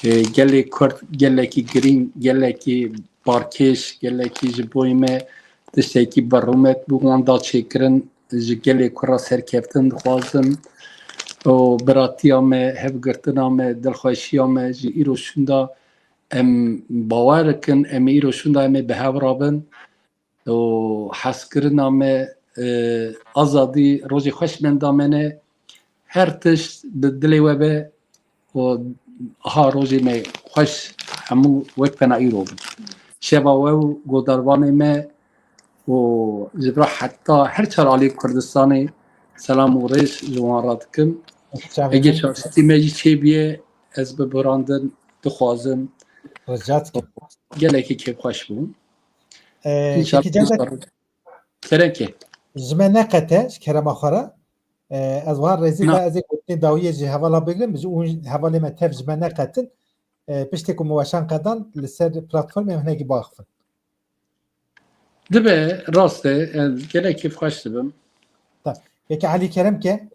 gelê Kurd gelekî girîng, gelekî barkêş, gelekî ji bo me tiştekî bi rûmet bû, wan da çêkirin. Ji gelê Kurd re serkeftin dixwazim. Û biratiya me, hevgirtina me, dilxweşiya me ji îro şûnda em bawer dikin, em ê îro şûnda em ê bi hev re bin. Û hezkirina me, e, azadî, rojê xweş menda me ne. Her tişt bi dilê we be û ha rojê me xweş hemû wek pena îro bin. Şeva we û godarvanê me û ji vir heta her çar alî Kurdistanê selam û rêz ji wan re dikim. Çavê Ege min. Şaştî me jî çêbiye, ez bi burandin dixwazim. Rica dikim. Gelekî kêfxweş bû. Ee, İnşallah. Peki, Cevdet, sereke. Ji me neqete, ji kerema xwe re. Ee, ez wiha rêzî Na. Be ez ê gotinê dawiyê ji hevala bigrim, ji û hevalê me tev ji me neqetin. Ee, piştê ku me weşan qedan, li ser platformê em hinekî biaxifin. Dibe, rast e, ez gelek kêfxweş dibim. Ta. Peki, Elî, kerem ke.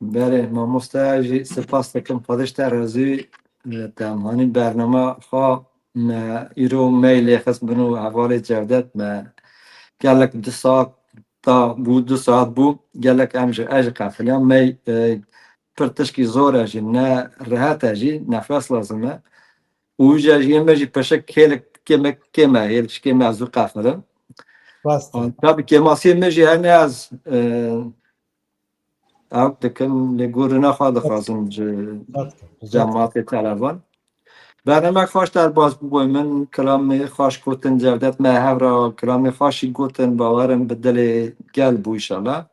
Belê, mamoste, ez jî spas dikim. Xwedê ji te razî, e, te em hanî bernama xwe me îro me lê xist bin û hevalê Cevdet me gelek du saet da bû, du saet bû, gelek em ji, ez ji qefiliya me, e, pir tişkî zor e jî, ne rehet e jî, nefes lazim e. Û wî jî, jî me jî peşek hêlik kêmek kêm e, hêlik ji kêm e zû qefilim. Rast e. Tabî kêmasiyê me jî hene ez, e, ew dikim, lê gorina xwe dixwazim ji Rast e. Cemaatê televan. Bernamek xweş derbas bû bo min, kilamê xweş gotin Cevdet me hev re, kilamê xweş jî gotin, bawerim bi dilê gel bû înşallah.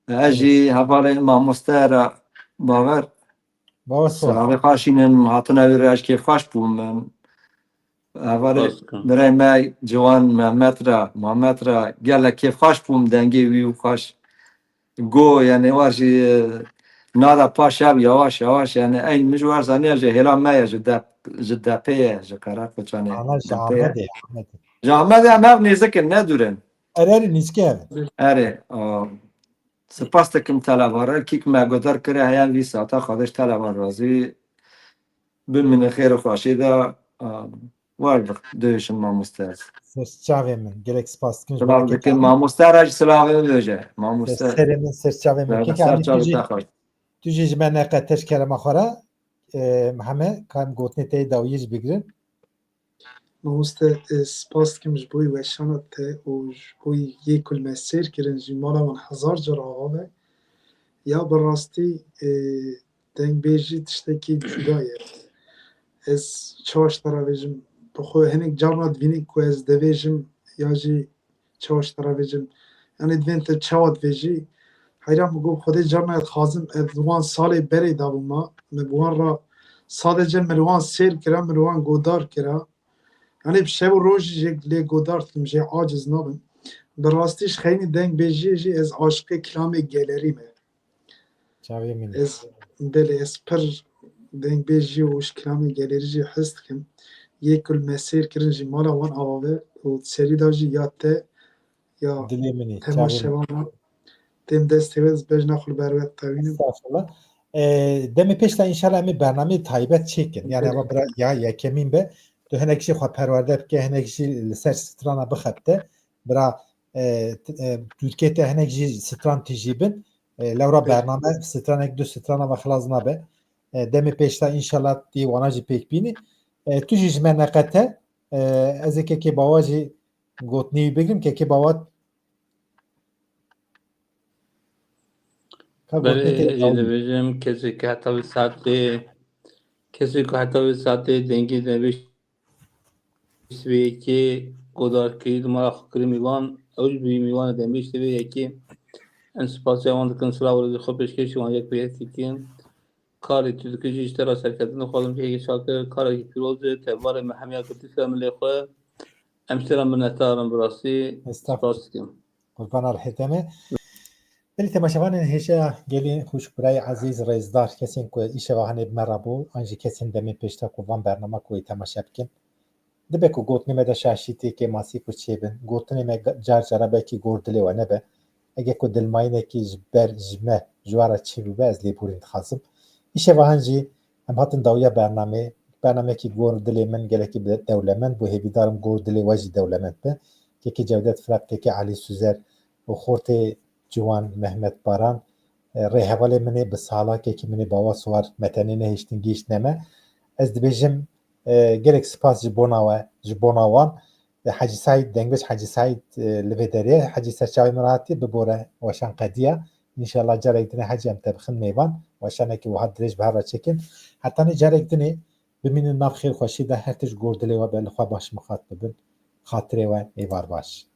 Ez jî hevalê mamoste re Bawer. Bawer spas. Selamê xweş şînim, hatina wî re ez kêfxweş bûm. Hevalê Spas dikim. Birayê me ciwan Mehmet re, Mehmet re gelek kêfxweş bûm, dengê wî û xweş. Go, yani, war jî, e, nada paş ev, yavaş yavaş, yani, eyn min ji war zaniya ji hêla me ye, ji dep-, ji depê ye, ji Qereqoçanê. Ana, ji Depê ye. Amedê, Amedê. Ji Amedê em hev nêzik in, ne dûr in. Erê, erê, nîzikê ev. Erê, a, spas dikim televan re, kîk me guhdar kire, heya vî saeta xwe dişt televan razî. Bimîne xêr û xweşî de, a, war dixwazim mamoste. Ser çavê min, gelek spas dikim ji Silav bo dikim, mamoste re jî silavê min bêje. Mamoste. Ser serê min, ser çavê min. Kek ser Elî, tu çavê jî, te xweş. Tu jî ji me neqete ji kerema xwe re, e, Mihemed, ka em gotinê te yê dawiyê jî bigirin. Mamoste, e, spas dikim ji bo weşana te û ji bo yê ku li me sêr kirin jî mala wan hezar car ava be. Ya bi rastî, e, dengbêjî tiştekî cuda ye. Ez çawa ji te re bêjim, bi xwe hinek carna divînim ku ez divêjim ya jî çawa ji te re bêjim. Yanî divên te çawa divêjî. Heyran min got, Xwedê carna ez dixwazim, ez li wan salê berê dabûma, min bi wan re sadece min li wan sêr kira, min li wan godar kira. Yanî bi şev û roj jî lê godar dikim, jê aciz nabim. Bi rastî ji xeynî dengbêjiyê jî ez aşiqê kilamê gelerî me. Çavê min. Ez, belê, ez pir dengbêjî û ji kilamê gelerî jî hez dikim. Yê ku li me sêr kirin jî mala wan ava be û serî da jî ya te, ya dilê min e, hemû çavê min. Şevan me tên destê we, ez bejna xwe li ber we tewînim. Estağfurullah. E, demê pêş de înşallah em ê bernameyê taybet çêkin. Yani ama bira ya yekemîn be, tu hinek jî xwe perwerde bike, hinek jî li ser strana bixebite. Bira e, t- e, Tirkiye te hinek jî stran tijî bin. E, lewra bername stranek du strana ve xilas nabe. E, demê pêş de înşallah tî wana jî pêk bînî. E, tu jî ji me neqete. E, ez ê kekê bawa jî gotinî wî bigrim. Kekê bawa ka gotinê Belê, te ez ê dawî. Dibêjim, kesê ku heta vê saetê, kesê ku heta vê saetê dengê demê pêşt vê yekê godar kirî, li mala xwe kirî mîvan, ew jî bi mîvanê demê pêşt vê yekê. Em spasiya wan dikin, silav û rêzê xwe pêşkêşî wan yek bi yek dikin. Karê tu dikî jî ji te re serkeftin dixwazim, kekê Şakir, karekî pîroz e, tevarê me hemiya girtî ser milê xwe. Em ji te re minetdar in, bi rastî Estağfurullah. Spas dikim. Qurbana rihê te me. Belê temaşevanên hêja gelî xwişk birayê ezîz rêzdar, kesên ku îşeva hanê bi me re bû, an jî kesên demê pêşte ku van bernama ku wê temaşe bikin. Dibe ku gotinê me de şaşî tê kêmasî ku çêbin. Gotinê me ga- car cara belkî gor dilê we nebe. Ege ku dilmayînekî ji ber ji me, ji we re çêbûbe, ez lêborîn dixwazim. Îşeva han jî em hatin dawiya bernameyê. Bernameyekî gor dilê min gelekî bi dewlemend bû. Hêvîdarim gor dilê we jî dewlemend be. Kekê Cewdet Firaq, kekê Elî Suzer û xortê ciwan Mehmet Baran, e, rêhevalê min ê bi sala kekê min ê bawa siwar me tenê nehiştin gihiştine me. Ez dibêjim, e, gelek spas ji bona we, ji bona wan. E, Hecî Seîd, dengbêj Hecî Seîd, e, li vê derê ye. Hecî ser çavê min re hatiye, bibore weşan qediya. Înşallah carek dinê Hecî em te bixin mêvan. Weşanekî wiha dirêj bi hev re çêkin. Hetanî carek dinê bimînin nav xêr xweşî de, her tişt gor dilê we be, li xwe baş miqat bibin. Xatirê we êvar baş.